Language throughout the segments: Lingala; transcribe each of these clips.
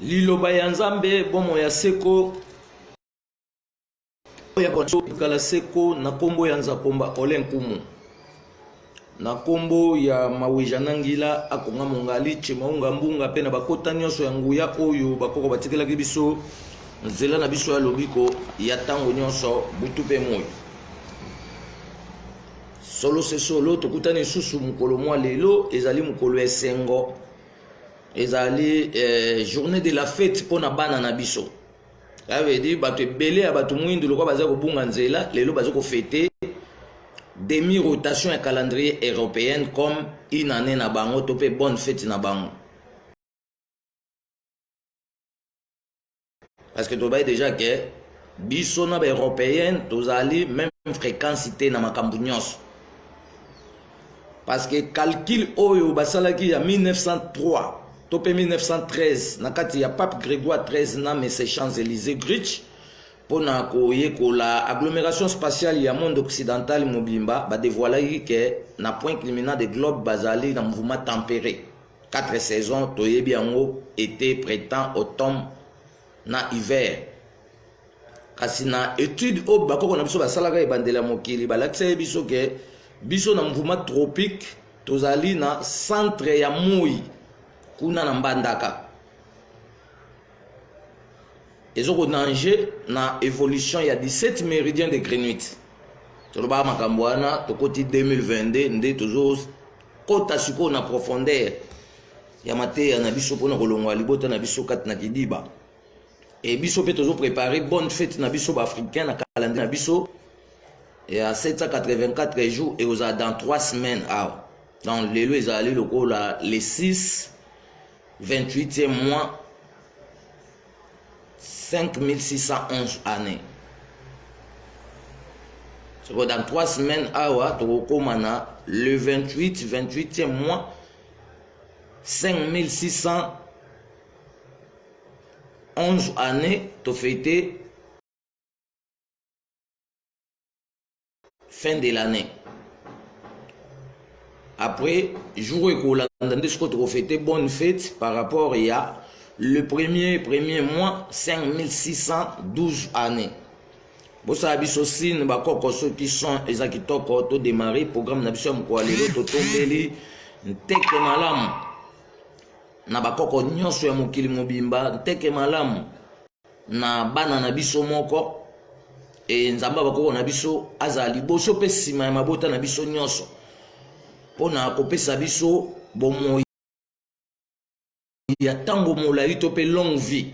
Liloba ya Nzambe, bomoi ya seko ya kala seko na kombo ya Nzakomba Ole Nkumu, na kombo ya Maweja Nangila Akonga Mongali Chemaunga Mbunga, mpe na bakota nyonso ya nguya oyo bakoko batikelaki biso nzela na biso ya lobiko ya ntango nyonso butu mpe moi. Solo se solo, tokutani lisusu mokolo mwa lelo, ezali mokolo ya esengo, ezali journée de la fête mpo na bana na biso. Ça veut dire bato ebele ya bato mwindu lokola baza kobunga nzela, lelo baza kofete demi rotation ya calendrier européenne comme une année na bango, to mpe bonne fête na bango. Parce que tobaye déjà ke biso na baeuropéenne tozali même fréquence te na makambo nyonso. Parce que calcul oyo basalaki ya 1903 to mpe 1913 na kati ya Pape Grégoire XIII na Messe Champs-Élysées Grich mpona koyekola agglomération spatiale ya monde occidental mobimba, badévoilaki ke na point culminant de globe bazali na mouvement tempéré. 4 saisons toyebi yango: été, printemps, automne na hiver. Kasi na étude oyo bakoko na biso basalaka ebandeli ya mokili, balakisaki biso ke biso na mouvement tropique tozali na centre ya moi kuna na Mbandaka, ezokonager na évolution ya 17 méridien de Greenwich. Tolobaka makambo wana, tokoti 2022 nde tozokota sikoyo na profondeur ya mateya na biso mpona kolongwa libota na biso kati na kidiba. E biso mpe tozoprépare bonne fête na biso baafricain na calendrier na biso ya 784 jours, ekozala dans 3 semaines awa. Donc lelo ezali lokola le 6, 28e mois, 5611 année. Soko dans 3 semaines awa tokokóma na le 28, 28e mois, 5611 année, tofete fin de l'année. Après jour ekolanda nde sikoyo tokofete bonne fête par rapport ya le premier mois, 5612 année. Bosala biso signe, bakoko, soki son eza kitoko. Todémarre programme na biso ya mokolo ya lelo. Totombeli nteke malamu na bakoko nyonso ya mokili mobimba, nteke malamu na bana na biso moko. E Nzambe ya bakoko na biso azala liboso mpe nsima ya mabota na biso nyonso mpona kopesa biso bomoi ya ntango molai to mpe longue vie,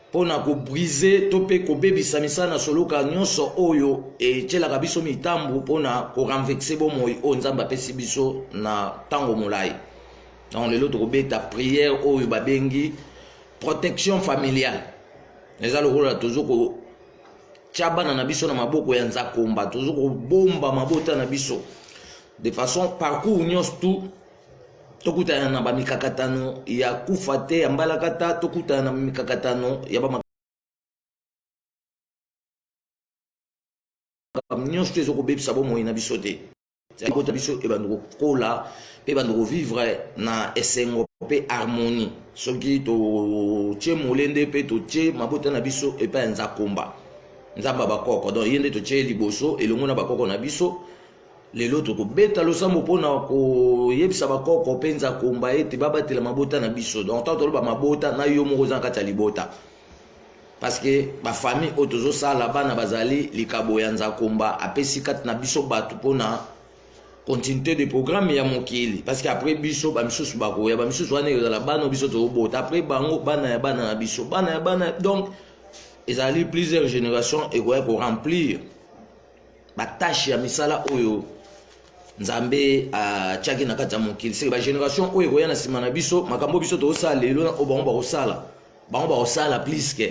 mpona kobriser to mpe kobebisa misala na soloka nyonso oyo etielaka biso mitambu mpona korenverser bomoi oyo Nzambe apesi biso na ntango molai. Donc lelo tokobeta prière oyo babengi protection familiale. Eza lokola tozo kotia bana na biso na maboko ya Nzakomba, tozo kobomba mabota na biso de façon parcours nyonso tout tokutana na bamikakatano ya kufa te, ya mbalakata, tokutana na mikakatano ya bamakambo nyonso to ezokobebisa bomoi na biso te. Kota biso ebandi kokola mpe ebandi kovivre na esengo mpe harmonie soki totie molende mpe totie mabota na biso epai ya Nzakomba, Nzambe ya bakoko. Donc ye nde totie liboso elongo na bakoko na biso. Lelo tokobeta losambo mpona koyebisa bakoko mpe Nzakomba ete babatela mabota na biso. Donc ntango toloba mabota, na yo moko oza na kati ya libota, parce que bafamille oyo tozosala, bana bazali likabo ya Nzakomba apesi kati na biso bato mpona continuité de programme ya mokili. Parce que après biso, bamisusu bakoya, bamisusu wana ezala bana biso tozobota, après bango bana ya bana na biso, bana ya bana. Donc ezali plusieurs générations ekoya koremplir batâche ya misala oyo Nzambe atiaki na kati ya mokili. Seke bagénération oyo ekoya na nsima na biso, makambo biso tozosala lelo na oyo bango bakosala, bango bakosala plus que,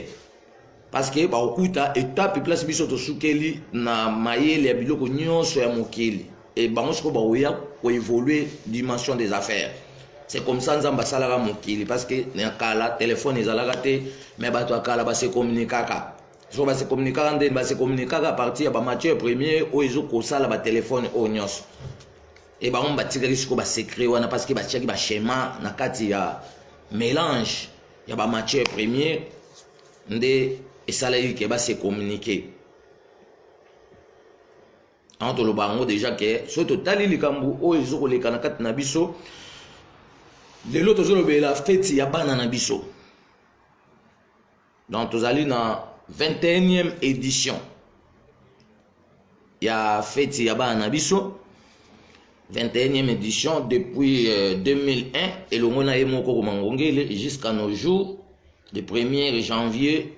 parce que bakokuta étape place biso tosukeli na mayele ya biloko nyonso ya mokili. E bango sikoyo bakoya koévoluer dimension des affaires. C'est comme ça Nzambe asalaka mokili, parce que na kala telefone ezalaka te, mais bato ya kala base communiquaka. So base communiquaka ndeni? Base communiquaka à partir ya bamatière première oyo ezokosala batelefone oyo nyonso. E bango batikaki sikoyo basecret wana, parce que batiaki baschéma na kati ya Mélange ya ba matière première nde esalaki ke ba se communiquer. Yango toloba yango deja ke soki totali likambo oyo ezokoleka na kati na biso lelo, tozolobela feti ya bana na biso. Donc tozali na 21e édition ya feti ya bana na biso, 21e édition depuis 2001 elongo na ye moko Komangongele jusqu'à nos jours, le 1er janvier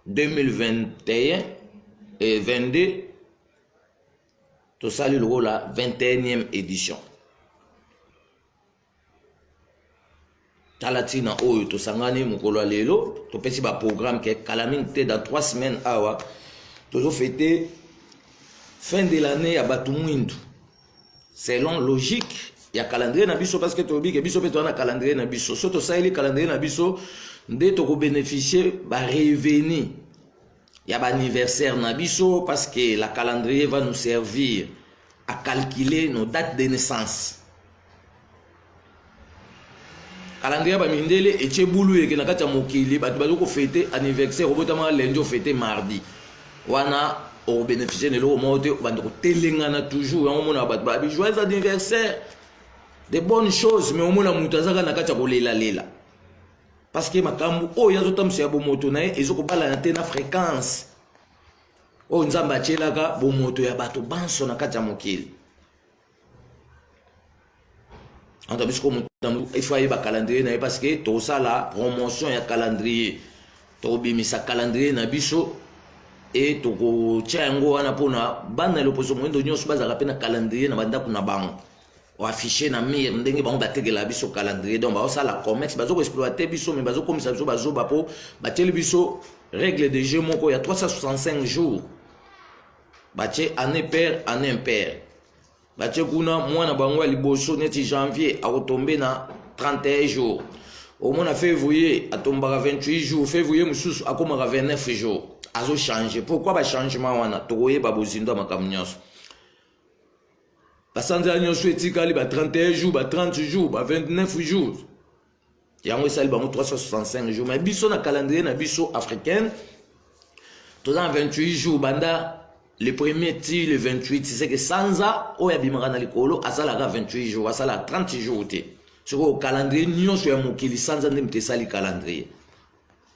2021 et 22, tosali lokola 21e édition. Tala ntina oyo tosangani mokolo ya lelo, topesi baprogramme ke kala mingi te, dans 3 semaines awa, tozofete fin de l'année ya bato mwindu selon logique ya calendrier na biso, parce que tolobi ke biso mpe toza na calendrier na biso. So tosaleli calendrier na biso nde tokobénéficie barevenu ya baanniversaire na biso, parce que la calendrier va nous servir à calculer nos dates de naissance. Calendrier ya bamindele etie bulu eke na kati ya mokili. Bato baza kofete anniversaire, obotamaka lundi, ofete mardi, wana okobénéficie na eloko moko te. Obanda kotelengana toujours. Yango omona bato babi joyeux anniversaire, de bonnes choses, mais omona moto azaka na kati ya kolelalela, parce que makambo oyo azotambwisa ya bomoto na ye ezokobalana te na fréquence oyo Nzambe atielaka bomoto ya bato banso na kati ya mokili. Anta biso ko il faut ayeba calendrier na ye, parce que tokosala promotion ya calendrier, tokobimisa calendrier na biso e tokotia yango wana mpona bana ya loposo moyindo nyonso bazalaka mpe na calendrier na bandako na bango, oaffiche na mur ndenge bango batekela biso calendrier. Donc baosala commerce, bazokoexploite biso, mais bazokomisa biso bazoba mpo batieli biso règle de jeu moko ya 365 jours. Batie année paire, année impaire. Batie kuna mwana bango ya liboso neti janvier akotombe na 31 jours, omona février atombaka 28 jours, février mosusu akomaka 29 jours, azochange. Pourquoi bachangement wana? Tokoyeba bozindo ya makambo nyonso. Basanzela nyonso etikali ba 31 jours, ba 30 jours, ba 29 jours, yango esali bango 365 jours. Mais biso na calendrier na biso africaine toza na 28 jours, banda le premier ti le 28. C'est que sanza oyo abimaka na likolo asalaka 28 jours, asalaka 30 jours te. Sikoyo calendrier nyonso ya mokili, sanza nde moto esali calendrier,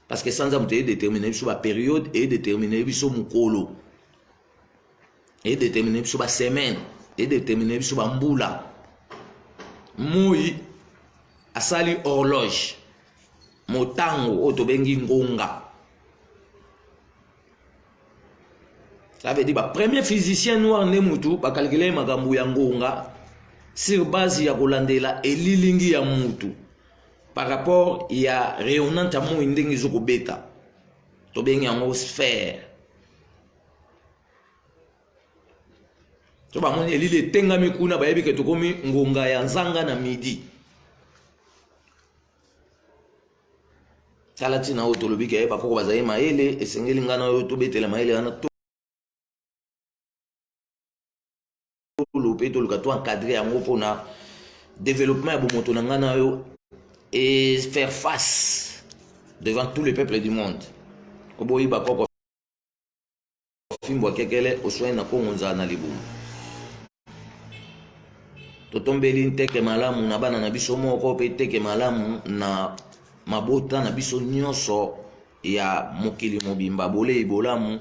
parce que sanza moto edétermine biso bapériode, edétermine biso mokolo, edétermine biso basemaine, edétermine biso bambula. Moi asali horloge, motango oyo tobengi ngonga. Ça veut dire bapremier physicien noir nde mutu bakalkile makambo ya ngonga sur base ya kolandela elilingi ya mutu par rapport ya rayonnante ya moi ndenge ezokobeta, tobengi yango sphère. To bamoni elili etengami kuna, bayebi ke tokomi ngonga ya nzanga na midi. Tala ntina oyo tolobi ke bakoko bazali mayele, esengeli ngai na oyo tobetela mayele wana tolo mpe toluka to encadre yango mpona développement ya bomoto na ngai na yo et faire face devant tous les peuples du monde. Oboyi bakoko fimbo akekele oswani na kongo nzala na libumu. Totombeli nteke malamu na bana na biso moko mpe teke malamu na mabota na biso nyonso ya mokili mobimba, bolei bolamu,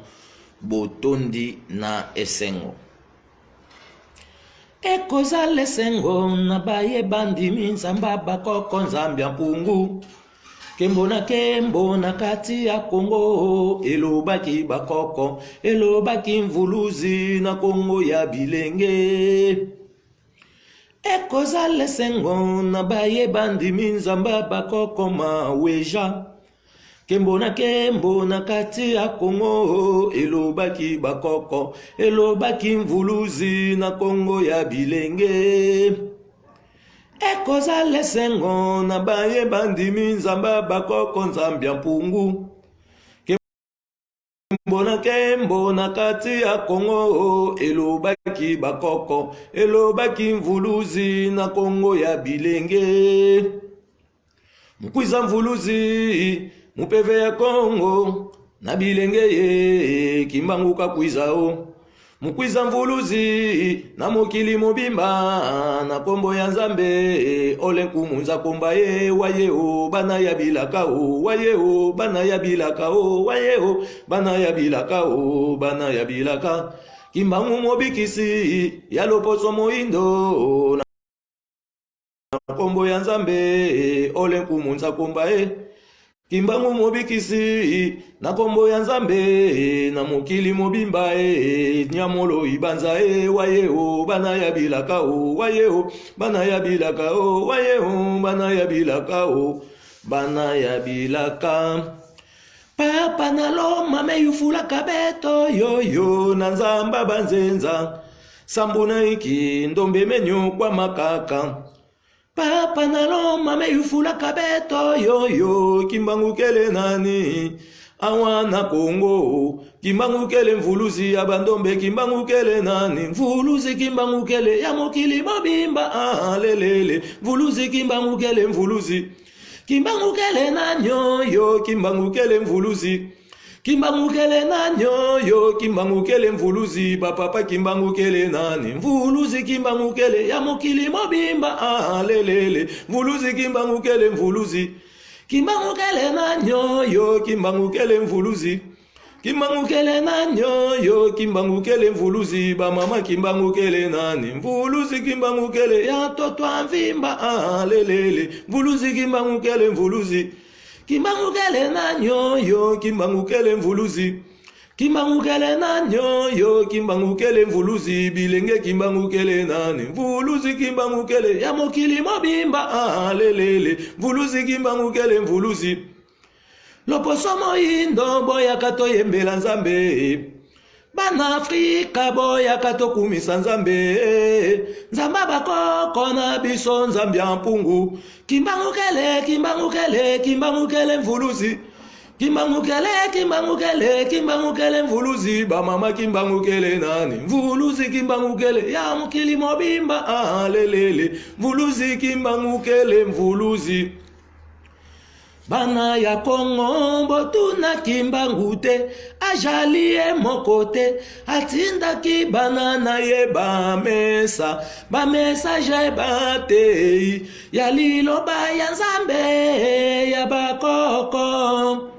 botondi na esengo. Ekozala esengo na baye bandimi Nzambe bakoko, Nzambe ya mpungu, nkembo na nkembo na kati ya Kongo. Elobaki bakoko, elobaki mvuluzi na Kongo ya bilenge. Ekozala esengo na baye bandimi Nzambe bakoko, maweja, nkembo na nkembo na kati ya Kongo. Elobaki bakoko, elobaki mvuluzi na Kongo ya bilenge. Ekozala esengo na baye bandimi Nzambe bakoko, Nzambe ya mpungu, nkembo na nkembo na kati ya Kongo. Elobaki bakoko, elobaki mvuluzi na Kongo ya bilenge. Mukwiza mvuluzi mupeve ya Kongo na bilenge ye kimbangu kakwiza o mukwiza mvuluzi na mokili mobimba na kombo ya Nzambe ole nkumu nzakomba ye waye o bana ya bilaka o waye o bana ya bilaka o waye o bana ya bilaka o bana ya bilaka kimbangu mobikisi ya loposo moindo Na nkombo ya Nzambe, ole nkumu nzakomba e. Kimbangu mobikisi, na nkombo ya Nzambe, na mokili mobimba e. Nyamolo ibanza e, waye o, bana ya bilaka o, waye o, bana ya bilaka o, waye o, bana ya bilaka o, bana ya bilaka. Papa na loma meyufulaka beto yoyo na nzamba banzenza sambu na iki ndombe menyokwama kaka Papa na loma meyufulaka beto yoyo kimbangu kele nani awa na Kongo kimbangu kele mvuluzi ya bandombe kimbangu kele nani mvuluzi kimbangu kele ya mokili mobimba ah, lelele mvuluzi kimbangu kele mvuluzi Kimbangu kele nanyo yo kimbangu kele mvuluzi kimbangu kele nanyo yo kimbangu kele mvuluzi bapapa kimbangu kele nani mvuluzi kimbangu kele ya mokili mobimba ah, lelele mvuluzi kimbangu kele mvuluzi kimbangu kele nanyo yo kimbangu kele mvuluzi Kimbangu kele nanyo yo kimbangu kele mvuluzi ba mama kimbangu kele nani mvuluzi kimbangu kele ya toto mvimba ah, lelele mvuluzi kimbangu kele mvuluzi kimbangu kele nanyo yo kimbangu kele mvuluzi kimbangu kele nanyo yo kimbangu kele mvuluzi bilenge kimbangu kele nani mvuluzi kimbangu kele ya mokili mobimba ah, lelele mvuluzi kimbangu kele mvuluzi Loposo moyindo boyaka toyembela Nzambe bana Afrika boyaka tokumisa Nzambe Nzambe bakoko na biso Nzambe ya mpungu kimbangu kele kimbangu kele kimbangu kele mvuluzi kimbangu kele kimbangu kele kimbangu kele mvuluzi bamama kimbangu kele nani mvuluzi kimbangu kele ya mokili mobimba ah, lelele mvuluzi kimbangu kele mvuluzi Bana ya Kongo botuna Kimbangu te, ajali ye moko te, atindaki bana na ye bamesa bamessage batei ya liloba ya Nzambe ya bakoko.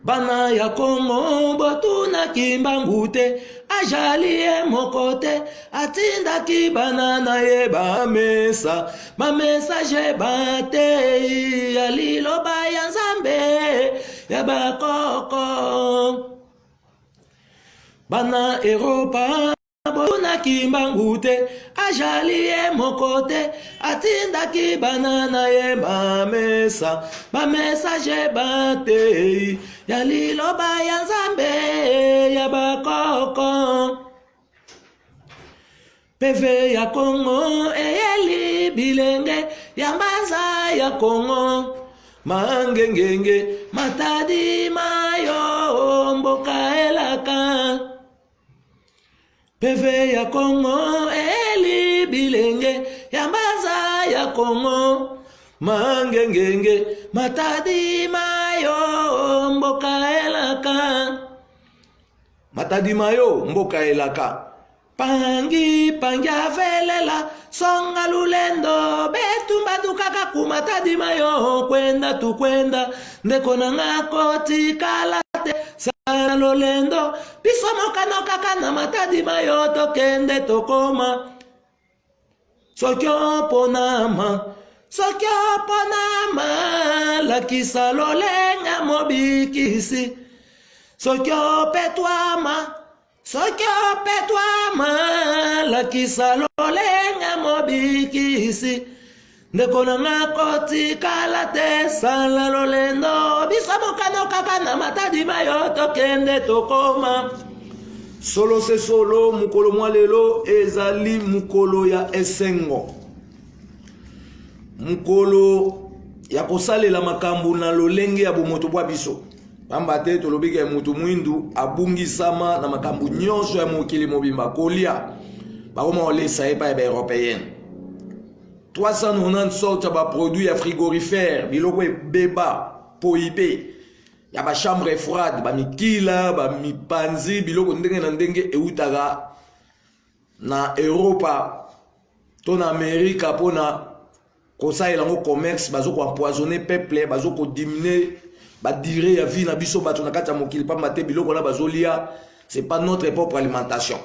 Bana ya Kongo botuna Kimbangu te, ajali ye moko te, atindaki bana na ye bamesa bamessage batei ya liloba ya Nzambe ya bakoko. Bana Eropa Botuna Kimbangu te, ajali ye moko te, atindaki bana na ye bamesa bamessage batei ya liloba ya Nzambe ya bakoko. PV ya Kongo eyeli bilenge ya mbanza ya Kongo mangengenge matadi mayo mboka elaka PV ya Kongo eli bilenge ya mbanza ya Kongo mangengenge matadi mayo mboka elaka matadi mayo mboka elaka pangi pangi avelela songa lulendo betumba dukaka kumatadi mayo kwenda tukwenda ndeko na nga kotikala te sala lolendo biso mokano kaka na matadi mayo tokende tokoma soki oponama soki oponama lakisa lolenga mobikisi soki opetwama Soki opetwama, lakisa lolenga mobikisi. Ndeko na nga kotikala te, sala lolendo, biso mokano kaka na matadi mayo tokende tokoma. Solo se solo, mokolo mwa lelo ezali mokolo ya esengo, mokolo ya kosalela makambo na lolenge ya bomoto bwa biso. Pamba te tolobi ke mutu mwindu abungisama na makambo nyonso ya mokili mobimba, kolia bakoma kolesa ye epai ya ba européenne. 390 sorte ya baproduit ya frigorifère, biloko ebeba poibe ya bachambre froide, bamikila, bamipanzi, biloko ndenge na ndenge eutaka na Europa to na Amerika mpona kosalela yango commerce. Bazo koempoisonner peuple, bazo kodiminuer badurée ya vie na biso bato na kati ya mokili, pamba te biloko wana bazolia, c'est pas notre propre alimentation.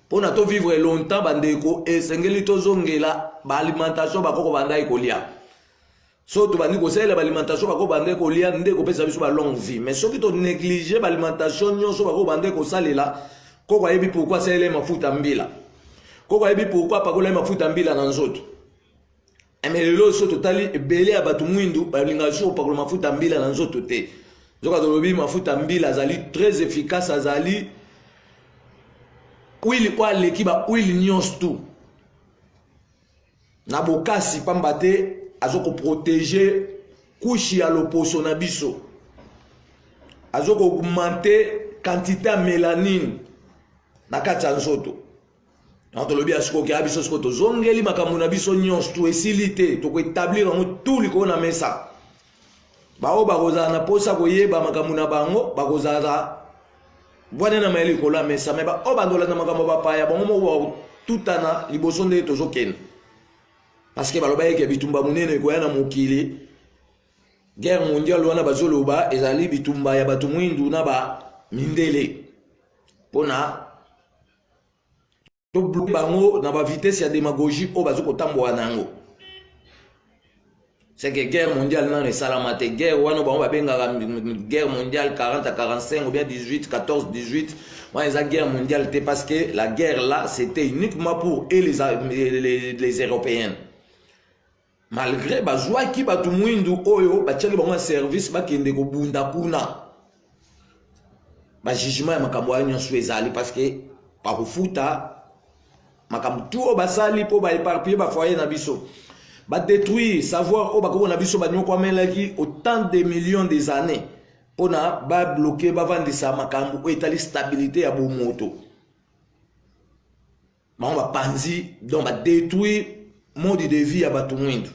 Mpona tovivre longtemps, bandeko, esengeli tozongela baalimentation bakoko bandaki kolia. So tobandi kosalela baalimentation bako bandaki kolia, nde kopesa biso balongue vie. Mais soki tonéglige baalimentation nyonso bako bandaki kosalela, koko ayebi pourquoi asalela mafuta mbila, koko ayebi pourquoi apakola ye mafuta mbila na nzoto. Mais lelo so totali, ebele ya bato mwindu balingaka so kopakola mafuta mbila na nzoto te. Nzoka tolobi mafuta mbila azali très efficace, azali huile oyo aleki bahuile nyonso tu na bokasi, pamba te azokoprotéger couche ya loposo na biso, azokoaugmenter quantité ya mélanine na kati ya nzoto. Donc tolobi ya sikoyo, okeya biso sikoyo, tozongeli makambo na biso nyonso tu, esili te, tokoétablir yango tu likolo na mesa. Baoyo bakozala na mposa koyeba makambo na bango, bakozala bwana na mayele likolo ya mesa. Mais baoyo bandolanda makambo bapaya, bango moko bakotutana liboso ndenge tozokende, parce que baloba eke bitumba monene ekoya na mokili. Guerre mondiale wana bazoloba ezali bitumba ya bato mwindu na bamindele, mpona tobloquer bango na bavitesse ya démagogie oyo baza kotambola na yango. C'est que guerre mondiale nano esalama te. Guerre wana bango babengaka guerre mondiale 40 à 45 ou bien 18 14 18 wana, eza guerre mondiale te, parce que la guerre là, c'était uniquement pour eux, les Européens, malgré bazwaki bato mwindu oyo batiaki bango ya service, bakende kobunda kuna. Bajugement ya makambo wana nyonso ezali parce que bakofuta makambo tu oyo basali mpo baéparpiller bafoyer na biso, badétruire savoir oyo bakoko na biso banyokoamelaki autant de millions des années mpona babloquer, bavandisa makambo oyo etali stabilité ya bomoto. Bango bapanzi, donc badétruire mode de vie ya bato mwindu.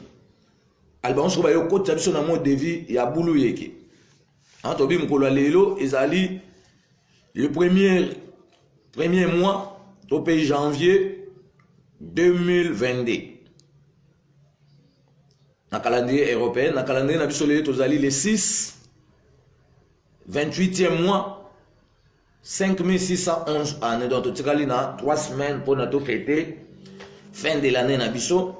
Ali bango soko bayokotisa biso na mode de vie ya bulu yeke. Tobi mokolo ya lelo ezali le premier mois to mpe janvier 2022 na calendrier européen. Na calendrier na biso, lelo tozali le 6, 28e mois, 5611 année. Donc totikali na 3 semaines mpona tofêter fin de l'année na biso.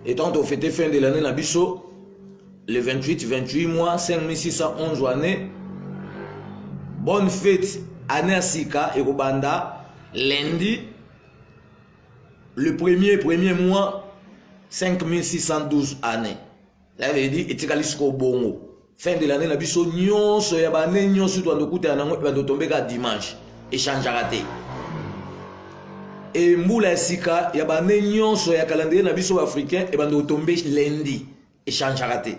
Et tant tofêter fin de l'année na biso le 28, 28 mois, 5611 année, bonne fête. Année ya sika ekobanda lundi, le premier mois, 5612 année. Ça veut dire etikali sikoyo bongo fin de l'année na biso nyonso ya baannée nyonso tobanda okutana nango, ebanda otombeka dimanche, echangeaka te. E mbula ya sika ya baannée nyonso ya calendrier na biso baafricain ebanda otombe lundi, echangeaka te.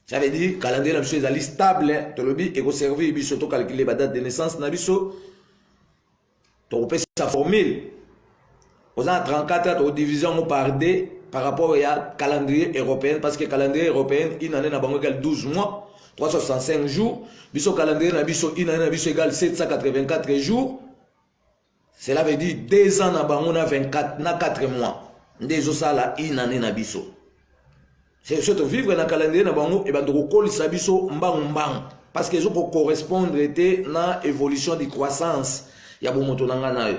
Ça veut dire calendrier na biso ezali stable. Tolobi ekoservir biso tocalculer badate de naissance na biso. Tokopesa formule: oza na 34 ans, tokodiviser yango par 2 par rapport ya calendrier européen, parce que calendrier européen, une année na bango égale 12 mois, 365 jours. Biso calendrier na biso, une année na biso égale 784 jours. Cela veut dire 2 ans na bango na 24 na 4 mois nde ezosala une année na biso. So tovivre na calendrier na bango, ebanda kokolisa biso mbangu mbangu, parce que ezokocorrespondre te na évolution de croissance ya bomoto na ngai na yo.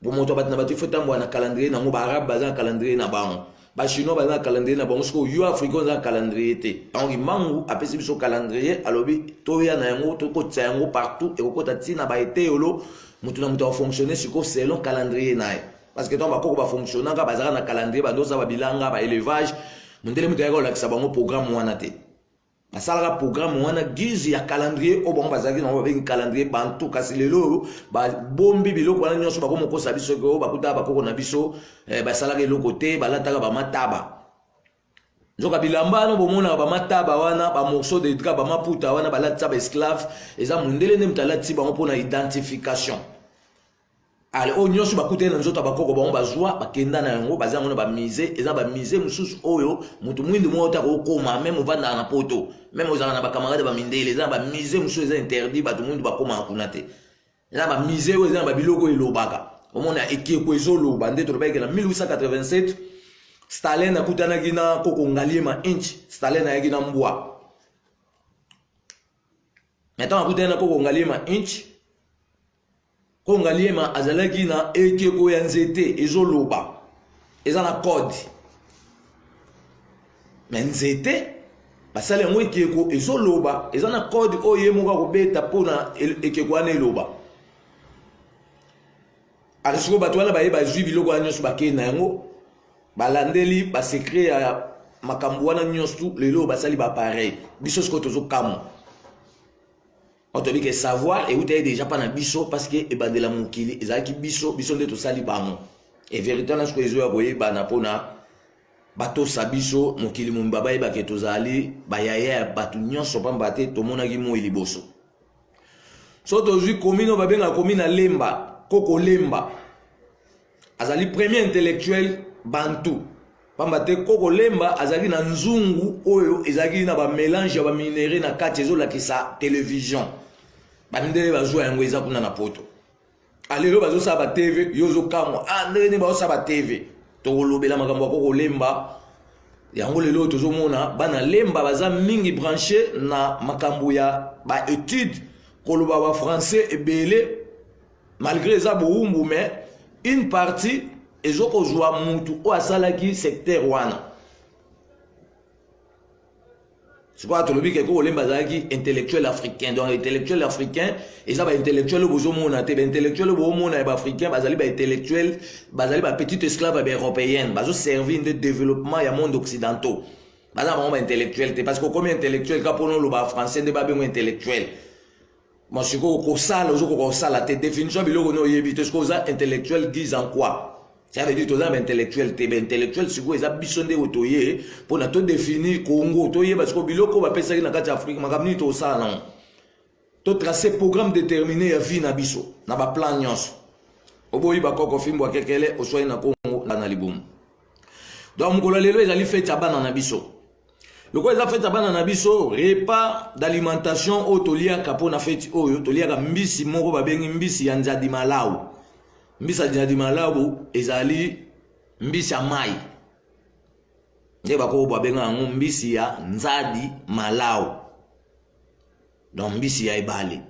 Bomoto ya bato na bato ifo tambola na calendrier nango. Baarabe baza na calendrier na bango, bachinois baza na calendrier na bango. Sikoyo yo africain oza na calendrier te. Donc mangu apesi biso calendrier, alobi toya na yango, tokotisa yango partout, ekokota ntina baeteyolo. Moto na moto afonctionne sikoyo selon calendrier na ye, parce que ntango bakoko bafonctionnaka, bazalaka na calendrier, bandosala babilanga, baélevage. Mondele moto ayaka kolakisa bango programme wana te. Basalaka programme wana guise ya calendrier oyo bango bazalaki nango, babengi calendrier bantu. Kasi lelo oyo babombi biloko wana nyonso, bakomokosa biso ke oyo bakutaka bakoko na biso basalaka eloko te, balataka bamataba. Nzoka bilamba wana bomonaka, bamataba wana, bamorceau de drap, bamaputa wana balatisa baesclave, eza mondele nde moto alatisi bango mpona identification. Ale oyo nyonso bakutani na nzoto ya bakoko bango bazwa bakenda na yango, baza yango na bamusée. Eza bamusée mosusu oyo moto mwindu moko te akokoma, meme ovandaka na poto, meme ozalaka na bacamarade ya bamindele. Eza na bamusée mosusu eza interdit, bato mwindu bakomaka kuna te. Eza na bamusée oyo eza na babiloko oyo elobaka, omona ekeko ezoloba. Nde tolobaki na 1887 Stalin akutanaki na koko Ngaliema Inch. Stalin ayaki na mbwa, me ntango akutani na koko Ngaliema Inch, Ko Ngaliema azalaki na ekeko ya nzete ezoloba, eza na code. Me nzete basali yango ekeko ezoloba, eza na code oyo ye moko akobeta mpona ekeko wana eloba. Ale sikoyo bato wana baye bazwi biloko wana nyonso, bakei na yango, balandeli basekret ya makambo wana nyonso. Lelo basali baappareil, biso sikoyo tozokamwa. Oyo toyebi ke savoir eutaki deja mpa na biso, parce que ebandela mokili ezalaki biso, biso nde tosali bango. E verité wana sikoyo ezoya koyebana mpona batosa biso, mokili mobimba bayeba ke tozali bayaya ya bato nyonso, pamba te tomonaki moi liboso. So tozwi commune oyo babengaka commune ya Lemba, Koko Lemba azali premier intellectuel bantu, pamba te Koko Lemba azalaki na nzungu oyo ezalaki na bamélange ya baminerai na kati, ezolakisa television. Bamindele bazwa yango, eza kuna na poto. Alelo bazosala ba TV, yo ozokamwa, ah, ndenge nini bazosala ba TV? Tokolobela makambo ya Koko Lemba yango. Lelo tozomona bana Lemba baza mingi branche na makambo ya baétude, koloba bafrançais ebele, malgré eza bowumbu, mais une partie ezokozwa mutu oyo asalaki secteur wana. Sikoyo tolobi ke Koko Lemba azalaki intellectuel africain. Donc intellectuel africain eza baintellectuel oyo bozomona te. Baintellectuel oyo bozomona ya baafricain bazali baintellectuel, bazali bapetit esclave ya baeuropéenne, bazoservir nde développement ya monde occidentaux. Baza bango baintellectuel te, parce que okomi intellectuel ka mpona oloba français nde babengo intellectuel. Bon, sikoyo kosala ozokoka kosala te, définition ya biloko ni oyebi te, sikoyo oza intellectuel guise en quoi? Ça veut dire toza baintellectuel te. Baintellectuel sikoyo eza biso nde oyo toye mpona todéfinir Congo, toyeba sikoyo biloko oyo bapesaki na kati ya Afrique, makambo nini tokosala nango, totrace programme déterminé ya vie na biso na baplan nyonso. Oboyi bakoko fimbo akekele oswai na Congo na libumu. Donc mokolo lelo ezali fete ya bana na biso. Lokola eza fete ya bana na biso, repas d'alimentation oyo toliaka mpona feti oyo, toliaka mbisi moko babengi mbisi ya nzadi malau. Mbisi ya nzadi malau ezali mbisi ya mai, nde bakoko babenga yango mbisi ya nzadi malau, donc mbisi ya ebale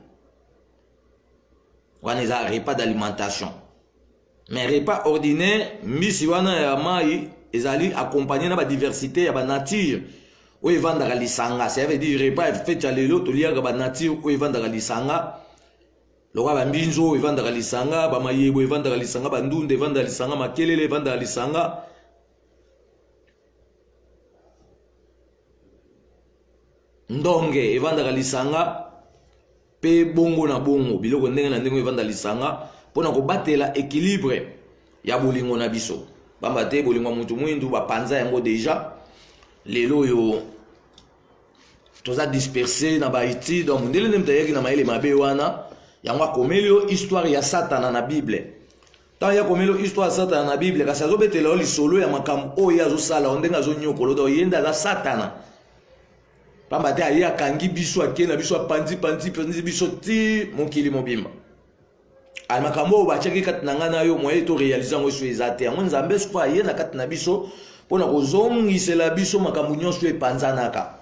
wana eza repas d'alimentation. Mais repas ordinaire, mbisi wana ya mai ezali accompagné na badiversité ya banature oyo evandaka lisanga. Ça veut dire repas ya fete ya lelo, toliaka banature oyo evandaka lisanga, lokola bambinzo oyo evandaka lisanga, bamayebo evandaka lisanga, bandunda evandaka lisanga, makelele evandaka lisanga. Ndonge evandaka lisanga mpe bongo na bongo, biloko ndenge na ndenge evanda lisanga mpona kobatela équilibre ya bolingo na biso, pamba te bolingo ya motu mwindu bapanza yango deja. Lelo oyo toza disperse na bahaiti. Donc mondele nde moto ayaki na mayele mabe wana, yango akomeli yo histoire ya Satana na Bible. Ntango ye akomeli yo histoire ya Satana na Bible, kasi azobetela yo lisolo ya makambo oyo ye azosala yo, ndenge azonyokola. Donc ye nde aza Satana, pamba te aye akangi biso, ake na biso, apanzi panzi panzi biso ti mokili mobimba. Ala makambo oyo batiaki kati na ngai na yo, moye to réalise yango eso eza te. Yango Nzambe sikoyo aye na kati na biso mpo na kozongisela biso makambo nyonso epanzanaka.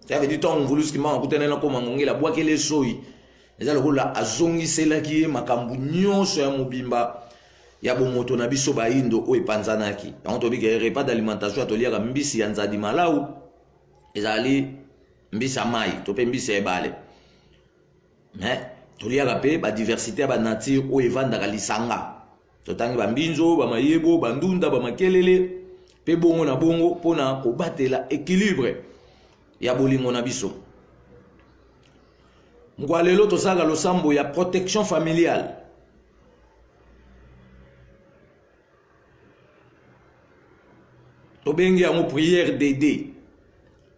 Ça veut dire ntango Mvuluzi Kimbangu akutani na Koma Ngongela, abwakeli esoi, eza lokola azongiselaki ye makambo nyonso ya mobimba ya bomoto na biso bayindo oyo epanzanaki. Yango tobika repas d'alimentation, toliaka mbisi ya nzadi malau, ezali mbisi ya mai to mpe mbisi ya ebale. Mais toliaka mpe badiversité ya banature oyo evandaka lisanga. Totangi bambinzo, bamayebo, bandunda, bamakelele mpe bongo na bongo, mpona kobatela équilibre ya bolingo na biso. Mokwa lelo tosalaka losambo ya protection familiale. Tobengi yango prière dd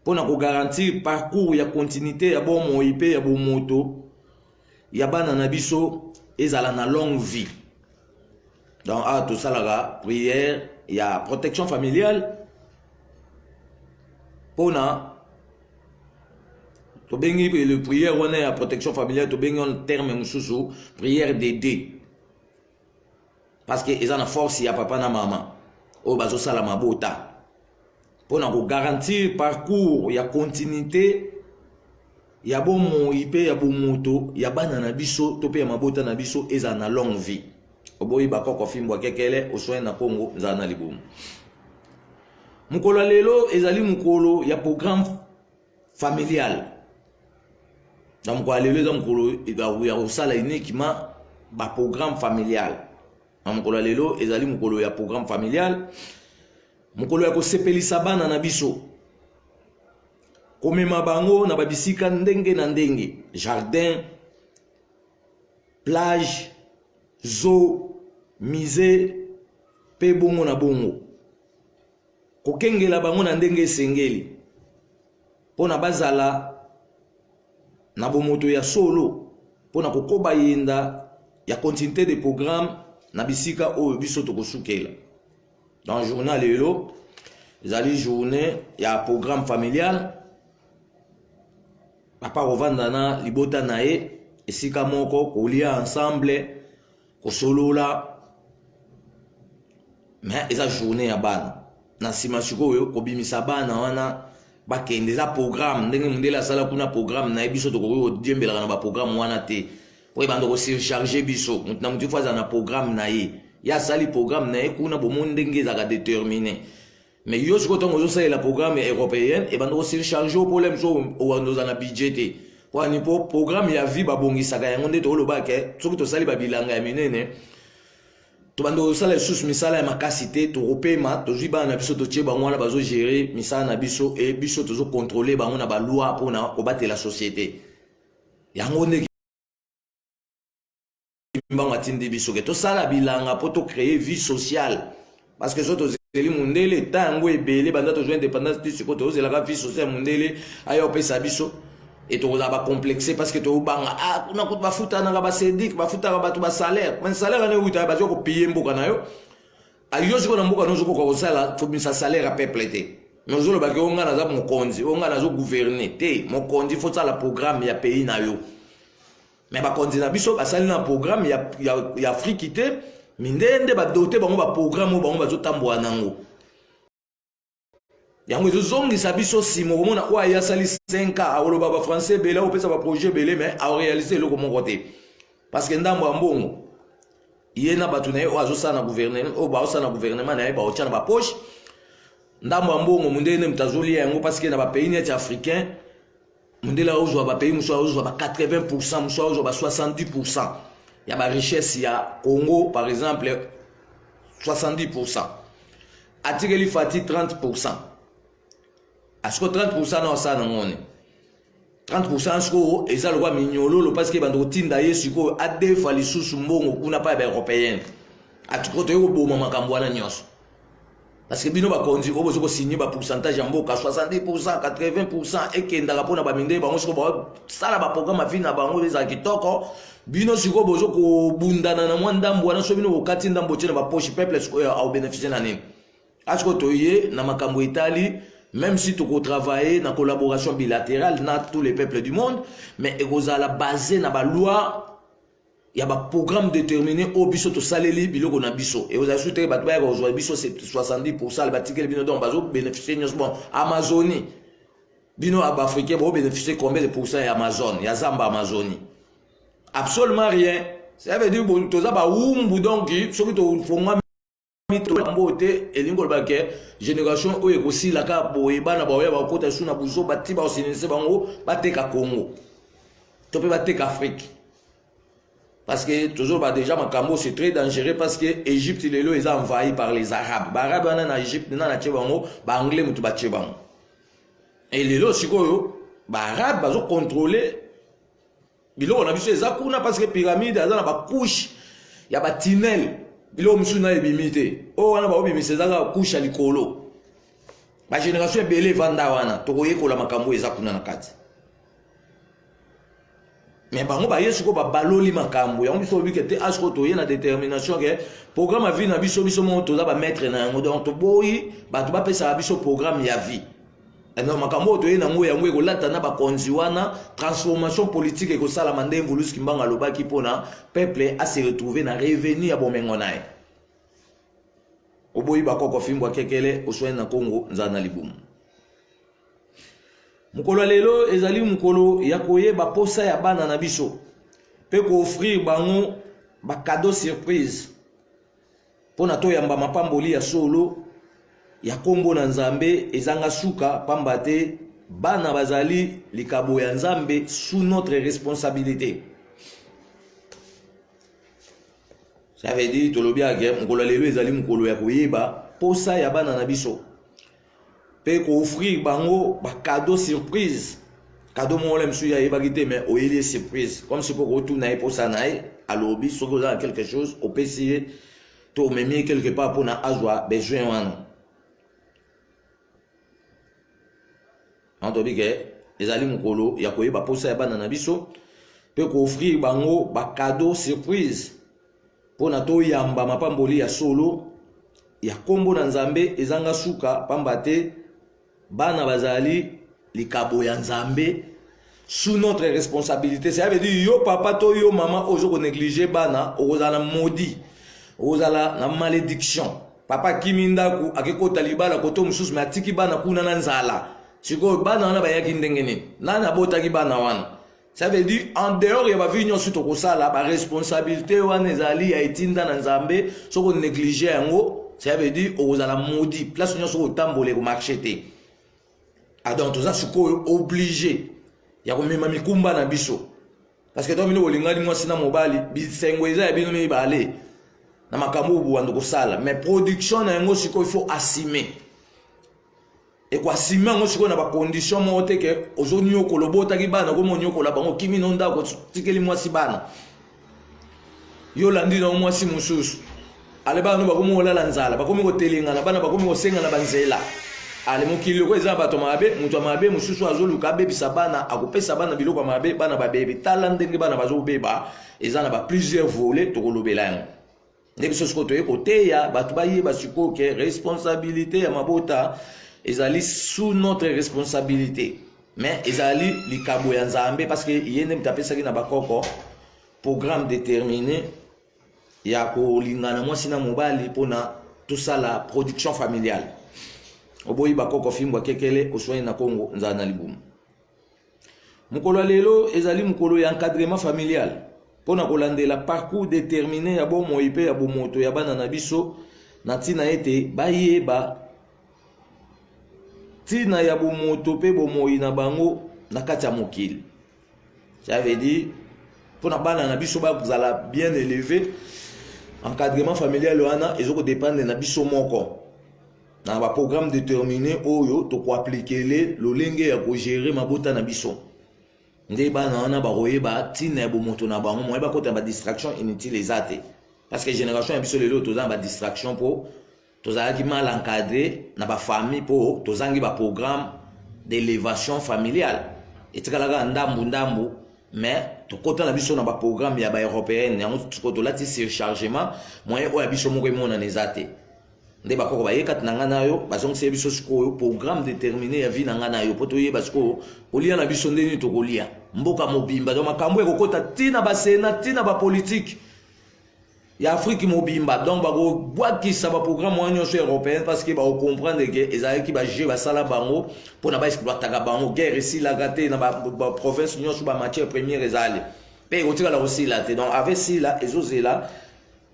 mpona kogarantir parcours ya continuité ya bomoi mpe ya bomoto ya bana na biso ezala na longue vie. Donc awa tosalaka prière ya protection familiale mpona tobengi le prière wana ya protection familiale, tobengi wana terme mosusu prière de deux, parce que eza na force ya papa na mama oyo bazosala mabota mpona kogarantir parcours ya continuité ya bomoi mpe ya bomoto ya bana na biso to mpe ya mabota na biso ezala na longue vie. Oboyi bakoko fimbwa kekele oswai na Kongo nzala na libumu. Mokolo ya lelo ezali mokolo ya programme familial. Na mokolo ya lelo eza mokolo ya kosala uniquement baprogramme familial. Na mokolo ya lelo ezali mokolo ya programme familial, mokolo ya kosepelisa bana na biso, komema bango na babisika ndenge na ndenge, jardin, plage, zoo, musée mpe bongo na bongo, kokengela bango na ndenge esengeli mpo na bazala na bomoto ya solo, mpo na kokoba yenda ya continuité de programme na bisika oyo biso tokosukela. Dans journée lelo ezali journée ya programme familial. Papa kovanda na libota na ye esika moko, kolia ensemble, kosolola, mais eza journée ya bana. Na nsima sikoyo kobimisa bana wana bakende, eza programme ndenge mondele asala kuna programme na ye. Biso tokoki kodiembelaka na baprogramme wana te po ebanda kosurcharge biso. Moto na motu fo azala na programme na ye. Ye asali programme na ye kuna, bomoni ndenge ezalaka déterminé. Mais yo sikoyo, ntango ozosalela programme européenne, ebanda kosurcharge o problème so owanda ozala na budget te. Po ani? Mpo programme ya vie babongisaka yango nde toloba ke soki tosali babilanga ya minene, tobanda kosala lisusu misala ya makasi te, tokopema. Tozwi bana na biso, totie bango wana, bazogérer misala na biso e biso tozocontrôle bango na baloi mpona kobatela société. Yango nde mbango atindi biso ke tosala bilanga mpo tocréer vie sociale, parce que so tozeli mondele ta yango ebele banda tozwa indépendance ti sikoyo, tozelaka vie sociale. Mondele aya opesa biso e tokozala bacomplexe, parce que tobanga ah, kuna kutu bafutanaka basedic, bafutaka bato basalaire, mais salaire wana euta bazwa kopille mboka na yo. Yo sikoyo na mboka nozokoka kosala kobimisa salaire ya peuple te, mais ozolobaki o nga naza mokonzi, o nga nazogouverne te. Mokonzi fo sala programme ya pays na yo. Mais bakonzi na biso basali na programme ya Afrique te. Mindele nde badote bango baprogramme oyo bango bazotambola nango. Yango ezozongisa biso nsima. Okomona oyo aye asali 5 ans, akoloba bafrançais ebele, akopesa baprojet ebele, mais aoréalise eloko moko te, parce que ndambo ya mbongo ye na bato na ye oyo azosala na gouvernement, oyo baosala na gouvernement na ye, baotya na bapoche. Ndambo ya mbongo, mondele nde moto azolia yango, parce que na bapays neti africain, mondele aozwa bapays mosusu, aozwa ba 80, mosusu aozwa ba 70 ya barichesse ya Congo. Par exemple, 70 atikeli Fati, 30. Asiko 30 na osala nango ne 30 sikoyo eza lokwa minyololo, parce que bando kotinda ye sikoyo adefa lisusu mbongo kuna pa ya baeuropéenne. Atiko toye koboma makambo wana nyonso, parce que bino bakonzi oyo bozo kosigne bapourcentage ya mboka, 70, 80 ekendaka mpona bamindele. Bango sikoyo basala baprogramme ya vie na bango ezala kitoko. Bino sikoyo bozo kobundana na mwa ndambo wana. So bino bokati ndambo, tie na bapoche, peuple sikoyo aobénéficie na nini? Asikoyo toye na makambo etali, même si tokotravaille na collaboration bilatérale na tous les peuples du monde, mais ekozala basé na baloi ya baprogramme déterminé oyo biso tosaleli biloko na biso. Ekozala su te bato bayaka kozwa biso 70, batikeli bino, donc bazobénéficie nyonso. Bon, Amazonie, bino baafricain bobénéficie combien de pourcent ya Amazone, ya zamba Amazonie? Absolument rien. Ça veut dire toza bawumbu. Donc soki tofongwami mbo te, elingi koloba ke génération oyo ekosilaka boye, bana baoya bakota su na buzo, bati baosinise bango, bateka Congo to mpe bateka Afrique, parce que tozoloba déjà makambo, c'est très dangereux, parce que Égypte lelo eza envahi par les Arabes. Baarabe wana na Égypte, na natie bango baanglais, motu batie bango. E lelo sikoyo baarabe bazocontrôle biloko na biso eza kuna, parce que pyramide aza na bacouche ya batunnel. Biloko mosusu na ebimi te, oyo wana baobimisa eza kaka couche ya likolo. Bagénération ebele evanda wana, tokoyekola makambo eza kuna na kati. Mais bango baye sikoyo babaloli makambo yango. Biso tolobi ke te, a sikoyo toye na détermination ke programme ya vie na biso, biso moko toza bamaître na yango. Donc toboyi bato bapesaka biso programme ya vie. Donc makambo oyo toye nango, yango ekolata na bakonzi wana. Transformation politique ekosalama nde Mvuluzi Kimbangu alobaki mpona peuple ase retrouve na revenu ya bomengo na ye. Oboyi bakoko fimbwa kekele oswani na Kongo nzala na libumu. Mokolo ya lelo ezali mokolo ya koyeba posa ya bana na biso mpe koofrir bango bacadeau surprise mpo na toyamba mapamboli ya solo ya nkombo na Nzambe ezanga suka, pamba te bana bazali likabo ya Nzambe sous notre responsabilité. Ça veut dire, tolobi ake mokolo ya lelo ezali mokolo ya koyeba posa ya bana na biso mpe koofrir bango bacadeau surprise. Cadeau moko la mosusu ye ayebaki te, mais oyeli ye surprise, comme si mpo kotuna ye posa na ye, alobi soki oza na quelque chose, opesi ye to omemi ye quelque part mpona azwa besoin wana. Wana toyebi ke ezali mokolo ya koyeba posa ya bana na biso mpe koofrir bango bacadeau surprise mpo na toyamba mapamboli ya solo ya nkombo na Nzambe ezanga suka, pamba te bana bazali likabo ya Nzambe sous notre responsabilité. Ça veut dire, yo papa to yo mama ozo konégliger bana, okozala na maudit, okozala na malédiction. Papa akimi ndako, akekota libala koto mosusu, me atiki bana kuna na nzala. Sikoyo bana wana bayaki ndenge nini? Nani abotaki bana wana? Ça veut dire, en dehors ya bavie nyonso tokosala, baresponsabilité wana ezali ya etinda na Nzambe. Soki onéglige yango, ça veut dire okozala maudit. Place nyonso okotambola ekomarche te. Ah, donc toza sikoyo obligé ya komema mikumba na biso, parce que to bino bolingani mwasi na mobali, bisengo eza ya bino mibale na makambo oyo bowanda kosala, mais production na yango sikoyo il faut assumer. Ekoassumer yango sikoyo na bacondition moko te ke ozoniokola, obotaki bana, komi oniokola bango, kimi no ndako, tikeli mwasi bana, yo olandi na mwasi mosusu. Ale, bana no bakomi kolala nzala, bakomi kotelengana, bana bakomi kosenga na banzela. Ale, mokili loko eza na bato mabe. Moto ya mabe mosusu azoluka abebisa bana, akopesa bana biloko ya mabe, bana babebi. Tala ndenge bana bazobeba, eza na ba plusieurs volets, tokolobela yango. Nde biso sikoyo toye koteya bato bayeba sikoyo ke responsabilité ya mabota ezali sous notre responsabilité, mais ezali likabo ya Nzambe, parce que ye nde moto apesaki na bakoko programme déterminé ya kolingana mwasi na mobali mpona tosala production familiale. Oboyi bakoko fimbwa kekele oswani na Kongo nzala na libumu. Mokolo ya lelo ezali mokolo ya encadrement familial mpona kolandela parcours déterminé ya bomoi mpe ya bomoto ya bana na biso, na ntina ete bayeba ntina ya bomoto mpe bomoi na bango na kati ya mokili. Ça veut dire, mpona bana na biso bazala bien élevé, encadrement familial wana ezokodépendre na biso moko na baprogramme déterminé oyo tokoappliquer lolenge ya kogérer mabota na biso. Nde bana wana bakoyeba ntina ya bomoto na bango, moye bakota na badistraction inutile eza te, parce que génération ya biso lelo toza na badistraction mpo tozalaki mal encadré na bafamille, mpo tozangi baprogramme d'élévation familiale, etikalaka ndambu ndambu. Mais tokɔta na biso na baprogramme ya baeuropéenne yango, sikoyo tolati surchargement, moyen oyo ya biso moko emonana eza te. Nde bakoko baye kati na ngai na yo, bazongiseli biso sikoyo programme déterminé ya vie na ngai na yo, mpo toyeba sikoyo kolia na biso nde nini tokolia mboka mobimba. Donc makambo ekokɔta ntina basena, ntina bapolitike ya Afrique mobimba. Donc bakobwakisa baprogramme wana nyonso européenne, parce que bakocomprendre ke ezalaki bajeu basala bango mpona baexploitaka bango. Guerre esilaka te na baprovince nyonso, bamatière première ezali mpe ekotikala kosila te. Donc ave sila ezozela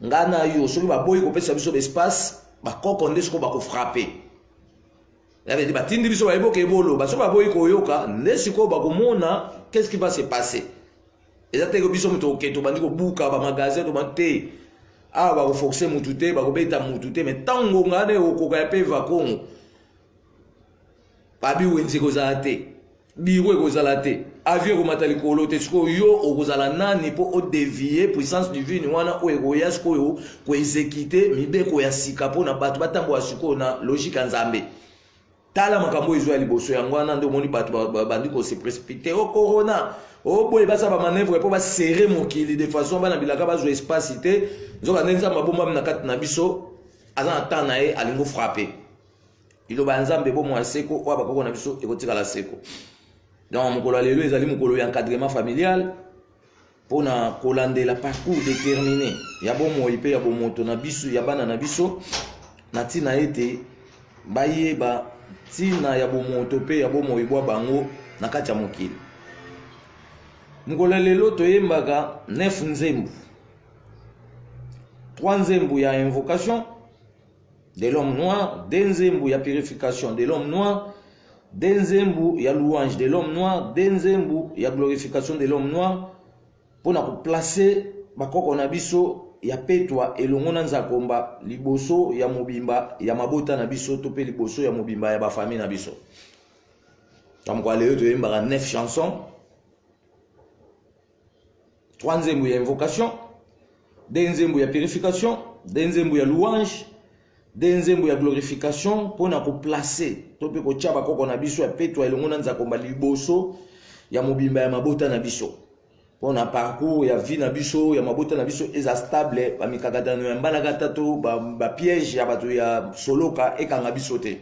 nga na yo. Soki baboyi kopesa biso baespace, bakoko nde sikoyo bakofrapper. Batindi biso bayebi oke boloba, soki baboyi koyoka, nde sikoyo bakomona qu'est-ce qui va se passer. Eza te biso moto oke tobandi kobuka bamagasin, tobandi te awa, bakoforcer mutu te, bakobeta mutu te. Mais ntango ngai na ekokoka ya mpe vakongo babi, wenze ekozala te, biro ekozala te, avion ekomata likolo te. Sikoyo yo okozala nani mpo odévier puissance divine wana oyo ekoya sikoyo koexécuter mibeko ya sika mpona bato batambola sikoyo na logique ya Nzambe? Tala makambo oyo ezwa ya liboso yango wana nde omoni bato babandi kose précipiter o corona. Oboye basala bamanœuvre mpo baserrer mokili de façon bana bilaka bazwa espace te. Nzoka nde Nzambe abombami na kati na biso, aza na temps na ye, alingi frapper. Liloba ya Nzambe, bomoi ya seko oyo bakoko na biso ekotikala seko. Donc mokolo ya lelo ezali mokolo ya encadrement familial, mpona kolandela parcours déterminé ya bomoi mpe ya bomoto na biso, ya bana na biso, na ntina ete bayeba ntina ya bomoto mpe ya bomoi bwa bango na kati ya mokili. Mokolo ya lelo toyembaka 9 nzembo: 3 nzembo ya invocation de l'homme noir, 2 nzembo ya purification de l'homme noir, 2 nzembo ya louange de l'homme noir, 2 nzembo ya glorification de l'homme noir, mpona koplacer bakoko na biso ya petwa elongo na Nzakomba liboso ya mobimba ya mabota na biso, to mpe liboso ya mobimba ya bafamille na biso. Mokolo ya lelo toyembaka 9 chansons: 3 nzembo ya invocation, 2 nzembo ya purification, 2 nzembo ya louange, 2 nzembo ya glorification, mpona koplacer to mpe kotia bakoko na biso ya petwa elongo na Nzakomba liboso ya mobimba ya mabota na biso, mpona parcours ya vie na biso, ya mabota na biso eza stable, bamikakatano ya mbalakata to bapiège ya bato ya soloka ekanga biso te,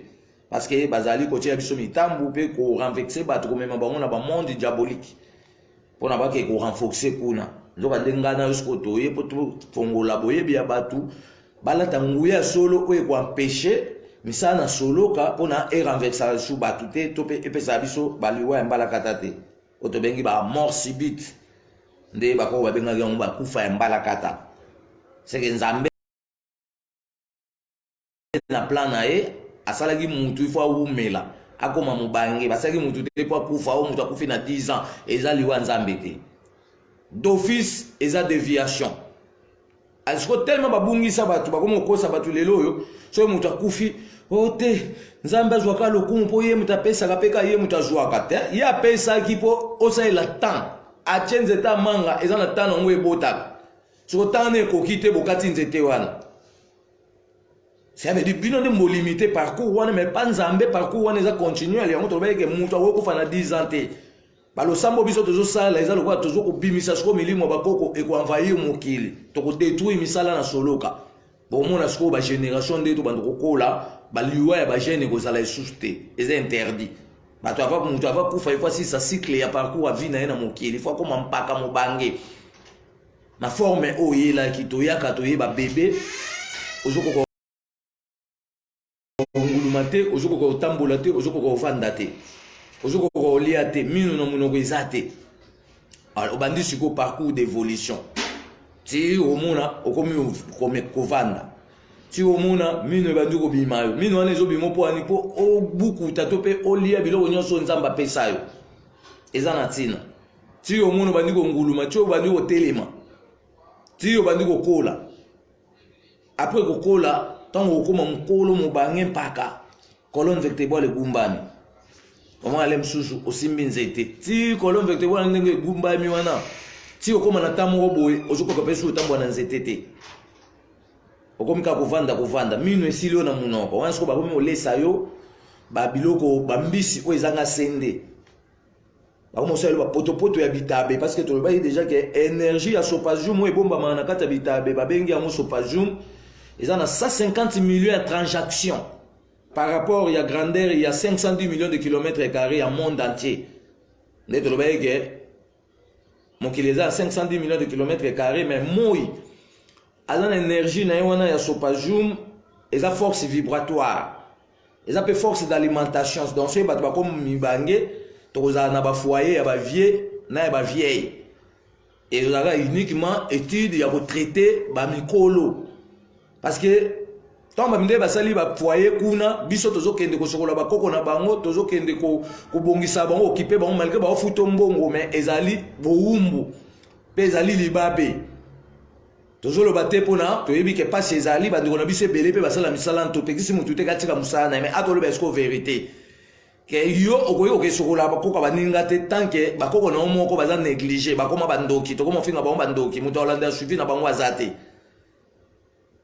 parce que bazali kotia biso mitambu mpe korenverser bato, komema bango na bamonde diabolique mpona bake korenforcer kuna. Nzoka nde ngai na yo sikoyo toye mpo tofongola boyebi ya bato, balata nguya ya solo oyo ekoempêcher misala na soloka mpona erenversaka lisusu bato te, to mpe epesaka biso baliwa ya mbalakata te, oyo tobengi bamort subite. Nde bakoko babengaki yango bakufa ya mbalakata. Seke Nzambe na plan na ye asalaki mutu ifo awumela, akóma mobange. Basalaki mutu te mpo akufa. Oyo mutu akufi na 10 ans, eza liwa Nzambe te, d'office eza déviation. Siko tellement babungisa bato, bakomi kokosa bato. Lelo oyo soki moto akufi o te, Nzambe azwaka lokumu mpo ye moto apesaka, mpe ka ye moto azwaka te. Ye apesaki mpo osalela temps. Atie nzete ya manga, eza na temps yango ebotaka. Soko temps na ekoki te, bokati nzete wana. Ça veut dire bino nde bolimiter parcours wana, mais pa Nzambe parcours wana eza continuel. Yango tolobaki ke moto akoki kufa na 10 ans te. Balosambo biso tozosala eza lokola tozokobimisa sikoyo milimo ya bakoko ekoenvahir mokili, tokodétruire misala na soloka. Bomona sikoyo bagénération nde tobanda kokola, baliwa ya bajeune ekozala lisusu te, eza interdit. Bato ava, moto ava kufa, ifo asisa cycle ya parcours ya vie na ye na mokili, ifo akóma mpaka mobange na forme oyo oyelaki. Toyaka toyeba bebe, ozokoka konguluma te, ozokoka kotambola te, ozokoka kovanda te, ozokoka kolia te, mino na monoko eza te. Alors obandi sikoyo parcours d'évolution ti omona okomi kovanda, ti omona mino ebandi kobima yo. Mino wana ezobima mpo wani? Mpo obukuta to mpe olia biloko nyonso Nzambe apesa yo, eza na ntina. Ti omona obandi konguluma, ti obandi kotelema, ti obandi kokola. Après kokola, ntango okóma mokolo, mobange, mpaka, colonne vertébrale egumbami. Omona le mosusu osimbi nzete ti colonne vertébrale ndenge egumbami wana, ti okóma na ntan moko boye, ozokoka mpe soki otambola na nzete te, okomi kaka kovanda kovanda, mino esili yo na monoko wana. Sikoyo bakomi kolesa yo babiloko, bambisi oyo ezanga sende, bakomi kosala yo bapotopoto ya bitabe, parce que tolobaki déjà ke énergie ya sopazum oyo ebombamaka na kati ya bitabe, babengi yango sopazum, eza na 150 millions ya transaction par rapport ya grandeur ya 510 millions de kilomètres carrés ya monde entier. Nde tolobaki ke mokili eza ya 510 millions de kilomètres carrés, mais moi aza na énergie na ye wana ya sopazum, eza force vibratoire, eza mpe force d'alimentation. Donc soki bato bakomi mibange, tokozala na bafoyer ya bavieux na ya bavieille. Ezalaka uniquement étude ya kotraiter bamikolo, parce que ntango bamindele basali bafoyer kuna, biso tozokende kosokola bakoko na bango, tozokende kobongisa bango, okipe bango, malgré baofuta mbongo, mais ezali bowumbu mpe ezali libabe. Tozoloba te mpona toyebi ke mpasi ezali. Bandeko na biso ebele mpe basala misala, topekisi motu te katika mosala na ye, mais atoloba esiko vérité ke yo okoki kokesokola bakoko baninga te, tant ke bakoko na yo moko baza négligé, bakoma bandoki, tokoma ofinga bango bandoki, moto akolanda suivi na bango aza te.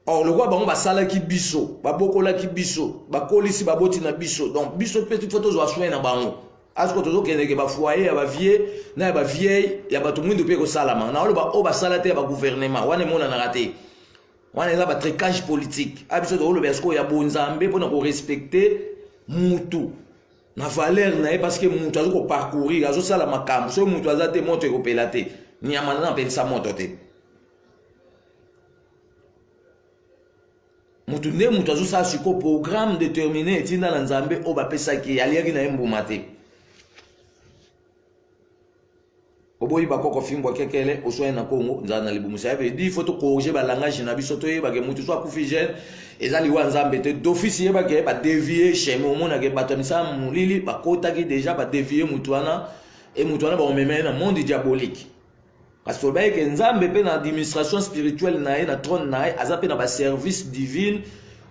Or lokola bango basalaki biso, babokolaki biso, bakolisi baboti na biso, donc biso mpe faut tozwa soin na bango. Asiko tozokendeke bafoyer ya bavieux na ya bavieille ya bato mwindu mpe ekosalama. Naoloba oyo basala te ya bagouvernement wana emonanaka te, wana eza batricage politique. A biso tokoloba ya sikoyo ya bonzambe mpona korespecte mutu na valeur na ye, parce que mutu azo koparcourir, azosala makambo. Soki mutu aza te, moto ekopela te, nyama na apelisa moto te. Moto nde moto azosala sikoyo programme déterminé etinda na Nzambe oyo bapesaki ye, aliaki na ye mbuma te. Oboyi bakoko fimbwa kekele oswani na Kongo nzala na libumu. Ça veut dire faut to corriger ba langage na biso, toyebake moto so akufi jeune eza liwa Nzambe te. D'office yebake badevie chemin, omonake bato ya misala molili bakotaki déjà, badevie moto wana e moto wana bakomema ye na monde diabolique. Parce que tolobaki ke Nzambe mpe na administration spirituelle na ye, na trône na ye, aza mpe na baservice divine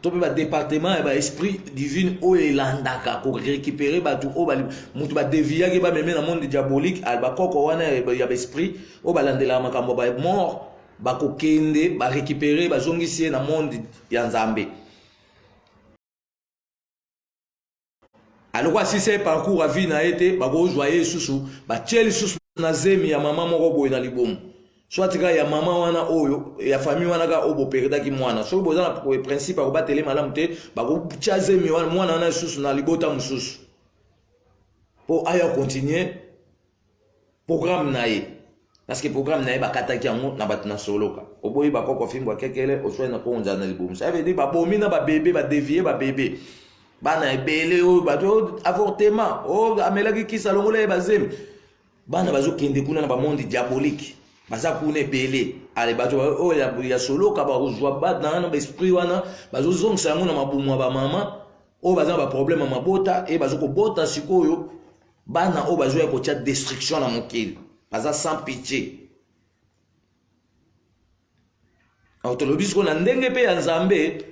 to mpe badepartement ya baesprit divine oyo elandaka korécupere bato oyo moto badeviaki, bameme na monde diabolique. Bakoko wana ya baesprit oyo balandelaka makambo ya bamort bakokende barécupere, bazongisi ye na monde ya Nzambe. Aloko asisi ye parcours ya vie na ye te, bakozwa ye lisusu, batie lisusu na zemi ya mama moko boye na libumu, soit kaka ya mama wana oyo ya famille wana kaka oyo boperdaki mwana. Soki boza na principe ya kobatele malamu te, bakotya zemi wana mwana wana lisusu na libota mosusu mpo aya continuer programme na ye, parce que programme na ye bakataki yango na bato na soloka. Oboyi bakoko fimbo akekele oswai na kongo nzala na libumu. Ça veut dire babomi na babebe, badevie babebe, bana ebele oyo bato avortement oyo amelaki kisi alongola ye bazemi, bana bazokende kuna na bamonde diabolique, baza kuna ebele. Ale bato oyo ya soloka bakozwa bana wana, baesprit wana bazozongisa yango na mabumu ya bamama oyo baza na baproblème ya mabota e bazokobota sikoyo bana oyo bazoya kotya destruction na mokili, baza sans pitié. Alors tolobi sikoyo na ndenge mpe ya Nzambe,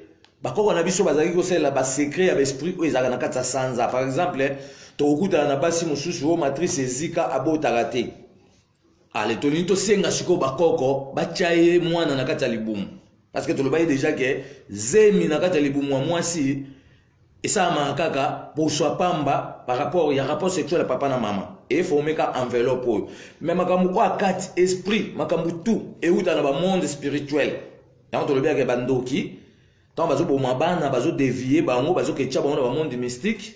bakoko na biso bazalaki kosalela basecret ya baesprit oyo ezalaka na kati ya sanza. Par exemple, tokokutana na basi mosusu oyo matrice ezika, abotaka te. Ale tolingi tosenga sikoyo bakoko batya ye mwana na kati ya libumu, parce que tolobaki deja ke zemi na kati ya libumu ya mwasi esalamaka kaka poso pamba par rapport ya rapport sexuel ya papa na mama, eforme ka enveloppe oyo. Mais makambo oyo akati esprit, makambo tout euta na bamonde spirituel. Yango tolobi yake bandoki ntango bazoboma bana, bazodevie bango, bazoketya bango na bamonde mystique.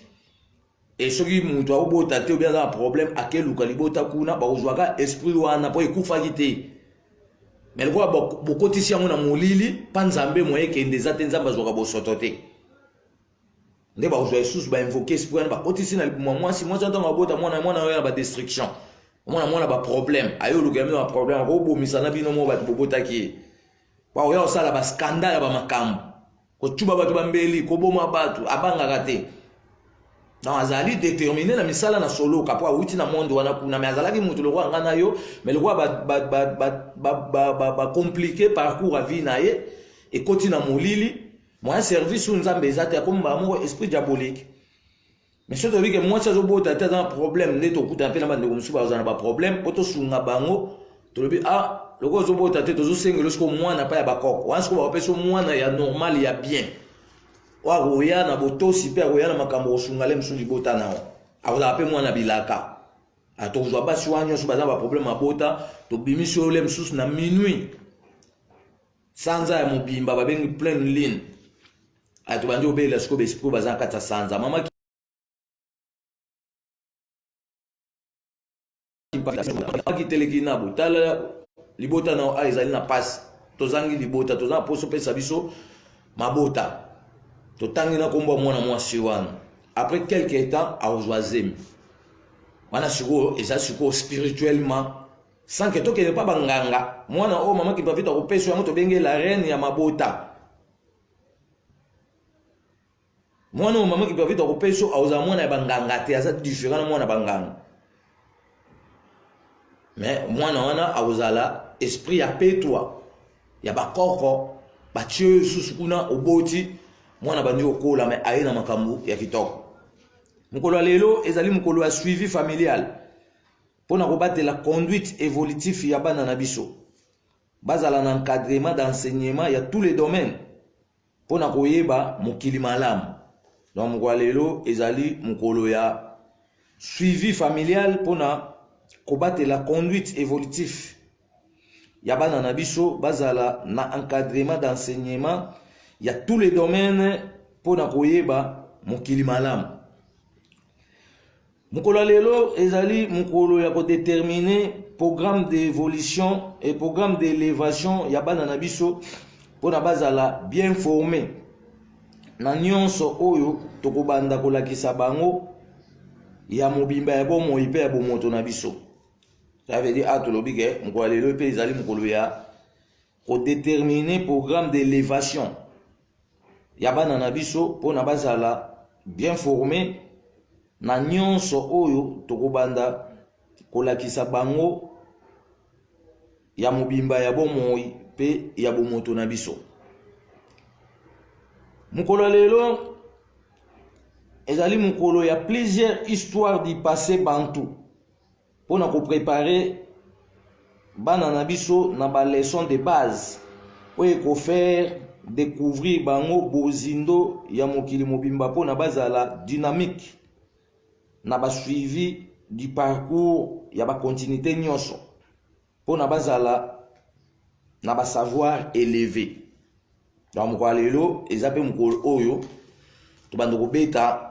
E soki moto akobota te obi aza na problème, akeluka libota kuna, bakozwaka esprit wana mpo ekufaki te. Me lokola bokotisi yango na molili mpa Nzambe, moye ekende eza te, Nzambe azwaka bosoto te. Nde bakozwa lisusu bainvoke esprit wana, bakotisi na libumu ya mwasi. Mwasi ntango abota mwana, mwana oyo na badestruction, omona mwana baproblème, aye olukela bino baproblème, akobomisa na bino mo bato bobotaki ye, bakoya kosala baskandale ya bamakambo, kocuba bato bambeli, koboma bato, abangaka te. Donc azali déterminé na misala na soloka mpo awuti na monde wana kuna. Me azalaki moto lokola ngai na yo, me lokola bacomplike parcours ya vie na ye, ekoti na molili, moyen service oyo Nzambe eza te, akomi mbala moko esprit diabolique. Mais soki toyebi ke mwasi azobota te, aza na problème, nde tokutana mpe na bandeko mosusu bazala na baproblème mpo tosunga bango. Tolobi ah, lokola ozobota te, tozosengela sikoyo mwana mpa ya bakoko wana. Sikoyo bakopesa mwana ya normal ya bien, oyo akoya na botosi mpe akoya na makambo kosunga le mosusu libota na yo, akozala mpe mwana bilaka. Tokozwa basi wana nyonso baza na baproblème mabota, tobimisi oyo le mosusu na minuit, sanza ya mobimba babengi pleine lune. Aya tobandi kobelela sikoyo baesprit baza na kati ya sanza. Mama kiteleki na botala libota na a ezali na pasi, tozangi libota, toza na poso opesa biso mabota. Totangi na nkombo ya mwana mwasi wana, après quelque temps akozwa zemi wana. Sikoyo eza sikoyo spirituellement, sans ke tokende mpa banganga. Mwana oyo mama Kimpavita akopesa yango, tobenge la reine ya mabota. Mwana oyo mama Kimpavita akopesa, akozala mwana ya banganga te, aza différent na mwana banganga. Mais mwana wana akozala esprit ya petwa ya bakoko, batie oyo lisusu kuna. Oboti mwana, bandi kokola, me aye na makambo ya kitoko. Mokolo ya lelo ezali mokolo ya suivi familial mpo na kobatela conduite évolutif ya bana na biso, bazala na encadrement d'enseignement ya tous les domaines mpo na koyeba mokili malamu. Donc mokolo ya lelo ezali mokolo ya Suivi familial mpona kobatela conduite évolutif ya bana na biso, bazala na encadrement d'enseignement ya tous les domaines mpona koyeba mokili malamu. Mokolo ya lelo ezali mokolo ya kodéterminer programme d'évolution et programme d'élévation ya bana na biso mpona bazala bien formé na nyonso oyo tokobanda kolakisa bango ya mobimba ya bomoi mpe ya bomoto na biso. Ça veut dire, a tolobi ke mokolo ya lelo mpe ezali mokolo ya kodéterminer programme d'élévation ya bana na biso mpona bazala bien formé na nyonso oyo tokobanda kolakisa bango ya mobimba ya bomoi mpe ya bomoto na biso. Mokolo ya lelo ezali mokolo ya plusieurs histoires du passé bantu mpona kopréparer bana na biso na baleçon de base oyo ekofaire découvrir bango bozindo ya mokili mobimba mpona bazala dynamique na basuivi du parcours ya bacontinuité nyonso, mpona bazala na basavoir élevé. Donc mokolo ya lelo eza mpe mokolo oyo tobanda kobeta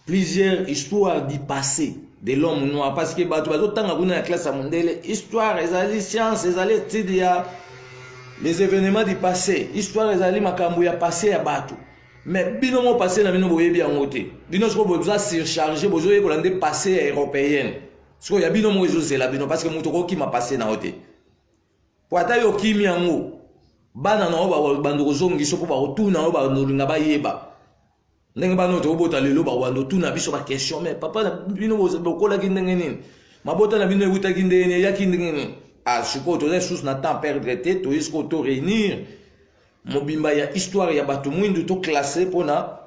plusieurs histoires du passé de l'homme noir, parce que bato bazotanga kuna ya classe ya mondele, histoire ezali science, ezali étude ya les événements du passé. Histoire ezali makambo ya passé ya bato, mais bino mo passé na bino boyebi yango te. Bino sikoyo boza surcharge, bozoyekola nde passé ya européenne. Sikoyo ya bino moko ezozela bino, parce que moto okokima passé na yo te, po ata yo okimi yango, bana na yo bando kozongisa mpo bakotuna yo, bandolinga bayeba ndenge bana oyo tokobota lelo bakobanda otuna biso baquestion: "Mais papa na bino bokolaki ndenge nini? Mabota na bino ewutaki ndenge nini? Eyaki ndenge nini?" Ah, sikoyo toza lisusu na temps perdre te. Toye sikoyo to réunir mobimba ya histoire ya bato mwindu, toclasser mpona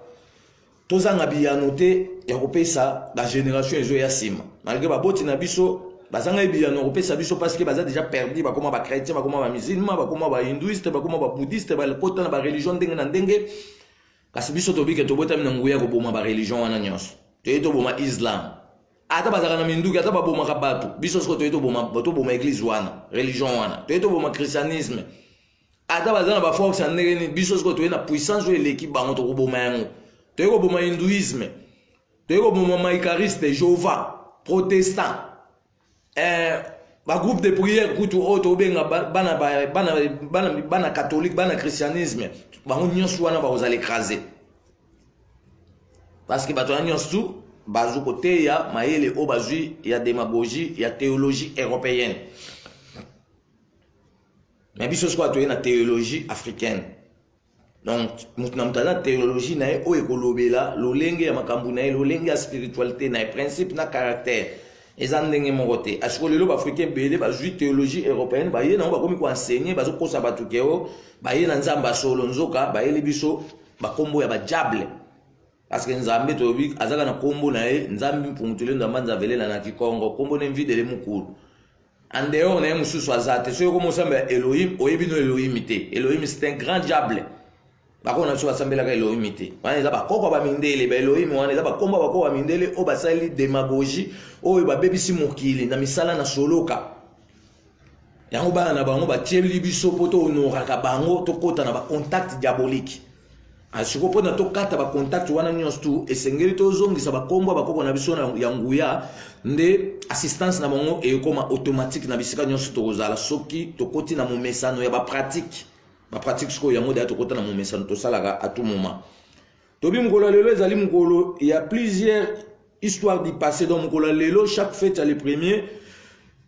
tozanga biyano te ya kopesa bagénération ezoya nsima, malgré baboti na biso bazanga biyano ya kopesa biso, parce que baza déjà perdu. Bakoma bachrétien, bakoma bamusulman, bakoma bahindouiste, bakoma babouddhiste, bakota na bareligion ndenge na ndenge. Kasi biso tobike, tobotami na nguya ya koboma bareligion wana nyonso. Toye toboma islam, ata bazalaka na minduki, ata babomaka bato. Biso sikoyo toye toboma église wana, religion wana. Toye toboma christianisme, ata baza na baforce ya ndenge nini. Biso sikoyo toye na puissance oyo eleki bango, tokoboma yango. Toye koboma hindouisme, toye koboma maïkariste, Jehova, protestant, bagroupe de prière kutu oyo tobenga bana, bana, bana, bana catholique, bana christianisme. Bango nyonso wana bakozala écrasé, parce que bato wana nyonso tu bazwi koteya mayele oyo bazwi ya démagogie ya théologie européenne. Mais biso sikoyo toye na théologie africaine. Donc moto na moto aza na théologie na ye oyo ekolobela lolenge ya makambo na ye, lolenge ya spiritualité na ye, principe na caractère eza ndenge moko te. Asiko lelo baafricain ebele bazwi théologie européenne, baye nango, bakomi koenseigner, bazokosa bato ke o baye na Nzambe ya solo. Nzoka bayeli biso bakombo ya badiable, parce que Nzambe toyebi azaka na kombo na ye, Nzambe Mpungu Tulendo Mbanza Velela na Kikongo, kombo na Mvidele Mukulu. En dehors na ye mosusu aza te. Soki okoma osamba ya Elohim, oyebi no Elohim te. Elohim, c'est un grand diable. Bakoko na biso basambelaka Elohim te. Wana eza bakoko ya bamindele. Baelohim wana eza bakombo ya bakoko ya mindele oyo basali démagogie, oyo babebisi mokili na misala na soloka yango. Bana na bango batieli biso mpo tohonoraka bango, tokɔta na bacontact diabolique. Sikoyo mpona tokata bacontact wana nyonso tu, esengeli tozongisa bakombo ya bakoko na biso ya nguya, nde assistance na bango ekóma automatique na bisika nyonso tokozala, soki tokoti na momesano ya bapratique. Bapratique sikoyo yango deya tokota na momesano, tosalaka à tout moment. Tobi mokolo ya lelo ezali mokolo ya plusieurs histoire du passé. Donc mokolo ya lelo, chaque fête ya le premier,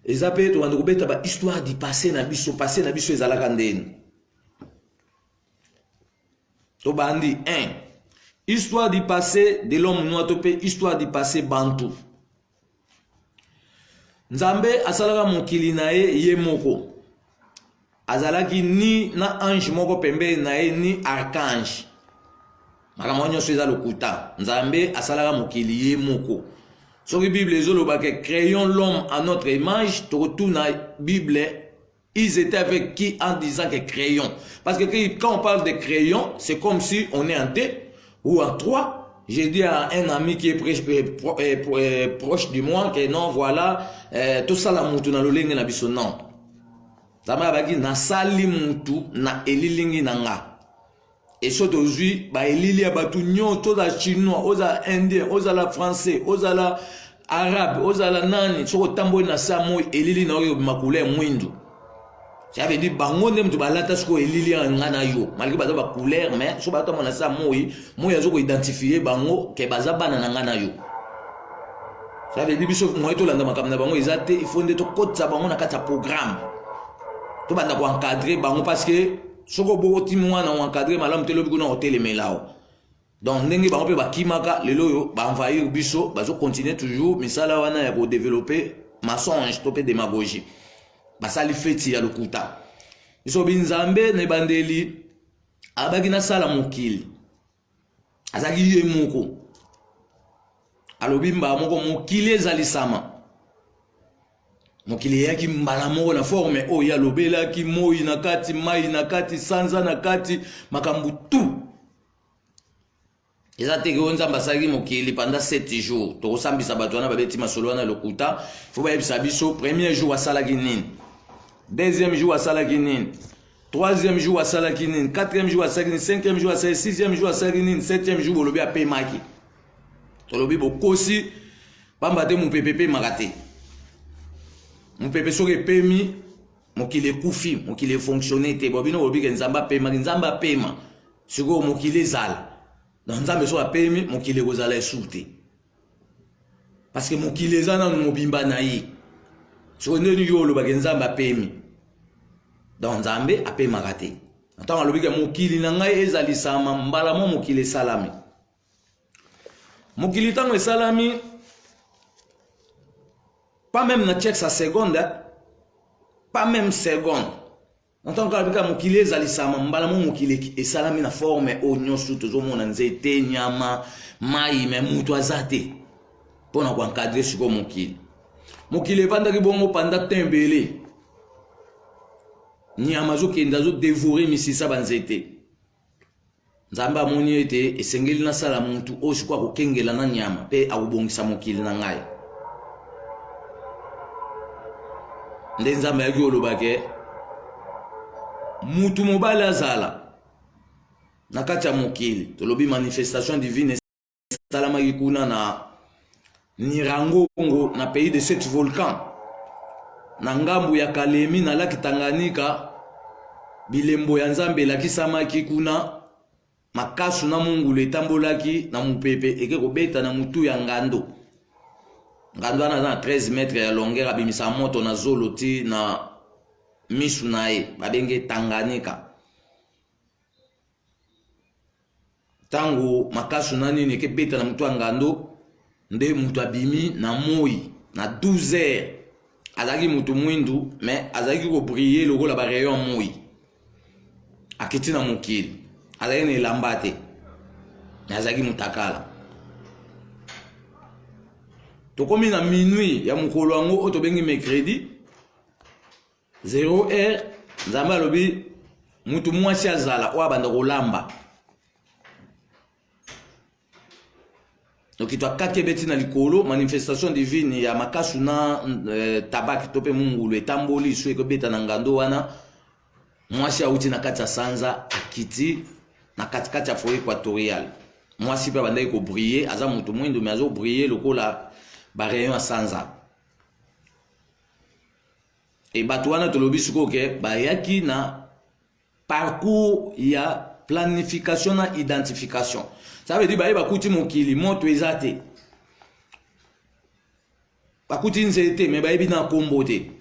eza mpe tobanda kobeta bahistoire du passé na biso. Passé na biso ezalaka ndeni? Tobandi 1, histoire du passé de l'homme noir to mpe histoire du passé bantu. Nzambe asalaka mokili na ye ye moko, azalaki ni na ange moko pembeni na ye, ni archange. Makambo nyonso eza lokuta. Nzambe asalaka mokili ye moko. Soki Bible ezolobaka "Créons l'homme à notre image", tokotuna Bible: ils étaient avec qui en disant que "créons"? Parce que quand on parle de "créons", c'est comme si on est en deux ou en trois. J'ai dit à un ami qui est proche, proche de moi que non, voilà, tosala mutu na lolenge na biso non. Nzambe abaki nasali mutu na elilingi na nga. Et so tozwi ba elili ya bato nyonso, ozala chinois, ozala indien, ozala français, ozala arabe, ozala nani, soki otamboli na sa moi elili na oyo ekobima couleur mwindu. Ça veut dire bango nde moto balata sikoyo elili ya nga na yo, malgré baza ba couleur, mais soki batambola na sa moi, moi azo koidentifie bango ke baza bana na nga na yo. Ça veut dire biso moyen tolanda makambo na bango eza te, il faut nde tokotisa bango na kati ya programme, tobanda koencadre bango, parce que soki obokoti mwana oencadre malamu te, lobi kuna otelemela o. Donc ndenge bango mpe bakimaka, lelo oyo baenvahir biso, bazocontinue toujours misala wana ya kodeveloppe mensonge to mpe démagogie. Basali feti ya lokuta. Biso binzambe na ebandeli abaki nasala mokili, azalaki ye moko, alobi mbala moko mokili ezalisama. Mokili eyaki mbala moko na forme oyo alobelaki, moi na kati, mai na kati, sanza na kati, makambo tout. Eza te ke oyo Nzambe asalaki mokili pendant 7 jours. Tokosambisa bato wana babeti masolo wana lokuta. Fo bayebisa biso premier jour asalaki nini, deuxième jour asalaki nini, troisième jour asalaki nini, quatrième jour asalaki nini, cinquième jour asalaki, sixième jour asalaki nini, septième jour bolobi apemaki. Tolobi bokosi, pamba te mopepe epemaka te. Mopepe soki epemi, mokili ekufi, mokili efonctionne te. Bo bino bolobi ke Nzambe apemaki, Nzambe apema, sikoyo mokili ezala. Donc Nzambe soki apemi, mokili ekozala esu te, parce que mokili eza nanu mobimba na ye. Sikoyo ndeni yo olobaka Nzambe apemi? Donc Nzambe apemaka te. Ntango alobi ke mokili na ngai ezalisama, mbala mwa mokili esalami. Mokili ntango esalami, pas même na check sa seconde, pas même seconde. Ntango kaka bika mokili ezalisama, mbala mo mokili esalami na forme oyo nyonso tozomona, nzete, nyama, mai, me moto aza te mpo na koencadre sikoyo mokili. Mokili evandaki bongo pendant temps ebele, nyama azokende azodevore misisa banzete. Nzambe amoni ete esengeli nasala mutu oyo sikoyo akokengela na nyama mpe akobongisa mokili na ngai. Nde Nzambe ayaki oloba ke mutu mobali azala na kati ya mokili. Tolobi manifestation divine esalamaki kuna na Nirangongo, na pays de sept volcans, na ngambu ya Kalemi na laki Tanganyika. Bilembo ya Nzambe elakisamaki kuna, makasu na mungulu etambolaki na mopepe, eke kobeta na mutu ya ngando. Ngando wana aza na 13 mètre ya longueur, abimisa moto na zolo ti na misu na ye, babenge Tanganyika. Ntango makasu na nini ekebeta na motu ya ngando, nde moto abimi na moi na 12 heures. Azalaki moto mwindu, mais azalaki kobrille lokola barayon ya moi. Akiti na mokili, azalaki na elamba te, mais azalaki motakala. Tokomi na minuit ya mokolo yango oyo tobengi mercredi, 0 heure. Nzambe alobi mutu mwasi azala oyo abanda kolamba. Lokito akati ebeti na likolo, manifestation divine ya makasu na tabaki to mpe mungulu etamboli so ekobeta na ngando wana. Mwasi awuti na kati ya sanza, akiti na katikati ya foyer équatoriale. Mwasi mpe abandaki kobrille, aza moto mwindo me azobrille lokola barayon ya sanza. E bato wana tolobi sikoyo ke bayaki na parcours ya planification na identification. Ça veut dire baye bakuti mokili, moto eza te, bakuti nzete me bayebi na kombo te,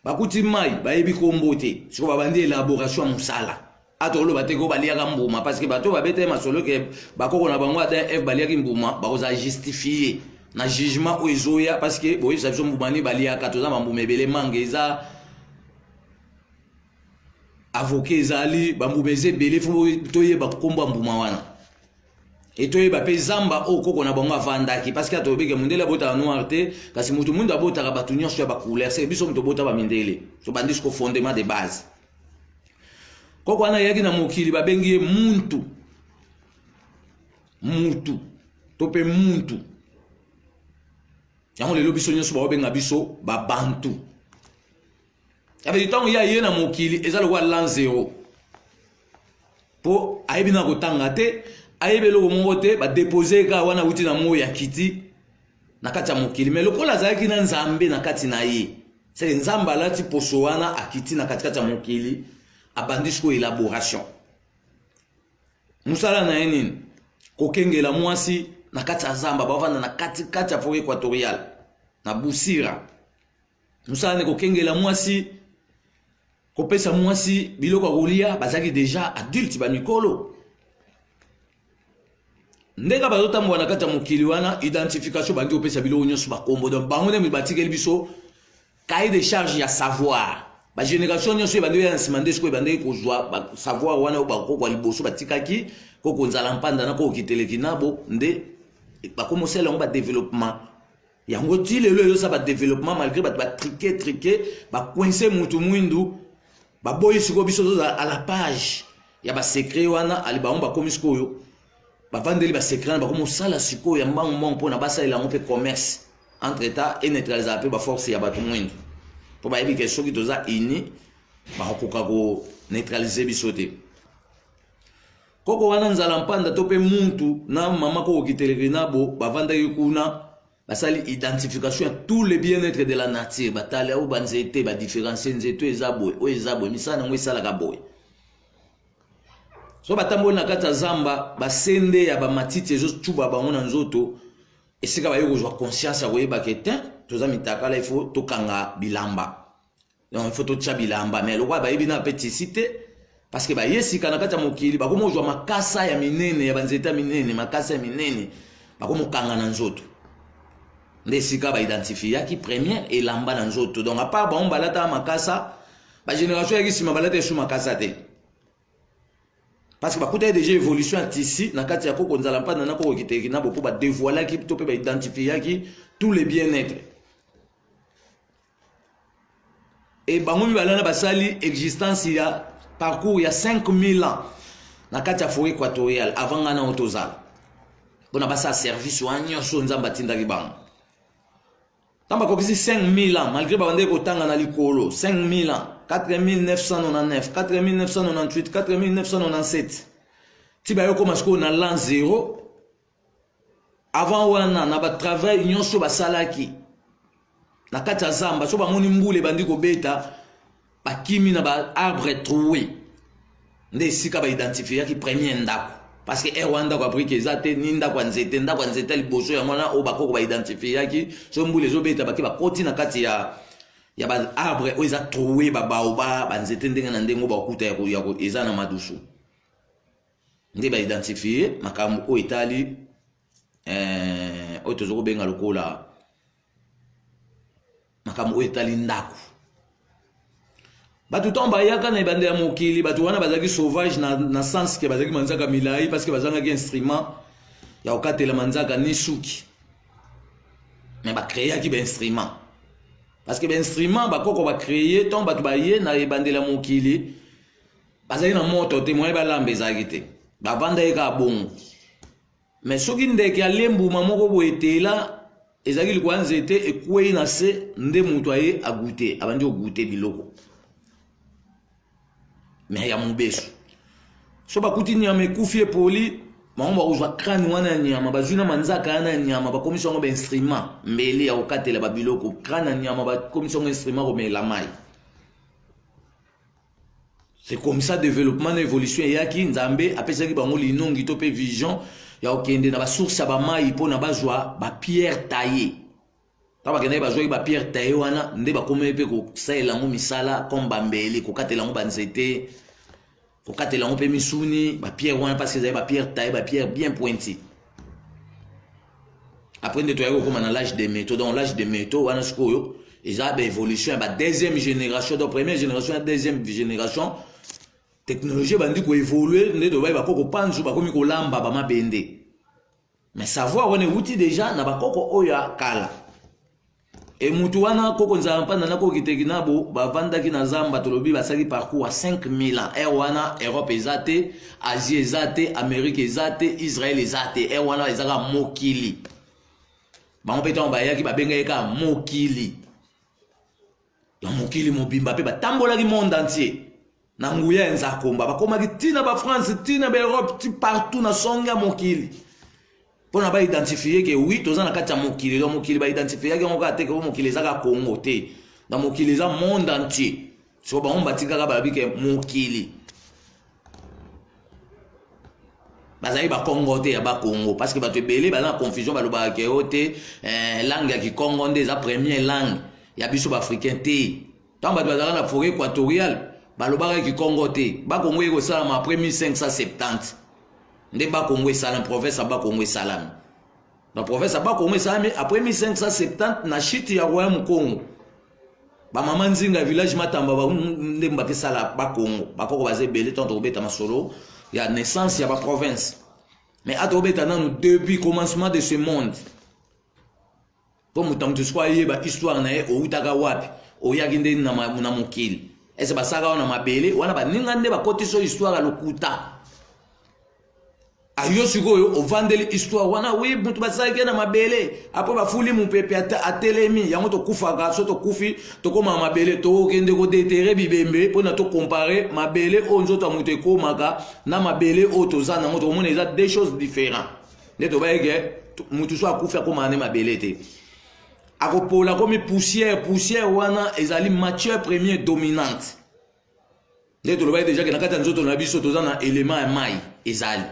bakuti mai bayebi kombo te. Sikoyo babandi élaboration ya mosala. Ata oloba te ko baliaka mbuma, parce que bato babeta ye masolo ke bakoko na bango Adam Eve baliaki mbuma, bakozala justifie na jugement oyo ezoya, parce que boyebisa biso mbuma nini baliaka. Toza bambuma ebele, mange eza, avocat ezali, bambuma eza ebele. Fo toyeba nkombo ya mbuma wana, e toyeba mpe zamba oyo koko na bango avandaki, parce que atoyebi ke mondele abotaka noir te, kasi moto mwindo abotaka bato nyonso ya bacouleur. Se biso moto obota bamindele, tobandi siko fondement de base. Koko wana ayaki na mokili, babengi ye muntu. Mutu to mpe muntu. Yango lelo biso nyonso baobenga biso babantu. Yabedi ntango ye aye na mokili eza lokola l'an zero, mpo ayebi na kotanga te, ayebi eloko moko te, badepose kaka wana awuti na moi ya kiti na kati ya mokili. Me lokola azalaki na Nzambe na kati na ye, seke Nzambe alati poso wana, akiti na katikati ya mokili, abandi sikoyo elaboration. Mosala na ye nini? Kokengela mwasi na kati ya zamba, bavanda na katikati ya forêt équatoriale na Busira. Mosala ne kokengela mwasi, kopesa mwasi biloko ya kolia. Bazalaki deja adulte, bamikolo. Ndenge bazotambola na kati ya mokili wana, identification, bandi kopesa biloko nyonso bakombo. Donc bango nde batikeli biso cahier de charge ya savoir. Bagénération nyonso ebandi oya na nsima nde sikoyo ebandaki kozwa savoir wana oyo bakoko ya liboso batikaki. Koko Nzala Mpanda na koko Kiteleki nabo nde bakomi osala yango badéveloppement. Yango ti lelo ezosala badéveloppement, malgré bato batriquer triquer, bacoincer mutu mwindu, baboyi. Sikoyo biso tozala à la page ya basecret wana. Ali bango bakomi sikoyo bavandeli basecret wana, bakomi osala sikoyo ya mbangu mbangu mpona basalela yango mpe commerce. Entre temps eneutralisaka mpe baforce ya bato mwindu, mpo bayebi ke soki toza uni, bakokoka koneutraliser biso te. Koko wana Nzala Mpanda to mpe muntu na mama koko Kiteleki nabo bavandaki kuna, basali identification ya tous les bien-être de la nature. Batali oyo banzete, badifférencier nzete oyo eza boye, oyo eza boye, misala yango esalaka boye. So batamboli na kati ya zamba, basende ya bamatiti ezocuba bango na nzoto. Esika baye kozwa conscience ya koyeba ke te, toza mitakala, il faut tokanga bilamba, donc il faut totya bilamba. Mais lokola bayebi na mpe tissu te, parce que baye sika na kati ya mokili, bakomi kozwa makasa ya minene ya banzete ya minene, makasa ya minene bakomi kokanga na nzoto. Nde esika baidentifiaki première elamba na nzoto. Donc à part bango balataka makasa, bagénération yaki nsima balata esu makasa te, parce que bakutaki déjà évolution ya tissu na kati ya koko Nzala Mpanda na koko Kiteleki na bo, mpo badévoilaki to mpe baidentifiaki tous les bien-être. E bango mibale wana basali existence ya parcours ya 5000 ans na kati ya forêt équatoriale avant ngai nango tozala, mpona basala service wana nyonso Nzambe atindaki bango. Ntango bakokisi 5000 ans, malgré babandaki kotanga na likolo 5000 ans, 4999, 4998, 4997, ti bayokoma sikoyo na l'an 0. Avant wana, na batravail nyonso basalaki na kati ya zamba, so bamoni mbula ebandi kobeta, bakimi na baarbre troué. Nde esika baidentifiaki premier ndako, parce que ere wana ndako ya brique eza te, ni ndako ya nzete. Ndako ya nzete ya liboso yango wana oyo bakoko baidentifiaki. So mbula ezobeta, bake bakoti na kati ya baarbre oyo eza troué, babaoba, banzete ndenge na ndenge oyo bakuta eza na madusu. Nde baidentifie makambo oyo etali oyo toza kobenga lokola makambo oyo etali ndako. Bato ntango bayaka na ebanda ya mokili, bato wana bazalaki sauvage na sens ke bazalaki manzaka milai, parce que bazangaki instrument ya kokatela manzaka ni suki. Mais bacréaki bainstrument, parce que bainstrument bakoko bacréer ntango bato baye na ebandela mokili, bazali na moto te, moye balamba ezalaki te, bavanda ye kaka bongo. Mais soki ndeke alie mbuma moko boye, etela ezalaki likolo ya nzete, ekwei na se, nde moto aye agoûter, abandi kogoûter biloko. Mais ya mobesu, so bakuti nyama ekufi, epoli, bango bakozwa crâne wana ya nyama, bazwi na manzaka wana ya nyama, bakomisi yango bainstrument, mbeli ya kokatela babiloko. Crâne ya nyama bakomisi yango instrument komela mai. C'est comme ça développement na évolution eyaki. Nzambe apesaki bango linongi to mpe vision ya kokende na basource ya bamai mpona bazwa bapierre taillée. Ntango bakendaki, bazwaki bapierre taillée wana, nde bakomaki mpe kosalela yango misala comme bambeli, kokatela yango banzete, kokatela yango mpe misuni, bapierre wana, parce ezali bapierre taillée, bapierre bien pointi. Après nde toyaki kokóma na l'âge des métaux. Donc l'âge des métaux wana sikoyo eza baévolution ya badeuxième génération. Donc première génération ya deuxième génération, technologie ebandi koévolue. Nde tobai bakoko panzu bakomi kolamba bamabende. Mais savoir wana ewuti déjà na bakoko oyo ya kala. E mutu wana koko nzala mpanda na koko kiteki nabo bavandaki na zamba, tolobi basalaki parcours ya 5000 ans. Ere wana Europe eza te, Asie eza te, Amerique eza te, Israël eza te. Ere wana ezaka mokili. Bango mpe ntango bayaki babengaki kaka mokili. Ya mokili mobimba mpe batambolaki monde entier na nguya ya nzakomba, bakomaki ti na bafrance, ti na baeurope, ti partout na songe ya mokili mpo na baidentifie ke wi toza na kati ya mokili. Donc mokili baidentifiyaki yango kaka te ke mokili eza kaka Congo te, na mokili eza monde entier. Soko bango batikaka balobi ke mokili bazali bakongo te ya bakongo, parce que bato ebele baza na confusion, balobaka ke o te langue ya kikongo nde eza première langue ya biso baafricain te. Ntango bato bazalaka na forêt équatoriale balobaka kikongo te. Bakongo eye kosalama après 1570 nde bakongo esalami, province ya bakongo esalami. Na province ya bakongo esalami après 1570 na chute ya royaume Congo. Bamama Nzinga ya village Matamba nde bakesala bakongo. Bakoko baza ebele ntango tokobeta masolo ya naissance ya baprovince, mais atokobeta nanu depuis commencement de ce monde mpo moto na moto sikoyo ayeba histoire na ye, outaka wapi, oyaki nde na mokili ese basalaka wana mabele wana, baninga nde bakotisi histoire ya lokuta. Ayo sikoyo ovandeli histoire wana, wi moto basalaki na mabele, apres bafuli mopepe atelemi, yango tokufaka. So tokufi tokóma mabele, tokokende kodetere bibembe mpona tokompare mabele oyo nzoto ya moto ekomaka na mabele oyo toza nango, tokomona eza deux choses différents. Nde tobayeke motu so akufi akomaka nde mabele te, akopola komi poussière. Poussière wana ezali matière première dominante. Nde tolobaki deja ke na kati ya nzoto na biso toza na élément ya mai ezali,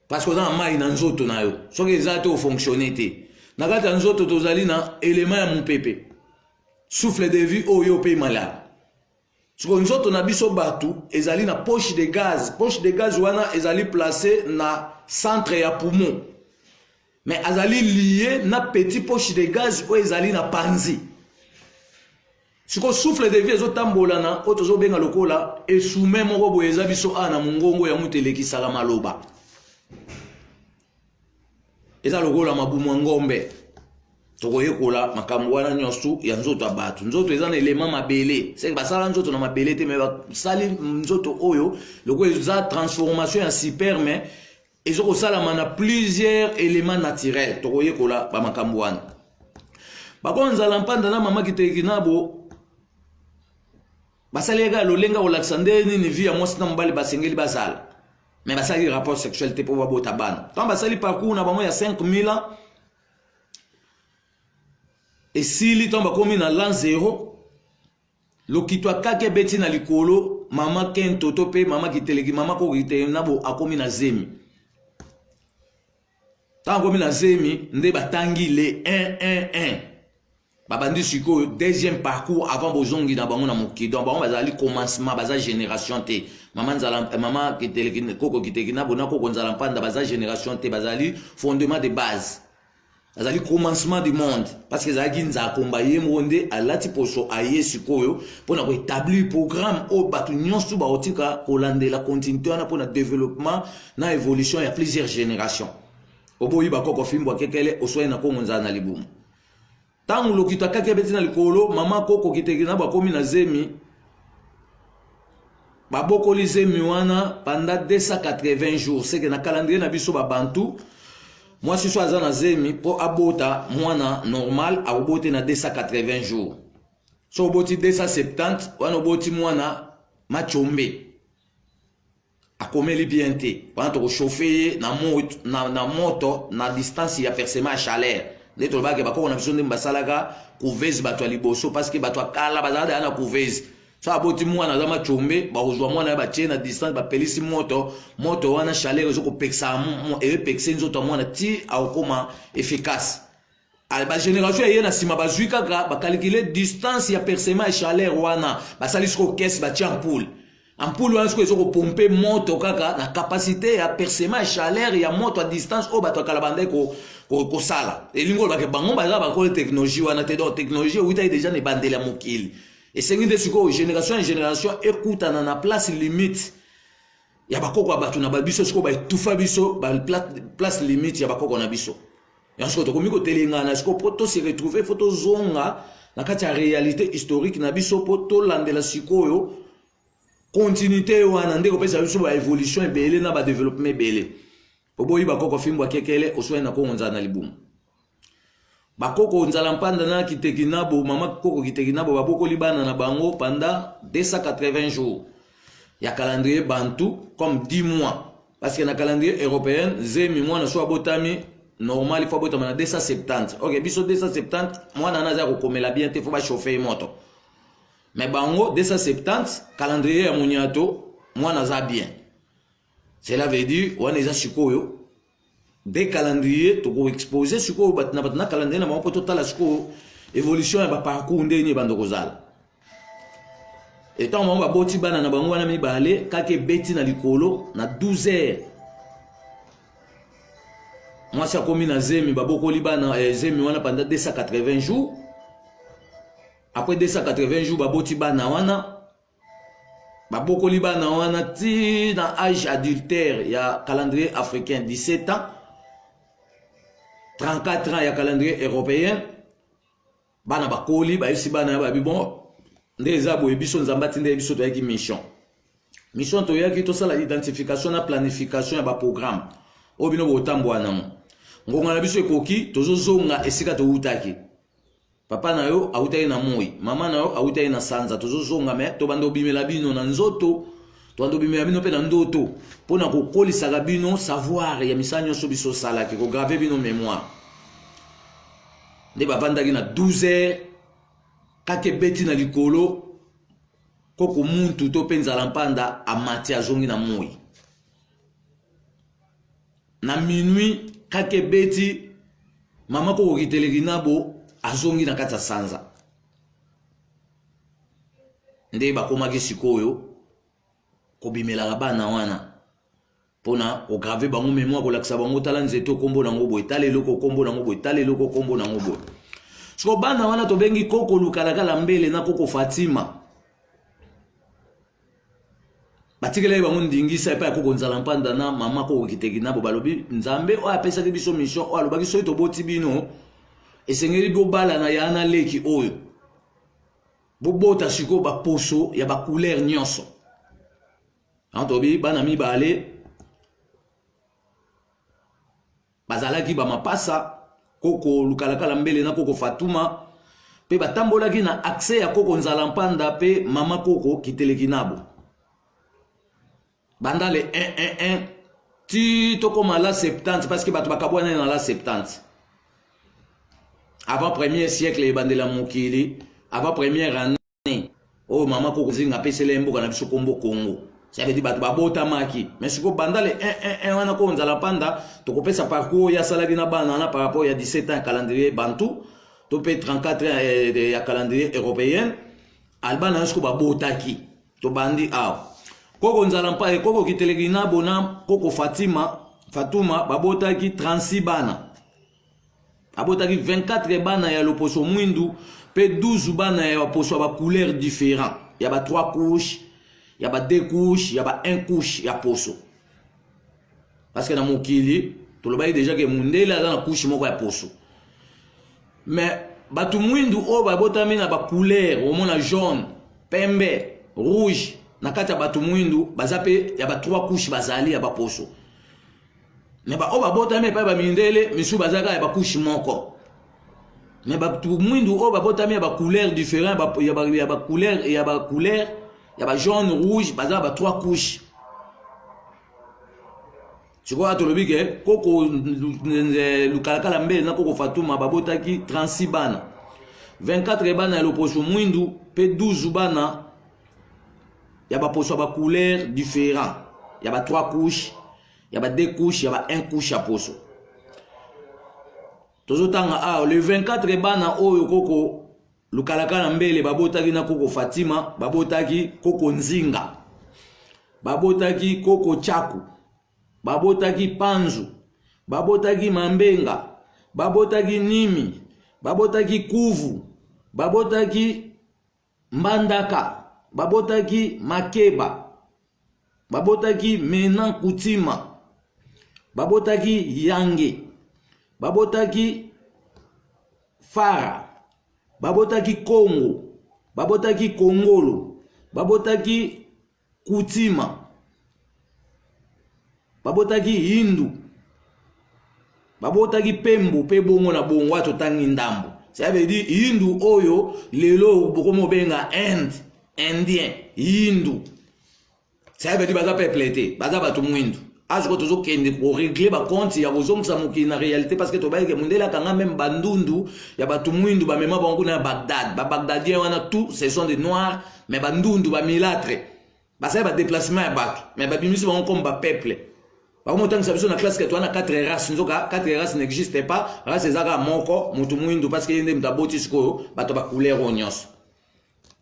parce que oza na mai na nzoto na yo, soki eza te ofonctionne te. Na kati ya nzoto tozali na élément ya mopepe, souffle de vie oyo mpe malaka. Siko nzoto na biso bato ezali na poche de gaz. Poche de gaz wana ezali place na centre ya poumon, mais azali lié na petit poche de gaz oyo ezali na panzi. Siko souffle de vie ezotambola na oyo tozobenga lokola esume moko boye eza biso awa na mongongo ya moto elekisaka maloba, eza lokola mabumu ya ngombe. Tokoyekola makambo wana nyonso ya nzoto ya bato. Nzoto eza na elema mabele, seke basala nzoto na mabele te, me basali nzoto oyo lokola eza transformation ya sperme ezokosalama na plusieurs éléments naturels. Tokoyekola bamakambo wana. Bakonzala mpanda na mama kiteki nabo basali kaka lolenga kolakisa nde nini vie ya mwasi na mobali basengeli bazala, me basalaki rapport sexuel te mpo babota bana. Ntango basali parcours na bango ya 5000 ans esili, ntango bakomi na l'an 0, lokito akaki ebeti na likolo, mama kento to mpe mama kiteleki, mama koko nabo akomi na zemi. Ntango akomi na zemi nde batangi le 1 1 1, babandi sikoyo deuxième parcours avant bozongi na bango na mokili. Donc bango bazali commencement, baza génération te. Mama nzala, mama kiteleki, koko kiteki nabo na koko nzala mpanda baza génération te, bazali fondement de base, azali commencement du monde, parce que ezalaki nzakomba ye moko nde alati poso aye sikoyo mpona koétablir programme oyo bato nyonso bakotika kolandela continuité wana mpona développement na évolution ya plusieurs générations. Oboyi bakoko fimbo akekele oswai na kongo nzala na libumu. Ntango lokito akaki abeti na likolo, mama koko kiteki na bakomi na zemi, babokoli zemi wana pendant 280 jours. Seke na calendrier na biso babantu, mwasi so aza na zemi mpo abota mwana normal akoboti na 280 jours. So oboti 270 wana oboti mwana machombe, akomeli bien te. Wana tokochauffe ye na moto na distance ya percement ya chaleur. Nde tolobaki bakoko na biso nde basalaka couveuse bato ya liboso, parce que bato ya kala bazalaka deya na couveuse. So aboti mwana aza machombe, bakozwa mwana ye batie na distance, bapelisi moto. Moto wana chaleur ezokopekisa, eyepekisa nzoto ya mwana ti akokoma efficace. Bagénération eye na nsima bazwi kaka bakalikile distance ya percement ya chaleur wana, basali sikoyo kese, batie ampoule. Ampoule wana sikoyo ezokopompe moto kaka na capacité ya percement ya chaleur ya moto ya distance oyo bato ya kala bandaki kosala. Elingi olobake bango baza bakolo technologie wana te. Donc technologie ewutaki deja na ebandeli ya mokili. Esengi nde sikoyo génération ya génération ekutana na place limite ya bakoko ya bato na babiso. Sikoyo baetufa biso place limite ya bakoko na biso. Yango sikoyo tokomi kotelengana sikoyo mpo to se retrouver, fo tozonga na kati ya réalité historique na biso mpo tolandela sikoyo continuité wana nde kopesa biso ba évolution ebele na ba développement ebele. Oboyi bakoko fimbo akekele oswani na kongo nzala na libumu. Bakoko nzala mpanda na kiteki nabo, mama koko kiteki nabo babokoli bana na bango pendant 280 jours ya calendrier bantu comme 10 mois, parce que na calendrier européen zemi mwana so abotami normal il faut abotama na 270. Ok, biso 270 mwana wana aza kokomela bien te, faut bachauffe moto. Mais bango 270 calendrier ya monyato mwana aza bien. Cela veut dire wana eza sikoyo de calendrier tokoexpose sikoyo bato na bato na calendrier na bango mpo totala sikoyo évolution ya baparcours ndenge nini ebanda kozala. Etango bango baboti bana na bango wana mibale, kaka ebeti na likolo na 12 heures, mwasi akomi na zemi, babokoli bana eh, zemi wana pendant 280 jours. Après 280 jours baboti bana wana, babokoli bana wana ti na âge adultère ya calendrier africain 17 ans, 34 ans ya calendrier européen. Bana bakoli, bayebisi bana ya babi bon, nde eza boye, biso Nzambe atindeli biso, toyaki mission. Mission toyaki tosala identification na planification ya baprogramme oyo bino bokotambola nango. Ngonga na biso ekoki, tozozonga esika towutaki. Papa na yo awutaki na moi, mama na yo awutaki na sanza, tozozonga me tobanda obimela bino na nzoto, tobanda obimela bino mpe na ndoto mpo na kokolisaka bino savoir ya misala nyonso biso osalaki, kograve bino mémoire. Nde bavandaki na 12 heures, kaka ebeti na likolo, koko muntu to mpe nzala mpanda amati azongi na moi. Na minuit kaka ebeti, mama koko kiteleki nabo azongi na kati ya sanza. Nde bakomaki sikoyo kobimelaka bana wana mpona kograve bango memoire, kolakisa bango tala nzete okombo nango boye, tala eloko okombo nango boye, tala eloko okombo nango boye. Siko bana wana tobengi koko lukalakala mbele na koko Fatima, batikelaki bango ndingisa epai ya koko nzala mpanda na mama koko kiteki nabo. Balobi Nzambe oyo apesaki biso mission oyo alobaki soki toboti bino esengeli bobalana ya na leki oyo bobota sikoyo baposo ya bacouleur nyonso. Yango tobi bana mibale bazalaki bamapasa, koko lukalakala mbele na koko Fatuma, mpe batambolaki na accès ya koko nzala mpanda mpe mama koko kiteleki nabo banda le 1 1 1 ti tokoma la 70, parce que bato bakabwanani na la 70 avant premier siècle ebandela mokili, avant première année oyo mama koko zinga apesela ye mboka na biso kombo Congo. Ça veut dire bato babotamaki, mais sikoyo banda le 1 1 1 wana koko nzala panda tokopesa parcours oyo asalaki na bana wana par rapport ya 17 ans ya calendrier bantu to mpe 34 ans ya calendrier européen. Albana yo sikoyo babotaki, tobandi awa koko nzala mpa koko kiteleki na bona koko Fatima Fatuma babotaki 36 bana. Abotaki 24 bana ya loposo mwindu mpe 12 bana ya baposo ya bacouleur différent, ya ba 3 couches, ya ba 2 couches, ya ba 1 couche ya poso, parce que na mokili tolobaki déjà ke mundele aza na couche moko ya poso, mais bato mwindu oyo babotami na bacouleur omona jaune, pembe, rouge, na kati ya bato mwindu baza mpe ya ba 3 couche bazali ya baposo. Me baoyo babotami epai bamindele misusu baza kaka ya bakushe moko, me bato mwindu oyo babotami ya bacouleur différent, ya bacouleur ya bacouleur ya bajaune, rouge, baza na ba 3 couche. Sikoyo tolobi ke koko lukalakala mbele na koko Fatuma babotaki 36 bana, 24 bana ya loposo mwindu mpe 12 bana ya baposo ya bacouleur différent, ya ba 3 couche, ya ba 2 couche, ya ba 1 couche ya poso. Tozotanga awa le 24 bana oyo koko lukalaka na mbele babotaki na koko Fatima, babotaki koko Nzinga, babotaki koko Chaku, babotaki Panzu, babotaki Mambenga, babotaki Nimi, babotaki Kuvu, babotaki Mbandaka, babotaki Makeba, babotaki Menan Kutima, babotaki Yange, Babotaki Fara, babotaki Kongo, babotaki Kongolo, babotaki Kutima, babotaki Hindu, babotaki Pembo mpe bongo na bongo. Wana totangi ndambo. Ça veut dire Hindu oyo lelo bokomi obenga Inde, Indien, Hindu. Ça veut dire baza peuple te, baza bato mwindu. Asiko tozokende korégler bacompte ya kozongisa mokili na réalité, parce que tobayeke mondele akanga même bandundu ya bato mwindu, bamema bango kuna ya Bagdad. Babagdadien wana, tout ce sont des noirs, mais bandundu, bamulâtres, basali badéplacement ya bato, mais babimisi bango comme bapeuple. Bakomotangisa biso na classe ke towana 4 race, nzoka 4 race n'existe pas. Race eza kaka moko, motu mwindu, parce que ye nde moto aboti sikoyo bato bacouleur oyo nyonso.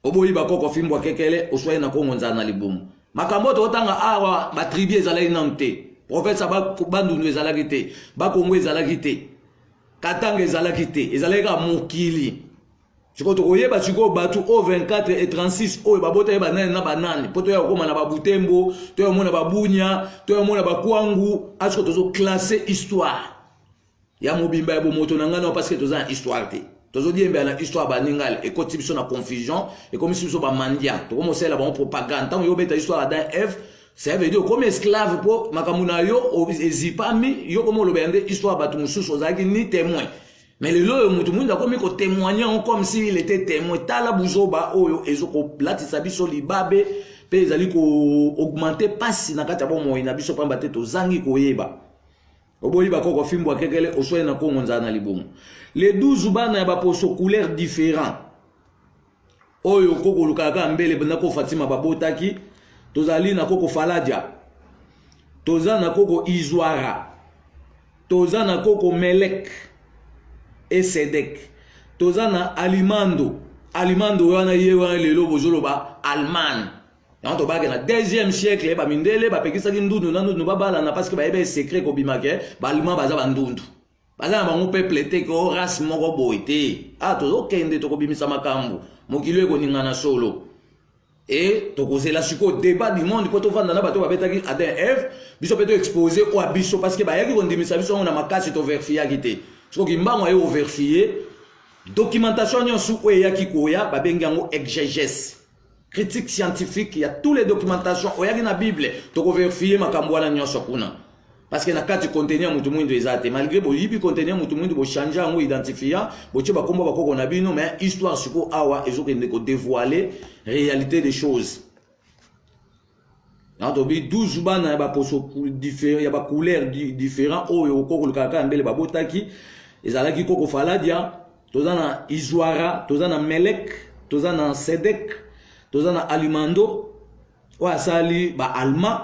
Oboyi bakoko fimbwa kekele, oswai na Kongo nzala na libumu. Makambo oyo tokotanga awa, batribu ezalaki nanu te, prophète. Bandundu ezalaki te, Bakongo ezalaki te, Katanga ezalaki te, ezalaki kaka mokili. Sikoyo tokoyeba sikoyo bato oyo 24 et 36 oyo babota ye banani na banani, mpo toya kokóma na Babutembo, toya komona Babunya, toya komona Bakwangu. Asiko tozoclasser histoire ya mobimba ya bomoto na ngai nao, parce que toza na histoire te. Tozodiembela na histoire baningale, ekoti biso na confusion, ekomisi biso bamandia, tokomosalela bango propagande. Ntango yo obeta histoire Adam Eve, ça veut dire okomi esclave, mpo makambo na yo ezipami. Yo komi olobela nde histoire bato mosusu, ozalaki ni témoin. Mais lelo oyo motu mwindu akomi kotémoigner yango comme s'il était témoin. Tala buzoba oyo ezokolatisa biso libabe mpe ezali koaugmenter mpasi na kati ya bomoi na biso, pamba te tozangi koyeba. Oboyi bakoko fimbwa kekele, oswai na Kongo nzala na libumu. Les 12 bana ya baposo couleur différent oyo koko olukaka mbele na koko Fatima babotaki, tozali na koko Faladia, toza na koko Izwara, toza na koko Melek Esedek, toza na Alimando. Alimando wana, ye wana lelo bozoloba Allemagne. Yango tobaki na deuxième siècle, bamindele bapekisaki ndundu na ndundu babalana, parce que bayebi secret kobimake baallemand baza bandundu, baza na bango peuple te, ke o race moko boye te. Ah, tozokende, tokobimisa makambo, mokili oyo ekoningana solo. E tokozela sikoyo débat du monde, mpo tovanda na bato babetaki Adam Eve, biso mpe toexposer oyo ya biso, parce que bayaki kondimisa biso yango na makasi, tovérifiaki te. Soki mbango aye kovérifier documentation nyonso oyo eyaki koya, babengi yango exégèse critique scientifique ya tous les documentations oyaki na Bible. Tokovérifier makambo wana nyonso kuna, parce que na kati contenu ya motu mwindu eza te. Malgré boyibi contenu ya motu mwindu, bochanger yango, identifiant, botie bakombo bakoko na bino, mais histoire sikoyo awa ezokende kodévoiler réalité des choses. Na tobi 12 bana ya baposo ya bacouleur différent oyo koko olukaka kaka mbele babotaki, ezalaki koko Faladia, toza na Izwara, toza na Melek, toza na Sedek, toza na Alimando oyo asali baallemand,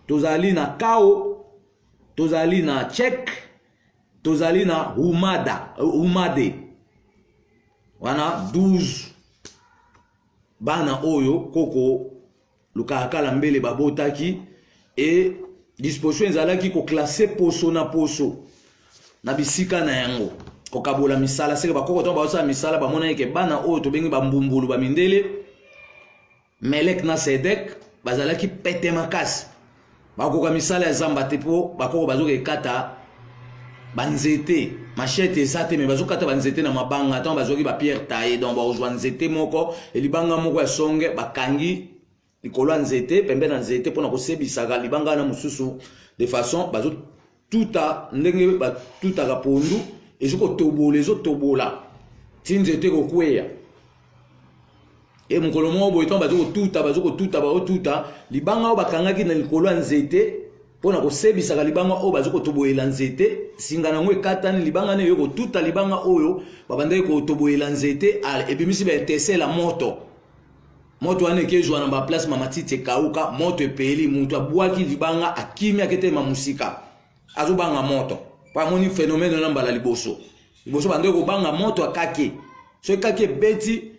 tozali na Kao, tozali na Tchek, tozali na Humada, Humade. Wana 12 bana oyo koko lukaka mbele babotaki. E disposition ezalaki koclasser poso na poso na bisika na yango, kokabola misala. Seke bakoko ntango bazosala misala, bamonaki ke bana oyo tobengi bambumbulu, bamindele, Melek na Sedek, bazalaki pete makasi, bakoka misala ya zamba te, mpo bakoko bazoka ekata banzete, machette eza te, me bazokata banzete na mabanga. Ntango bazwaki bapierre taillée, donc bakozwa nzete moko, libanga moko ya songe, bakangi likolo ya nzete, pembe na nzete, mpona kosebisaka libanga wana mosusu, de façon bazotuta ndenge batutaka pondu, ezokotobola, ezotobola ti nzete kokweya. E mokolo moko boye, ntango bazokotuta, bazokotuta, bazotuta, libanga oyo bakangaki na likolo ya nzete mpona kosebisaka libanga oyo bazokotoboyela nzete, singa nango ekatani. Libanga na eyo kotuta libanga oyo babandaki kotoboyela nzete, ebimisi baétincelle, moto. Moto wana ekezwa na baplace mamatiti ekauka, moto epeli. Moto abwaki libanga, akimi, aketelema mosika, azobanga moto, po amoni phénomène wana mbala liboso. Liboso bandeki kobanga moto akake. Soki kake ebeti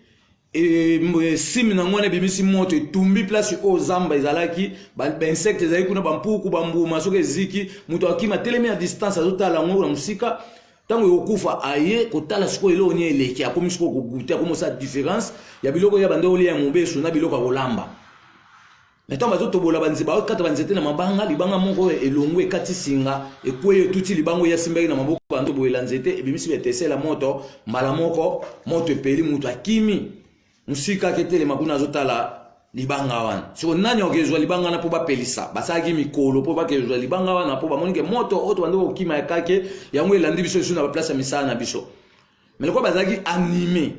sime nango wana, ebimisi moto, etumbi place oyo zamba ezalaki, bainsecte ezalaki kuna, bampuku, bambuma. Soki eziki, moto akimi, atelemi na distance, azotala yango na mosika. Ntango ekokufa, aye kotala sikoyo eloko nini eleki. Akomi sikoyo kogoûter, akomi kosala différence ya biloko ya bande olia ya mobesu na biloko ya kolamba. Mais ntango bazotobola bakata banzete na mabanga, libanga moko elongo ekati singa, ekwei, etuti libanga oyo asimbaki na maboko, bantobolela nzete, ebimisi betesela moto. Mbala moko moto epeli, moto akimi mosika, aketelema kuna, azotala libanga wana. Siko nani akozwa libanga wana mpo bapelisa? Basalaki mikolo mpo bakezwa libanga wana, mpo bamoni ke moto oyo tobandi kokima ya kake yango elandi biso lisusu na baplace ya misala na biso. Mais lokola bazalaki animé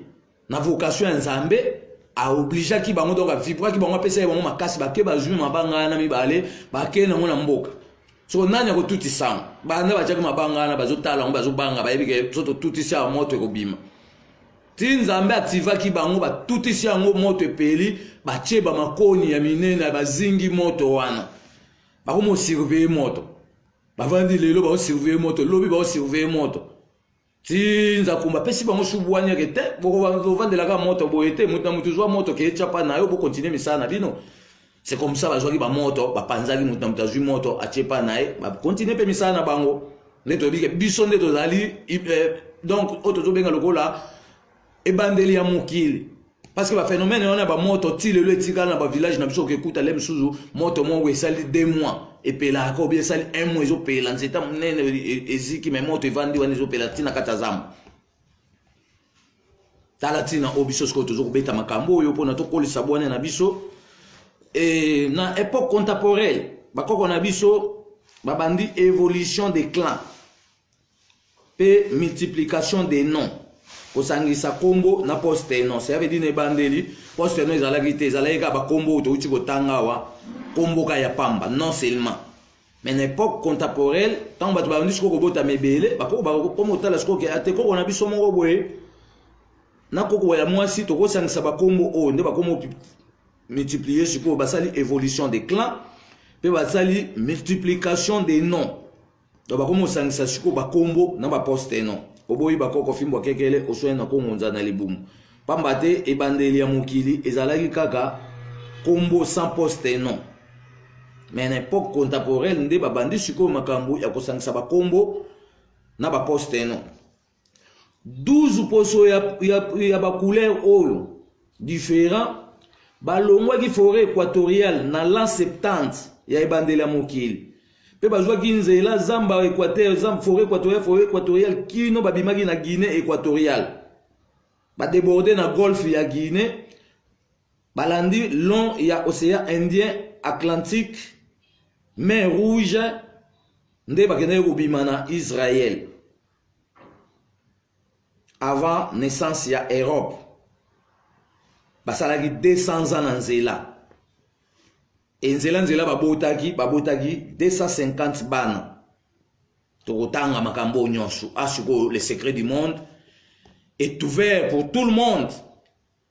na vocation ya Nzambe, aobligeaki bango, donc avibraki bango, apesaki bango makasi, bake bazwi mabanga wana mibale, bake nango na mboka. Soko nani akotutisa yango? Banda batiaki mabanga wana, bazotala yango, bazobanga, bayebi ke so totutisi awa, moto ekobima. Ti Nzambe activaki bango, batutisi yango, moto epeli, batie bamakoni ya minene, bazingi moto wana, bakomi osurveille moto. Bavandi lelo, baosurveille moto, lobi baosurveille moto, ti Nzakumba apesi bango su bwanyeke te: bovandelaka moto boye te, moto na moto zwa moto, ke tyapa na yo, bokontinue misala na bino. C'est comme ça bazwaki bamoto, bapanzaki, moto na moto azwi moto, atie pa na ye, bakontinue mpe misala na bango. Nde toyebi ke biso nde tozali donc oyo tozobenga lokola ebandeli ya mokili, parce que baphénomène wana ya bamoto ti lelo etikala na bavillage na biso. Okekuta le mosusu moto moko esali 2 mois epelaka, obi esali un mois ezopela, nzeta monene eziki, me moto evandi wana, ezopela ntina kati ya zamba. Tala ntina oyo biso sikoyo toza kobeta makambo oyo mpona tokolisa bwana na biso. E, na époque contemporaine, bakoko na biso babandi évolution des clans mpe multiplication des noms, kosangisa nkombo na poste nom. Ça veut dire na ebandeli poste nom ezalaki te, ezalaki kaka bakombo oyo touti kotanga awa, nkombo ka ya pamba, non seulement. Mais na époque contemporaine, ntango bato babandi sikoyo kobotama ebele, bakoko bakoma kotala sikoyo ate koko na biso moko boye na koko ya mwasi, tokosangisa bakombo oyo, nde bakombo multiplier. Sikoyo basali évolution des clans mpe basali multiplication des noms, donc bakomi kosangisa sikoyo bakombo na baposte nom. Oboyi bakoko fimbo akekele oswani na kongonza na libumu, pamba te ebandeli ya mokili ezalaki kaka kombo sans poste nom. Mais na époque contemporaine nde babandi sikoyo makambo ya kosangisa bakombo na baposte nom. 12 poso ya bacouleur oyo différent balongwaki forêt équatoriale na l'an 70 ya ebandeli ya mokili, mpe bazwaki nzela zamba équateur, zamba, forêt équatoriale, forêt équatoriale, kino babimaki na Guinée équatoriale, badéborde na golfe ya Guinée, balandi long ya océan Indien, Atlantique, mer Rouge, nde bakendaki kobima na Israël avant naissance ya Europe. Basalaki 200 ans na nzela. E nzela nzela babotaki 250 bana. Tokotanga makambo oyo nyonso. A sikoyo, le secret du monde est ouvert pour tout le monde,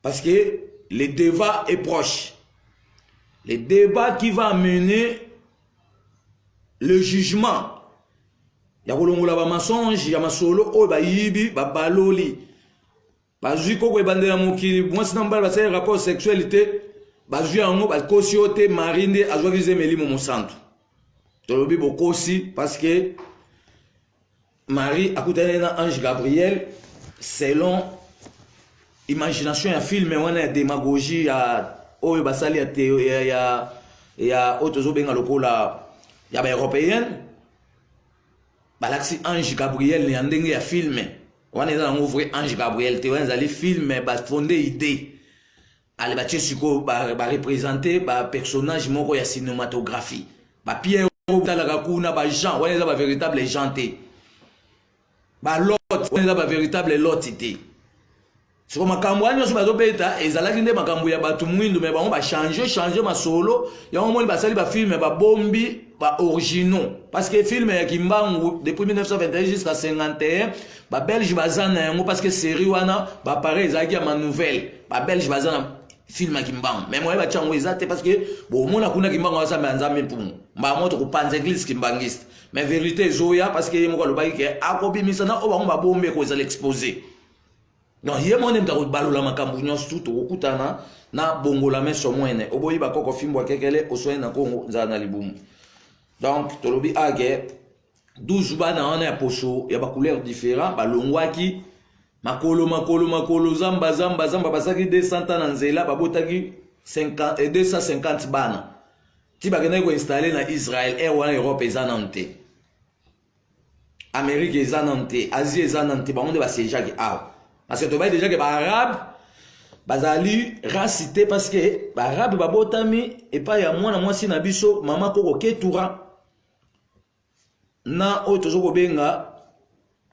parce que le débat est proche, le débat qui va amener le jugement ya kolongola bamensonge ya masolo oyo bayibi, babaloli, bazwi koko ebandela mokili, mwasi na mobali basali rapport sexuel te, bazwi yango, bakosi yo te, Marie nde azwaki zemi elimo mosantu. Tolobi bokosi, parce que Marie akutani na ange Gabriel selon imagination ya film wana ya démagogie ya oyo basali ya oyo tozobenga lokola ya baeuropéenne. Balakisi ange Gabriel ya ndenge ya film wana, eza nango vrai ange Gabriel te, wana ezali film bafonde idée. Ale batie sikoyo bareprésente bapersonnage moko ya cinématographie, bapierre otalaka kuna, bajean wana eza bavéritable jean te, balot wana eza bavéritable lot te. Siko makambo wana nyonso bazobeta ezalaki nde makambo ya bato mwindu, me bango bachange change masolo yango. Moni basali bafilm, babombi baoriginaux, parce que film ya Kimbangu depuis 1921 jusqu'à 51, babelge baza na yango, parce que série wana baappareil ezalaki ya manouvelle. Babelge baza na film ya Kimbangu, mais moye batia yango eza te, parce que bomona kuna Kimbangu asamba ya Nzambe mpungu mbala moto kopanza église kimbangiste. Mais vérité ezoya, parce que ye moko alobaki ke akobimisa na oyo bango babombi, ekozala exposé. Donc ye moko nde moto akobalola makambo nyonso tu. Tokokutana na bongola meso mwene. Oboyi bakoko fimbo akekele oswani na kongo nzala na libumu. Donc tolobi ake 12 bana wana ya poso ya bacouleur différent balongwaki makolo makolo makolo, zamba zamba zamba, basalaki 200 ans na nzela, babotaki 250 bana. Ti bakendaki koinstalle na Israël, ere wana Europe eza nanu te, Amérique eza nanu te, Asie eza nanu te, bango nde basiégeaki awa. Parce que tobayi déjà ke baarabe bazali race te, parce que baarabe babotami epai ya mwana mwasi na biso mama koko Ketura na oyo tozo kobenga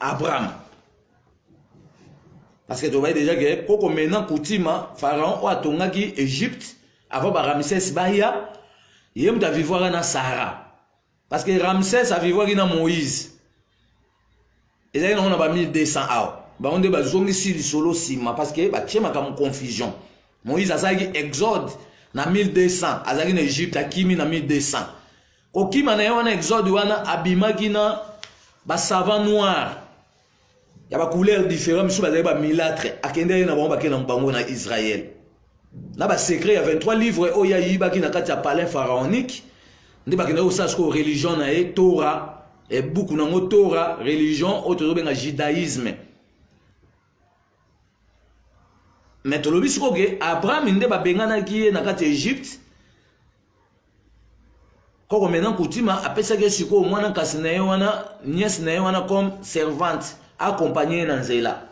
Abraham. Parce que tobayi déjà ke koko mena Kutima, pharaon oyo atongaki Egypte avant ba Ramsès baya, ye moto avivwaka na Sara. Parce que Ramsès avivwaki na Moïse, ezalaki nango na ba 1200 awa. Bango nde bazongisi lisolo nsima parce que batie makambo confusion. Moïse asalaki exode na 1200, azalaki na Egypte, akimi na 1200. Kokima na ye wana, exode wana, abimaki na basavant noir ya bacouleur différent, misusu bazalaki bamilâtre. Akende ye na bango, bakende na bango na Israel na basecret ya 23 livre oyo ayibaki na kati ya palais pharaonique. Nde bakendaki kosala sikoyo religion na ye, Tora, ebuku nango Tora, religion oyo tozobenga judaïsme. Mais tolobi sikoyo ke Abraham nde babenganaki ye na kati ya Egypte. Koko maintenant Kutima apesaki ye sikoyo mwana nkasi na ye wana, nièce na ye wana, comme servante, accompagne ye na nzela.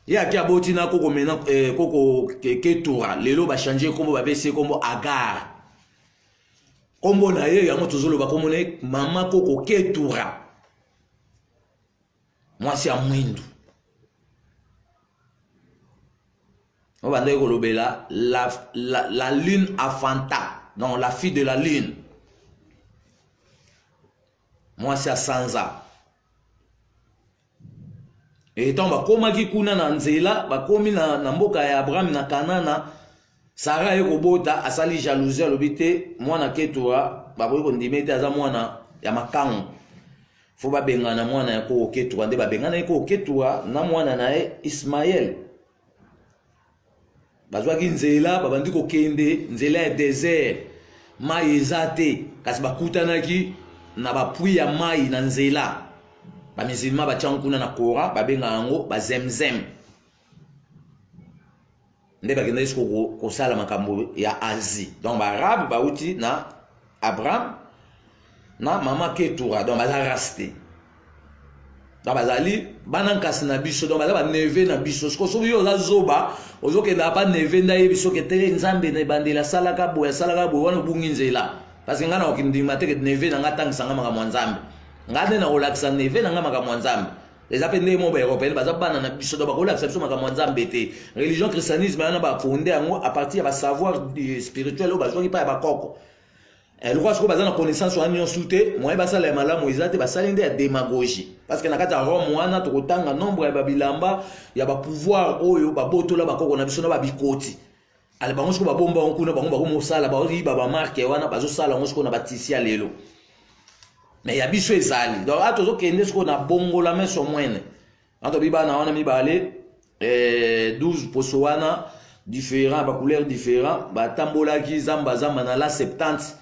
Ye ake aboti na koko maintenant koko Ketura. Lelo bachange kombo, bapesi ye kombo Agar. Kombo na ye yango tozoloba, kombo na ye mama koko Ketura, mwasi ya mwindu oyo bandaki kolobela la lune afanta, donc la fille de la lune, mwasi ya sanza. E ntango bakomaki kuna na nzela, bakomi na mboka ya Abraham na Kanana, Sara aye kobota, asali jalousie, alobi te mwana Ketura bakoki kondima ete aza mwana ya makango, fo babengana mwana ya koko Ketura. Nde babengana ye koko Ketura na mwana na ye Ismael. Bazwaki nzela, babandi kokende nzela ya desert, mai eza te, kasi bakutanaki na bapui ya mai na nzela. Bamisilma batyango kuna na Kora, babengaka yango bazemzem. Nde bakendaki siko kosala makambo ya Asie. Donc baarabe bauti na Abraham na mama Ketura, donc baza race te, donc bazali bana nkasi na biso, donc baza baneve na biso. Siko soki yo oza zoba, ozokenda pa neve nde ayebi soki te Nzambe na ebandeli asalaka boye, asalaka boye, wana obungi nzela. Parce que ngai nakoki ndima te ke neve na ngai atangisa ngai makambo ya Nzambe. Ngai nde nakolakisa neve na ngai makambo ya Nzambe. Eza mpe ndenge moko baeuropéenne baza bana na biso, donc bakolakisa biso makambo ya Nzambe te. Religion christianisme wana bafonde yango à partir ya basavoir spirituel oyo bazwaki mpa ya bakoko. Lokola sikoyo baza na connaissance wana nyonso te, moyen basala ya malamu eza te, basali nde ya démagogie. Parce que na kati ya Rome wana tokotanga nombre ya babilamba ya bapouvoir oyo babotola bakoko na biso na babikoti. Ale bango sikoyo babomba yango kuna, bango bakomosala, bazoyiba bamarke wana, bazosala yango sikoyo na batisi ya lelo. Mais ya biso ezali. Donc a tozokende sikoyo na bongola meso mwene wana, tobi bana wana mibale, 12 poso wana différent, bacouleur différent, batambolaki zamba zamba na la 70,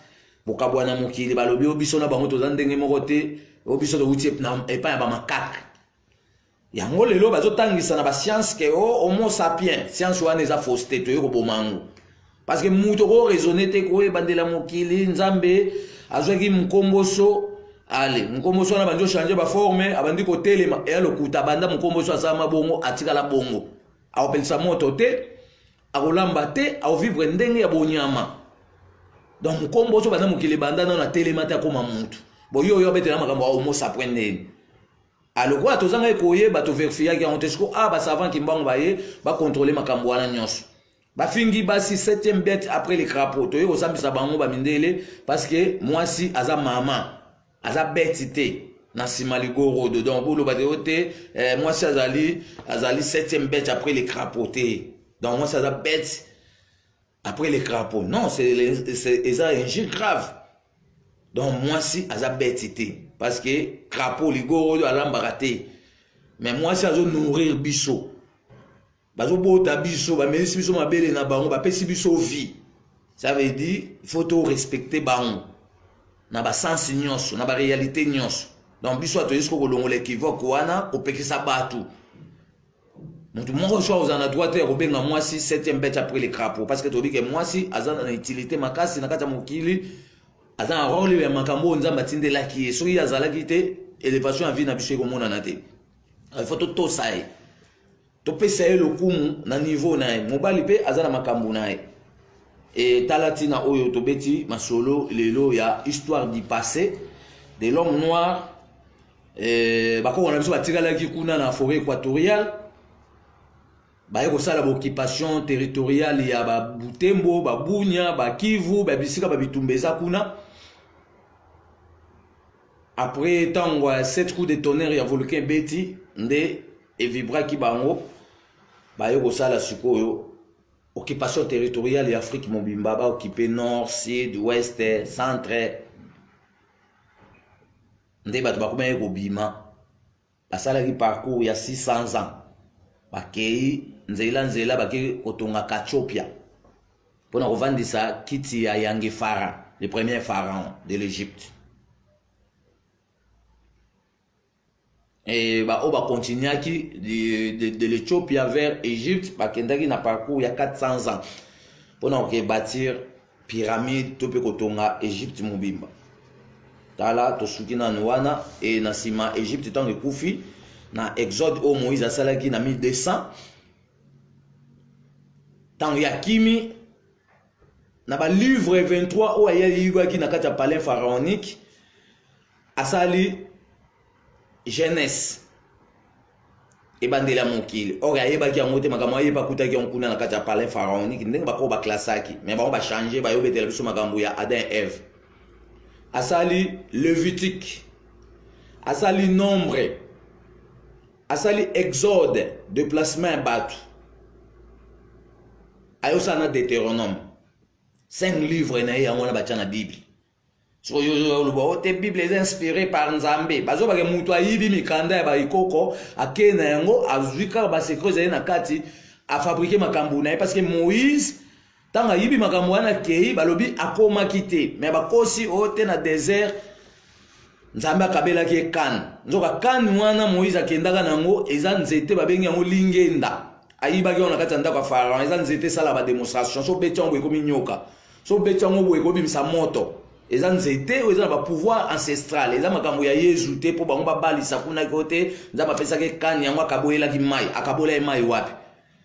bokabwana mokili. Balobi o biso na bango toza ndenge moko te, o biso towuti epai ya bamakake. Yango lelo bazotangisa na bascience ke o homo sapien. Science wana eza fausse te, toye koboma yango. Parce que moto okoraisonne te koyebandela mokili, Nzambe azwaki mokomboso. Ale mokomboso wana abandi ochange baforme, abandi kotelema, eya lokuta. Banda mokomboso asalama bongo, atikala bongo, akopelisa moto te, akolamba te, akovivre ndenge ya bonyama. Donc mokomboso banda mokili ebanda nano atelema te, akoma mutu boyo oyo abetela makambo ya homo sapien ndeni. Alokola tozangaki koyeba, toverifiaki yango te. Siko a basavant Kimbangu baye bakontrole makambo wana nyonso. Bafingi basi septième bête après le crapaud. Toye kosambisa bango bamindele, parce que mwasi aza mama, aza bête te na nsima ligorodo. Donc boloba te o te mwasi azali septième bête après le crapaud te. Donc mwasi aza bête après le crapaud, non, c'est eza injure grave. Donc mwasi aza bête te, parce que crapaud ligorodo alambaka te. Mais mwasi azonourrir biso, bazobota biso, bamelisi biso mabele na bango, bapesi biso vie. Ça veut dire il faut to respecter bango na basensi nyonso, na baréalité nyonso. Donc biso atoyei siko kolongola équivoque wana, kopekisa bato. Moto moko so akozala na droit te ya kobenga mwasi septième bête après le crapaud, parce que toyebi ke mwasi aza na utilité makasi na kati ya mokili, aza na role ya makambo oyo Nzambe atindelaki ye. Soki ye azalaki te, élévation ya vie na biso ekomonana te. Il faut totosa ye, topesa ye lokumu na niveau na ye. Mobali mpe aza na makambo na ye. E tala ntina oyo tobeti masolo lelo ya histoire du passé de l'homme noir. E, bakoko na biso batikalaki kuna na forêt équatoriale, baye kosala baoccupation territoriale ya Babutembo, Babunya, Bakivu, babisika babitumba eza kuna. Après ntango ya 7 coups de tonnerre ya volcan ebeti nde evibraki bango, baye kosala sikoyo occupation territoriale ya Afrique mobimba, baoccupe nord, sud, ouest, centre. Nde bato bakomaki kobima, basalaki parcours ya 600 ans, bakei nzela nzela, bakei kotonga Katiopia mpona kovandisa kiti ya Yange Pharaon, le premier pharaon de l'Égypte. E baoyo bakontinuaki de l'Ethiopia vers Égypte, bakendaki na parcours ya 400 ans mpona koke bâtir pyramide to mpe kotonga Égypte mobimba. Tala, tosuki nanu wana. E na nsima, Égypte ntango ekufi na exode oyo Moïse asalaki na 1200, ntango ye akimi na balivre 23 oyo ayebaki na kati ya palais pharaonique, asali Genèse, ebandeli ya mokili. Or ayebaki yango te, makambo ayebi akutaki yango kuna na kati ya palais pharaonique, ndenge bakoko baklasaki. Me bango bachange, bayobetela biso makambo ya Adam Eve. Asali Lévitique, asali Nombre, asali Exode, déplacement ya bato, ayosala na Deutéronome, 5 livre na ye yango wana batya na Bible. Soki oloba o te Bible eza inspiré par Nzambe, bazobake moto ayibi mikanda ya baikoko, akei na yango, azwi kaka basecret ezali na kati, afabrike makambo na ye. Parce que Moïse, ntango ayibi makambo wana, akei, balobi akomaki te, me bakosi o te na désert Nzambe akabelaki ye kane. Nzoka kane wana Moïse akendaka na yango eza nzete babengi yango lingenda, ayibaki yango na kati ya ndako ya Pharaon. Eza nzete esala bademonstration, so obeti yango boye ekomi nyoka, so obeti yango boye ekobimisa moto. Eza nzete oyo eza na bapouvoir ancestral, eza makambo ya Yezu te, mpo bango babalisa kuna ko te. Nzambe apesaki kane yango, akaboyelaki mai. Akabola ye mai wapi?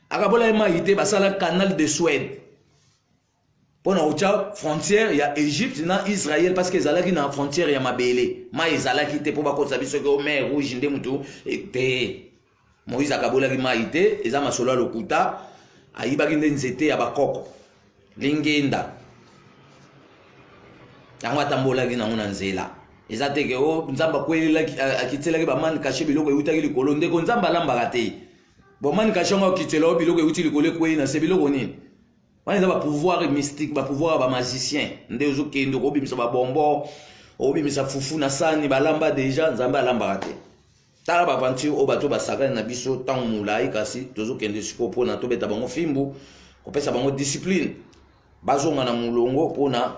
Akabola ye mai te, basala canal de Suède mpo na kotya frontière ya Egypte na Israël, parce que ezalaki na frontière ya mabele, mai ezalaki te mpo bakotisa biso ke mer Rouge nde motu te. Moïse akabolaki mai te, eza masolo ya lokuta. Ayibaki nde nzete ya bakoko lingenda yango, atambolaki nango na nzela. Eza te ke o Nzambe akwelelaki, akitielaki bamani kashe biloko eutaki likolo. Ndeko, Nzambe alambaka te. Bomani kashe yango akitiela o biloko euti likolo ekwei na se, biloko nini wana? Eza bapouvoir mystique, bapouvoir ya bamagicien nde ozokende okobimisa babombo, okobimisa fufu na sani balamba deja. Nzambe alambaka te. Tala baaventure oyo bato basakani na biso ntango molai, kasi tozokende sikoyo mpona tobeta bango fimbu, kopesa bango discipline, bazonga na molongo mpona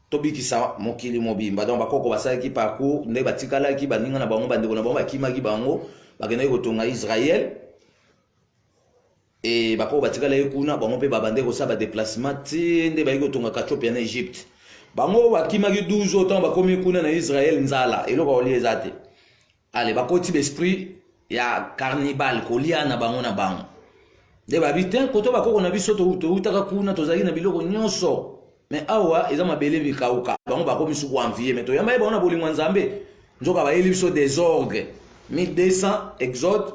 tobikisa mokili mobimba. Donc bakoko basalaki parcours nde batikalaki baninga na bango, bandeko na bango bakimaki bango, bakendaki kotonga Israel. E bakoko batikalaki kuna, bango mpe babandaki kosala badeplacement ti nde bayaki kotonga Katiopia na Egypte. Bango bakimaki 12 oyo, ntango bakomi kuna na Israel, nzala, eloko ya kolia eza te. Ale bakoti baesprit ya carnibal, kolia na bango na bango. Nde babi te koto bakoko na biso toutaka kuna, tozalaki na biloko nyonso, me awa eza mabele mikauka. Bango bakomi su koenvie, me toyamba ye bango na bolingo ya Nzambe. Nzoka bayeli biso desordre. 1200 exode,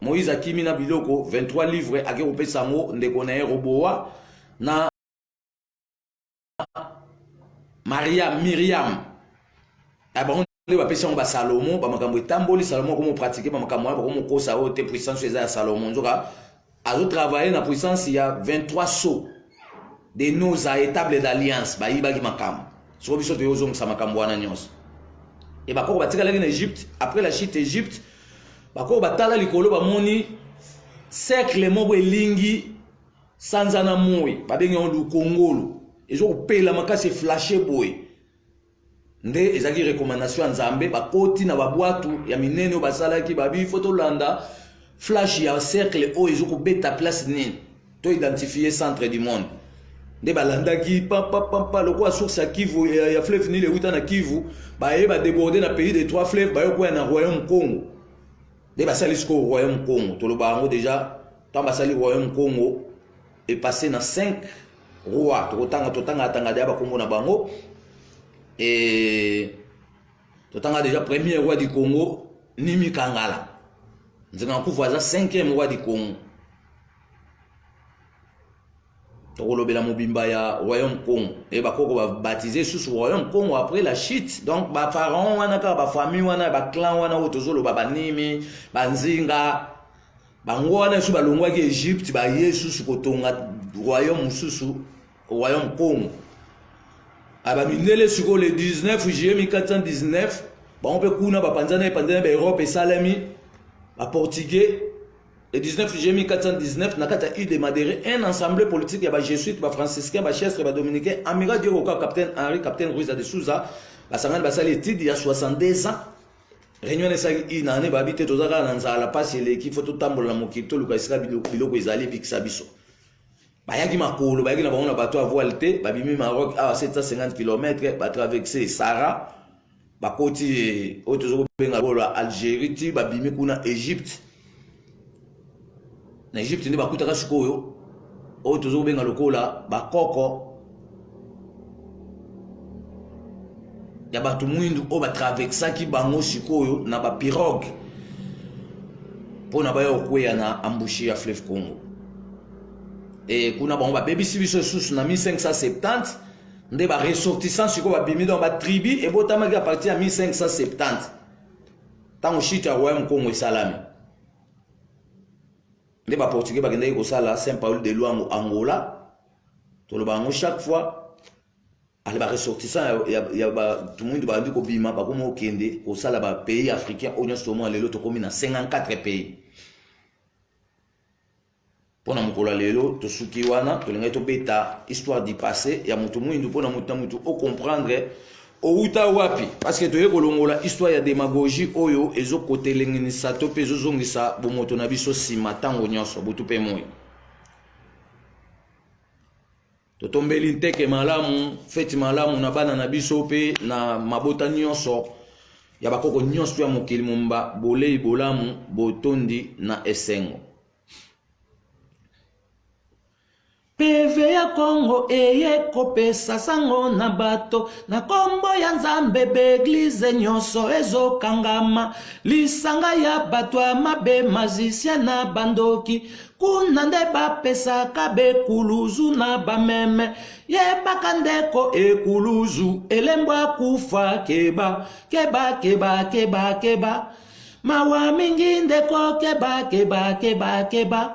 Moïse akimi na biloko 23 livre, ake kopesa yango ndeko na ye Roboa na Maria Miriam. Bango nde bapesi yango basalomo, bamakambo etamboli. Salomo akomo pratike bamakambo wana, bakomokosa oyo te puissance eza ya Salomo. Nzoka azotravaille na puissance ya 23 sceaux de noza et table d'alliance. Bayibaki makambo, soko biso toye ozongisa makambo wana nyonso. E bakoko batikalaki na Egypte. Après la chute Egypte, bakoko batala likolo, bamoni cercle moko elingi sanza na moi, babengi yango lukongolo, ezokopela makasi, eflashe boye. Nde ezalaki recommandation ya Nzambe. Bakoti na babwatu ya minene oyo basalaki, babi fo tolanda Flash ya cercle oyo ezo kobeta place nini? To identifier centre du monde. Nde balandaki pa pa pa pa lokola source ya Kivu ya, ya fleuve Nil euta na Kivu, baye ba déborder na pays des trois fleuves, baye koya na royaume Congo. Nde basali sikoyo royaume Congo. Toloba yango déjà tant basali royaume Congo est passé na 5 rois. Tokotanga totanga tanga deja bakombo na bango. Et totanga déjà premier roi du Congo Nimi Kangala. Nzinga Nkuvu aza 5e roi du Congo. Tokolobela mobimba ya royaume Congo. Et bakoko ba baptiser sous royaume Congo après la chute. Donc ba pharaon wana kaka ba famille wana ba clan wana oyo tozoloba ba Nimi, ba Nzinga, bango wana su balongwaki Egypte baye susu kotonga royaume mosusu royaume Congo. Aba mindele sikoyo le 19 juillet 1419 bango mpe kuna bapanzana epanzana ba Europe esalemi ba portugais le 19 juillet 1419 na kati ya île de Madère un ensemble politique ya ba jésuites ba franciscains ba chestres ba dominicains amiral Diego Cão capitaine Henri capitaine Ruiz de Souza basangani basali étude ya 62 ans réunion esalaki une année babi te toza kaka na nzala mpasi eleki fo totambola na mokili toluka esika biloko ezali ebikisa biso bayaki makolo bayaki na bango na bato ya voile te babimi Maroc awa 750 km batraverse Sahara bakoti oyo toza kobenga lokola Algérie ti babimi kuna Egypte na Egypte nde bakutaka sikoyo oyo toza kobenga lokola bakoko ya bato mwindu oyo batraversaki bango sikoyo na bapirogue mpo na baya kokweya na embouchure ya fleuve Congo. E kuna bango babebisi biso lisusu na 1570 nde ba ressortissants sikoyo babimi donc ba tribu ebotamaki à partir ya 1570 ntango chute ya royaume Congo esalami nde ba portugais bakendaki kosala Saint Paul de Luango Angola. Toloba yango chaque fois ale ba ressortissants ya, ya, ya bato mwindu babandi kobima bakomi kokende kosala ba pays africain oyo nyonso tomona lelo tokomi na 54 pays. Mpo na mokolo ya lelo tosuki wana, tolingaki tobeta histoire du passé ya moto mwindu mpo na moto na moto ocomprendre outa wapi, parce que toye kolongola histoire ya démagogie oyo ezokotelengenisa to mpe ezozongisa bomoto na biso nsima ntango nyonso butu mpe moi. Totombeli nteke malamu, feti malamu na bana na biso mpe na mabota nyonso ya bakoko nyonso ya mokili momba, bolei bolamu, botondi na esengo. PV ya Congo eye kopesa sango na bato na kombo ya Nzambe, beglize nyonso ezokangama, lisanga ya bato ya mabe, magicien na bandoki, kuna nde bapesaka bekuluzu na bameme. Yebaka ndeko, ekuluzu elembo akufa, keba keba keba keba keba, mawa mingi ndeko, keba keba keba keba,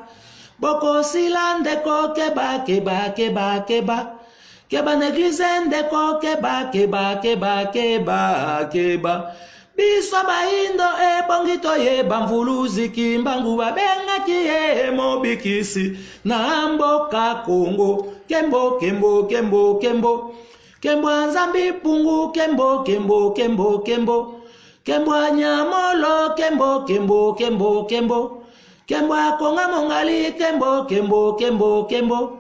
bokosila ndeko, keba keba keba keba keba na eglize ndeko, keba keba keba keba keba. Biso bayindo ebongi toyeba mvuluzi Kimbangu babengaki ye mobikisi na mboka Kongo. Kembo kembo kembo kembo kembo ya Nzambi pungu, kembo kembo kembo kembo kembo ya Nyamolo, kembo kembo kembo kembo kembo ya Konga Mongali, kembo kembo kembo kembo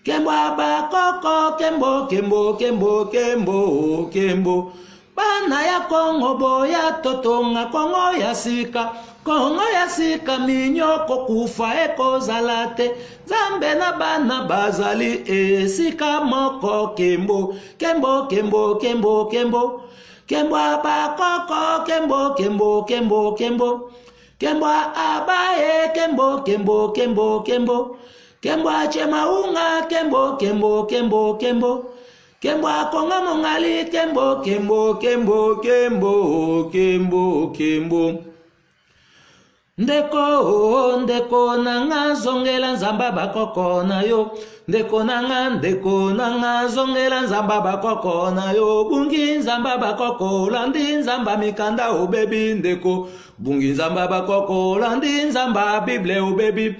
kembo ya bakoko, kembo kembo kembo kembo kembo. Bana ya Kongo boya totonga Kongo ya sika, Kongo ya sika minyoko kufa ekozala te. Nzambe na bana bazali esika moko, kembo kembo kembo kembo kembo kembo ya bakoko, kembo kembo kembo kembo kembo ya abaye, kembo kembo kembo kembo kembo ya chemaunga, kembo kembo kembo kembo kembo ya Kongo Mongali, kembo kembo kembo kembo kembo kembo. Ndeko, ndeko nanga, zongela Nzamba bakoko na yo. Ndeko nanga, ndeko nanga, zongela Nzamba bakoko na yo. Bungi Nzamba bakoko, olandi Nzamba mikanda obebi ndeko. Bungi Nzamba bakoko, olandi Nzamba Bible obebi.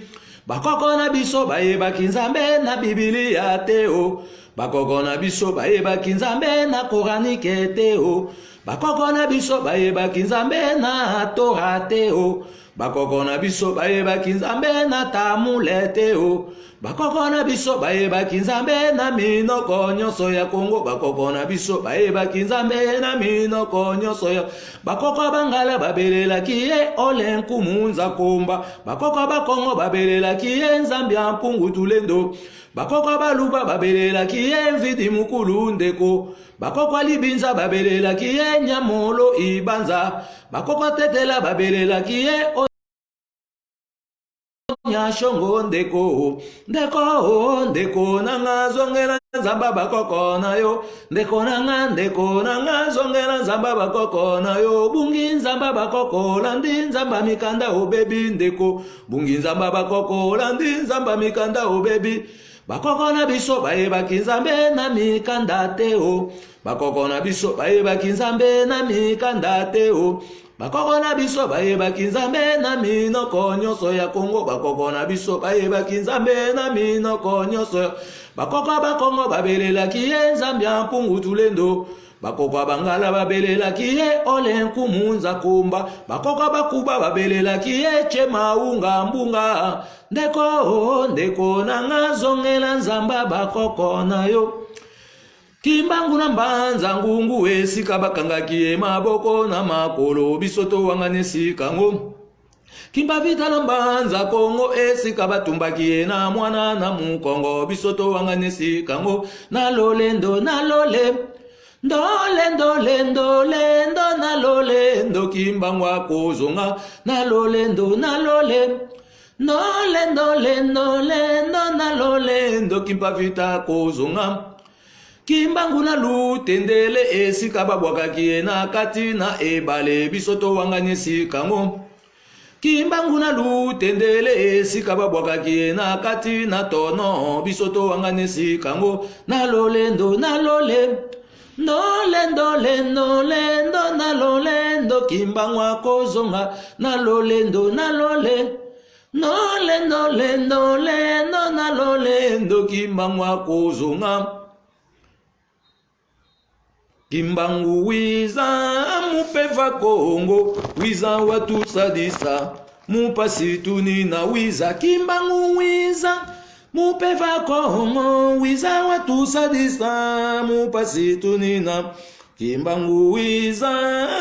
Bakoko na biso bayebaki Nzambe na Bibilia te o. Bakoko na biso bayebaki Nzambe na Koranike te o. Bakoko na biso bayebaki Nzambe na Torah te o. Bakoko na biso bayebaki Nzambe na tamule te o. Bakoko na biso bayebaki Nzambe na minoko nyonso ya Kongo. Bakoko na biso bayebaki Nzambe na minoko nyonso ya Bakoko bangala babelelaki ye ole nkumu nzakomba. Bakoko bakongo babelelaki ye Nzambe ya mpungu tulendo. Bakoko baluba babelelaki ye mvidi mukulu ndeko. Bakoko libinza babelelaki ye nyamolo ibanza. Bakoko tetela babelelaki ye nyashongo ndeko. Ndeko ndeko nanga zongela nzamba bakoko na yo. Ndeko nanga ndeko nanga zongela nzamba bakoko na yo. Bungi nzamba bakoko landi nzamba mikanda obebi ndeko. Bungi nzamba bakoko landi nzamba mikanda obebi. Bakoko na biso bayebaki Nzambe na mikanda te o. Bakoko na biso bayebaki Nzambe na mikanda te o. Bakoko na biso bayebaki Nzambe na minoko nyonso ya Kongo. Bakoko na biso bayebaki Nzambe na minoko nyonso. Bakoko bakongo babelelaki ye Nzambe ya mpungu tulendo. Bakoko ya bangala babelelaki ye ole nkumu nzakomba. Bakoko bakuba babelelaki ye chemaunga mbunga. Ndeko ndeko nanga zongela nzamba bakoko na yo. Kimbangu na mbanza ngungu esika bakangaki ye maboko na makolo biso towangani esika ngo. Kimpa vita na mbanza Kongo esika batumbaki ye na mwana na mukongo biso towangani esika ngo na lolendo na lole ndole ndole ndole ndo na lolendo Kimbangu akozonga na lolendo na lole ndole ndole ndole ndo na lolendo Kimpa vita akozonga Kimbangu na lutendele esika babwakaki ye na kati na ebale biso towangani esika ngo. Kimbangu na lutendele esika babwakaki ye na kati na tono biso towangani esika ngo na lolendo na lole ndole ndole ndole ndo na lolendo Kimbangu akozonga na lolendo na lole ndole ndole ndole ndo na lolendo Kimbangu akozonga. Kimbangu wiza mupeva Kongo wiza watusadisa mupasi tunina wiza Kimbangu wiza mupeva Kongo wiza watusadisa mupasi tunina Kimbangu wiza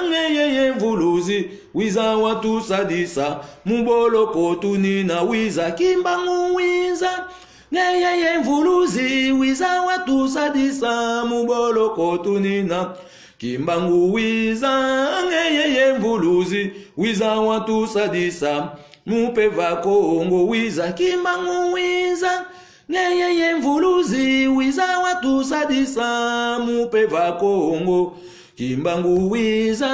ngeyeye mvuluzi wiza watusadisa muboloko tunina wiza Kimbangu wiza ngeyeye mvuluzi wiza watusadisa muboloko tunina Kimbangu wiza ngeyeye mvuluzi wiza watusadisa mupeva Kongo wiza Kimbangu wiza ngeyeye mvuluzi wiza watusadisa mupeva Kongo Kimbangu wiza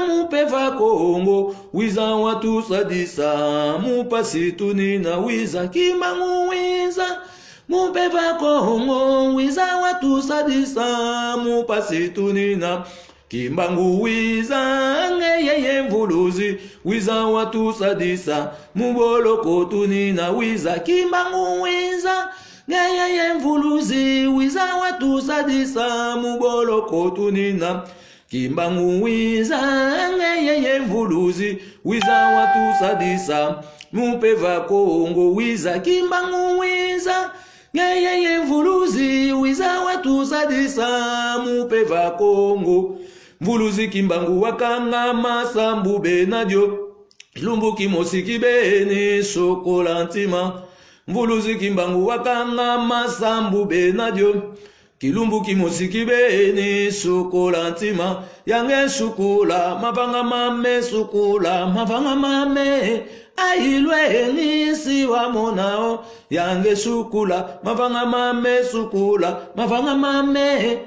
mupeva Kongo wiza watusadisa mupasi tunina wiza Kimbangu wiza mupeva Kongo wiza watusadisa mupasi tunina Kimbangu wiza ngeyeye mvuluzi wiza watusadisa muboloko tunina wiza Kimbangu wiza ngeyeye mvuluzi wiza watusadisa muboloko tunina Kimbangu wiza ngeyeye mvuluzi wiza watusadisa mupeva Kongo wiza Kimbangu wiza ngeyeye mvuluzi wiza watusadisa mupeva Kongo mvuluzi Kimbangu wakanga masambu benadio lumbuki mosiki beni sokola ntima mvuluzi Kimbangu wakanga masambu benadio kilumbuki mosiki beni sokola ntima yange sukula mavanga mame sukula mavanga mame ailwe nisi wa monao yange sukula mavanga mame sukula mavanga mame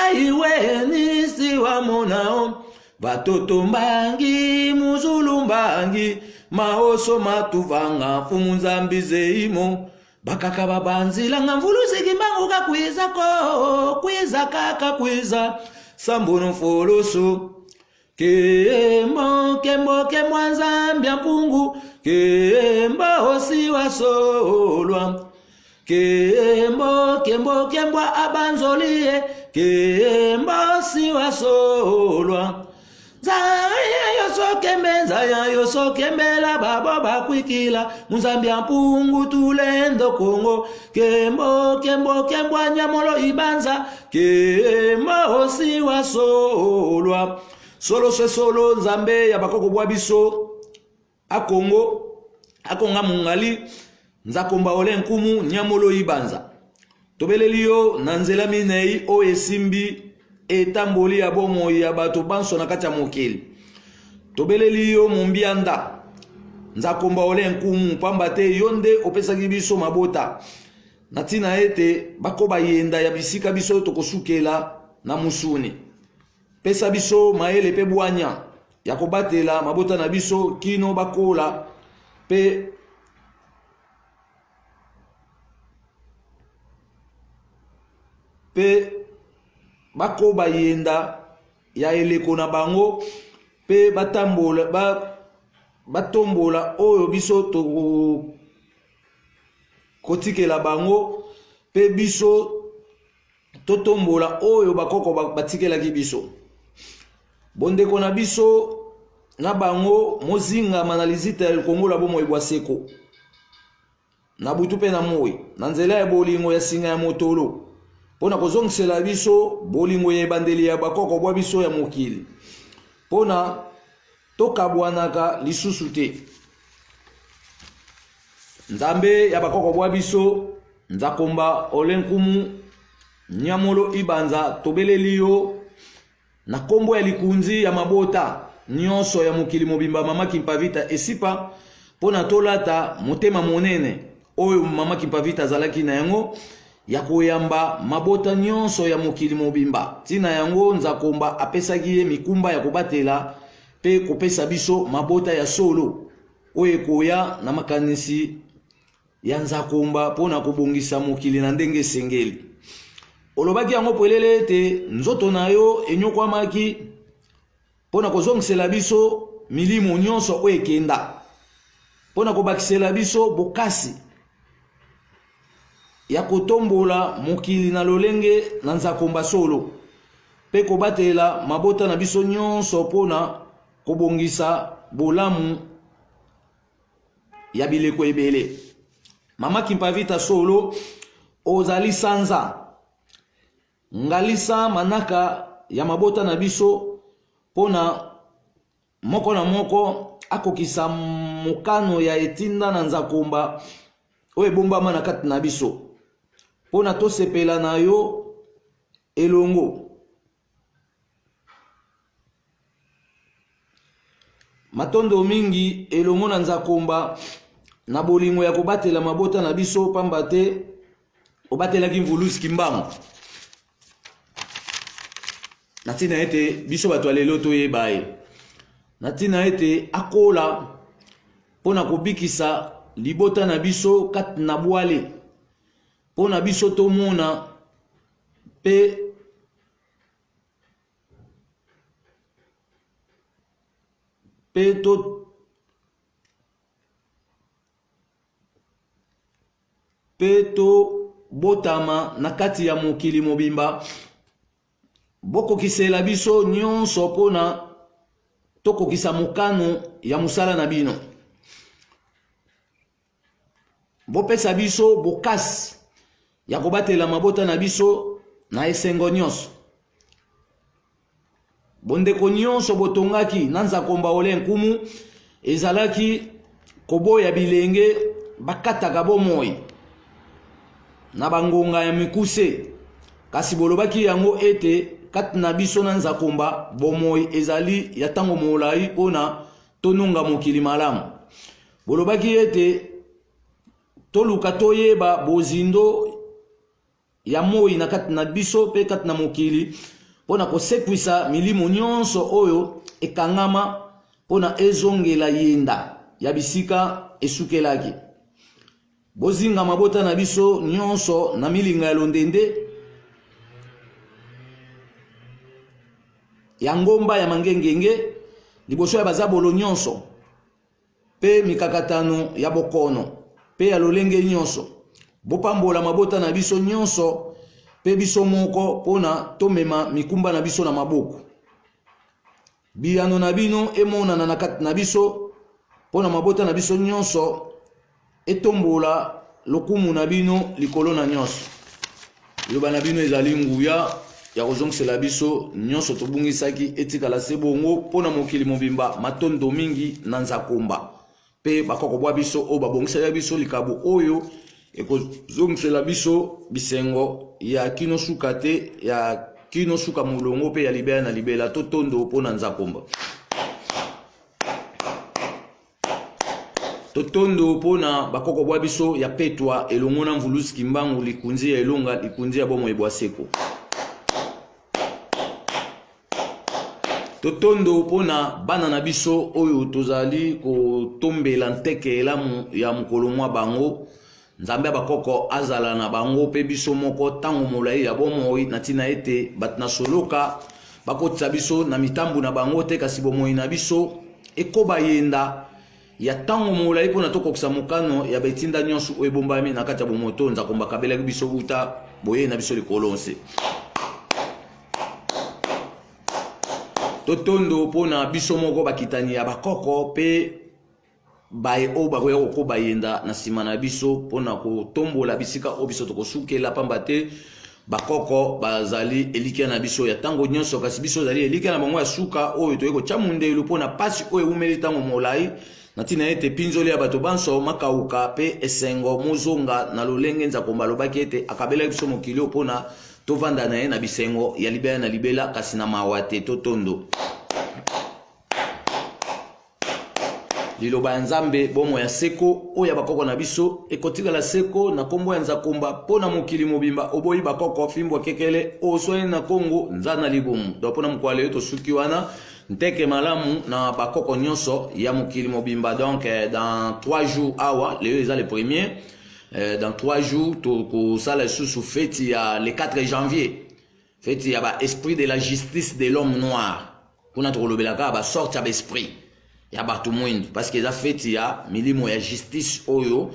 aiwe nisi wa monao batoto mbangi muzulu mbangi maoso matuvanga mfumu nzambi zeimo bakaka babanzilanga mvuluzi Kimbangu kakwiza ko kwiza kaka kwiza sambunu mfulusu kembo kembo kembo nzambi ya mpungu kembo osi wasolwa kembo kembo kembo abanzoli ye kembo si wasolwa nzambi yoso Kembe nzaya yo so kembela babo bakwikila Muzambi ya mpungu tulendo Kongo Kembo kembo kembwa nyamolo ibanza Kembo osiwa solwa Solo se solo nzambe ya bakoko bwa biso Akongo akonga mungali Nzakomba ole nkumu nyamolo ibanza Tobeleli yo na nzela minei oyo esimbi etamboli ya bomoi ya bato banso na kati ya mokili. Tobeleli yo mombianda Nzakomba ole nkumu, pamba te yo nde opesaki biso mabota na ntina ete bakoba yenda ya bisika biso tokosukela na mosuni. Pesa biso mayele mpe bwanya ya kobatela mabota na biso kino bakola mpe mpe bakoba yenda ya eleko na bango mpe batambola ba, batombola oyo biso tokotikela bango mpe biso totombola oyo bakoko batikelaki biso. Bondeko na biso na bango mozingama na lizita ya likongola bomoi bwa seko na butu mpe na moi na nzela ya bolingo ya singa ya motolo mpo na kozongisela biso bolingo ya ebandeli ya bakoko bwa biso ya mokili mpo na tokabwanaka lisusu te. Nzambe ya bakoko bwa biso, Nzakomba ole nkumu Nyamolo Ibanza, tobeleli yo na kombo ya likunzi ya mabota nyonso ya mokili mobimba Mama Kimpavita Esipa mpo na tolata motema monene oyo Mama Kimpavita azalaki na yango ya koyamba mabota nyonso ya mokili mobimba. Ntina yango Nzakomba apesaki ye mikumba ya kobatela mpe kopesa biso mabota ya solo oyo ekoya na makanisi ya Nzakomba mpo na kobongisa mokili na ndenge esengeli. Olobaki yango polele ete nzoto na yo enyokwamaki mpo na kozongisela biso milimo nyonso oyo ekenda, mpo na kobakisela biso bokasi ya kotombola mokili na lolenge na Nzakomba solo mpe kobatela mabota na biso nyonso mpo na kobongisa bolamu ya bileko ebele. Mama Kimpavita solo ozali sanza ngalisa manaka ya mabota na biso mpo na moko na moko akokisa mokano ya etinda na Nzakomba oyo ebombama na kati na biso mpo na tosepela na yo elongo. Matondo mingi elongo na Nzakomba na bolingo ya kobatela mabota na biso pamba te obatelaki Mvuluzi Kimbangu na ntina ete biso bato ya lelo toyeba ye, na ntina ete akola mpo na kobikisa libota na biso kati na bwale, mpo na biso tomona mpe mpe to mpe tobotama na kati ya mokili mobimba. Bokokisela biso nyonso mpo na tokokisa mokano ya mosala na bino. Bopesa biso bokasi ya kobatela mabota na biso na esengo nyonso. Bondeko nyonso botongaki na Nzakomba Ole Nkumu ezalaki koboya bilenge bakataka bomoi na bangonga ya mikuse, kasi bolobaki yango ete kati na biso na Nzakomba bomoi ezali ya ntango molai mpo na tononga mokili malamu. Bolobaki ete toluka toyeba bozindo ya moi na kati na biso mpe kati na mokili mpo na kosekwisa milimo nyonso oyo ekangama mpo na ezongela yenda ya bisika esukelaki. Bozinga mabota na biso nyonso na milinga ya londende ya ngomba ya mangengenge liboso ya bazabolo nyonso mpe mikakatano ya bokono mpe ya lolenge nyonso. Bopambola mabota na biso nyonso mpe biso moko mpo na tomema mikumba na biso na maboko. Biyano na bino emonana na kati na biso mpo na mabota na biso nyonso etombola lokumu na bino likolo na nyonso. Liloba na bino ezali nguya ya kozongisela biso nyonso tobungisaki etikala se bongo mpo na mokili mobimba. Matondo mingi na Nzakomba mpe bakoko bwa biso oyo babongisaki biso likabo oyo ekozongisela biso bisengo ya kino suka te ya kino suka molongo mpe ya libela na libela. Totondo mpo na Nzakomba. Totondo mpo na bakoko bwa biso ya petwa elongo na Mvuluzi Kimbangu, likunzi ya elonga, likunzi ya bomoi bwa seko. Totondo mpo na bana na biso oyo tozali kotombela nteke elamu ya mokolo mwa bango. Nzambe ya bakoko azala na bango mpe biso moko ntango molai ya bomoi, na ntina ete bato na soloka bakotisa biso na mitambo na bango te, kasi bomoi na biso ekoba yenda ya ntango molai mpo na tokokisa mokano ya betinda nyonso oyo ebombami na kati ya bomoto Nzakomba akabelaki biso uta boyei na biso likolo nse. Totondo mpo na biso moko bakitani ya bakoko mpe baye oyo bakoya kokoba yenda na nsima na biso mpo na kotombola bisika oyo biso tokosukela, pamba te bakoko bazali elikya na biso ya ntango nyonso, kasi biso ezali elikya na bango ya suka oyo toyei kotya mondelu mpo na mpasi oyo ewumeli ntango molai, na ntina ete mpinzoli ya bato banso makauka mpe esengo mozonga na lolenge Nzakomba alobaki ete akabelaki biso mokili oyo mpo na tovanda na ye na bisengo ya libela na libela, kasi na mawa te. Totondo. Liloba ya Nzambe, bomoi ya seko oyo ya bakoko na biso ekotikala seko na kombo ya Nzakomba mpo na mokili mobimba. Oboyi bakoko fimbo kekele oswani na Kongo nza na libumu. Donc mpo na mokolo lelo tosuki wana nteke malamu na bakoko nyonso ya mokili mobimba. Donc dans 3 jours awa lelo eza le premier, dans 3 jours tokosala lisusu feti ya le 4 janvier, feti ya ba esprit de la justice de l'homme noir. Kuna tokolobela kaka ba sorte ya ba esprit ya bato mwindu, parce que eza feti ya milimo ya justice oyo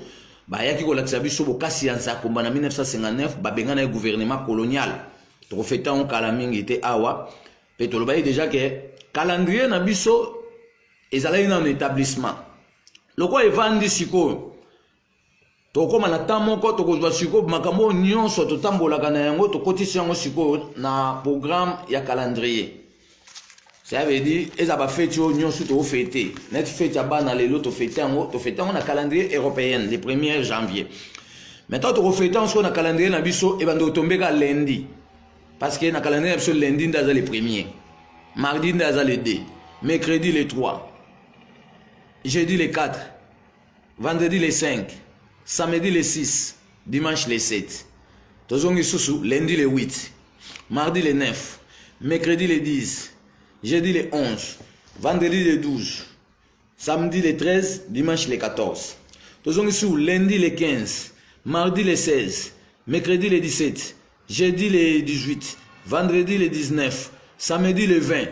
bayaki kolakisa biso bokasi ya Nzakomba na 1959, babengana ye gouvernement colonial. Tokofeta yango kala mingi te awa, mpe tolobaki deja ke calendrier na biso ezalaki nano établissement lokola evandi sikoyo. Tokokoma na temps moko tokozwa sikoyo makambo oyo nyonso totambolaka na yango, tokotisi yango sikoyo na programme ya calendrier. Ça veut dire eza ba feti oyo nyonso tofete, neti feti ya bana lelo tofete yango, tofete yango na calendrier européenne le 1er janvier. Maintenant tokofete yango sikoyo na calendrier na biso ebanda kotombeka lundi, parce que na calendrier na biso lundi nde aza le premier, mardi nde aza le 2, mercredi le 3, jeudi le 4, vendredi le 5, samedi le 6, dimanche le 7. Tozongi susu lundi le 8, mardi le 9, mercredi le 10, jeudi le 11, vendredi le 12, samedi le 13, dimanche le 14. Tozongi susu lundi le 15, mardi le 16, mercredi le 17, jeudi le 18, vendredi le 19, samedi le 20,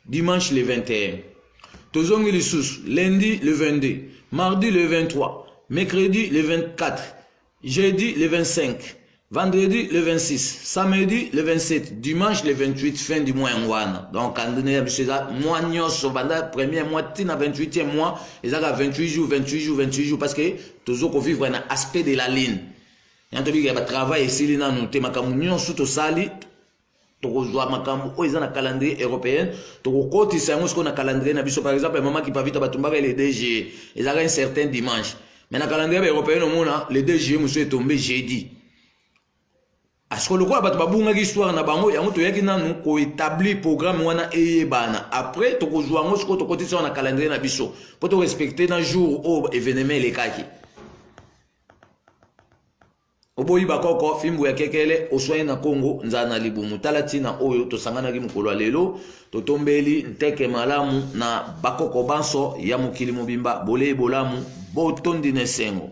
dimanche le 21. Tozongi lisusu lundi le 22, mardi le 23, mercredi le 24, jeudi le 25, vendredi le 26, samedi le 27, dimanche le 28, fin du mois yango wana. Donc calendrier ya biso eza mois nyonso banda premier mois ti na 28e mois ezaka 28 jours, 28 jours, 28 jours, parce que tozo kovivre na aspect de la ligne. Yango tobika ba travail esili nanu te, makambo nyonso tosali tokozwa makambo oyo eza na calendrier européen, tokokotisa yango sikoyo na calendrier na biso. Par exemple, mama Kipavita batumbaka le 2 juillet, ezalaka un certain dimanche, mais na calendrier ba européen omona le 2 juillet mosusu etombe jeudi. Asiko lokola bato babungaki histoire na bango, yango toyaki nanu koétablir programme wana eyebana. Après tokozwa yango sikoyo tokotisa yango na calendrier na biso mpo torespecte na jour oyo événement elekaki. Oboyi bakoko fimbu ya kekele oswani na Kongo nzala na libumu. Tala ntina oyo tosanganaki mokolo ya lelo, totombeli nteke malamu na bakoko banso ya mokili mobimba, bolei bolamu, botondi na esengo.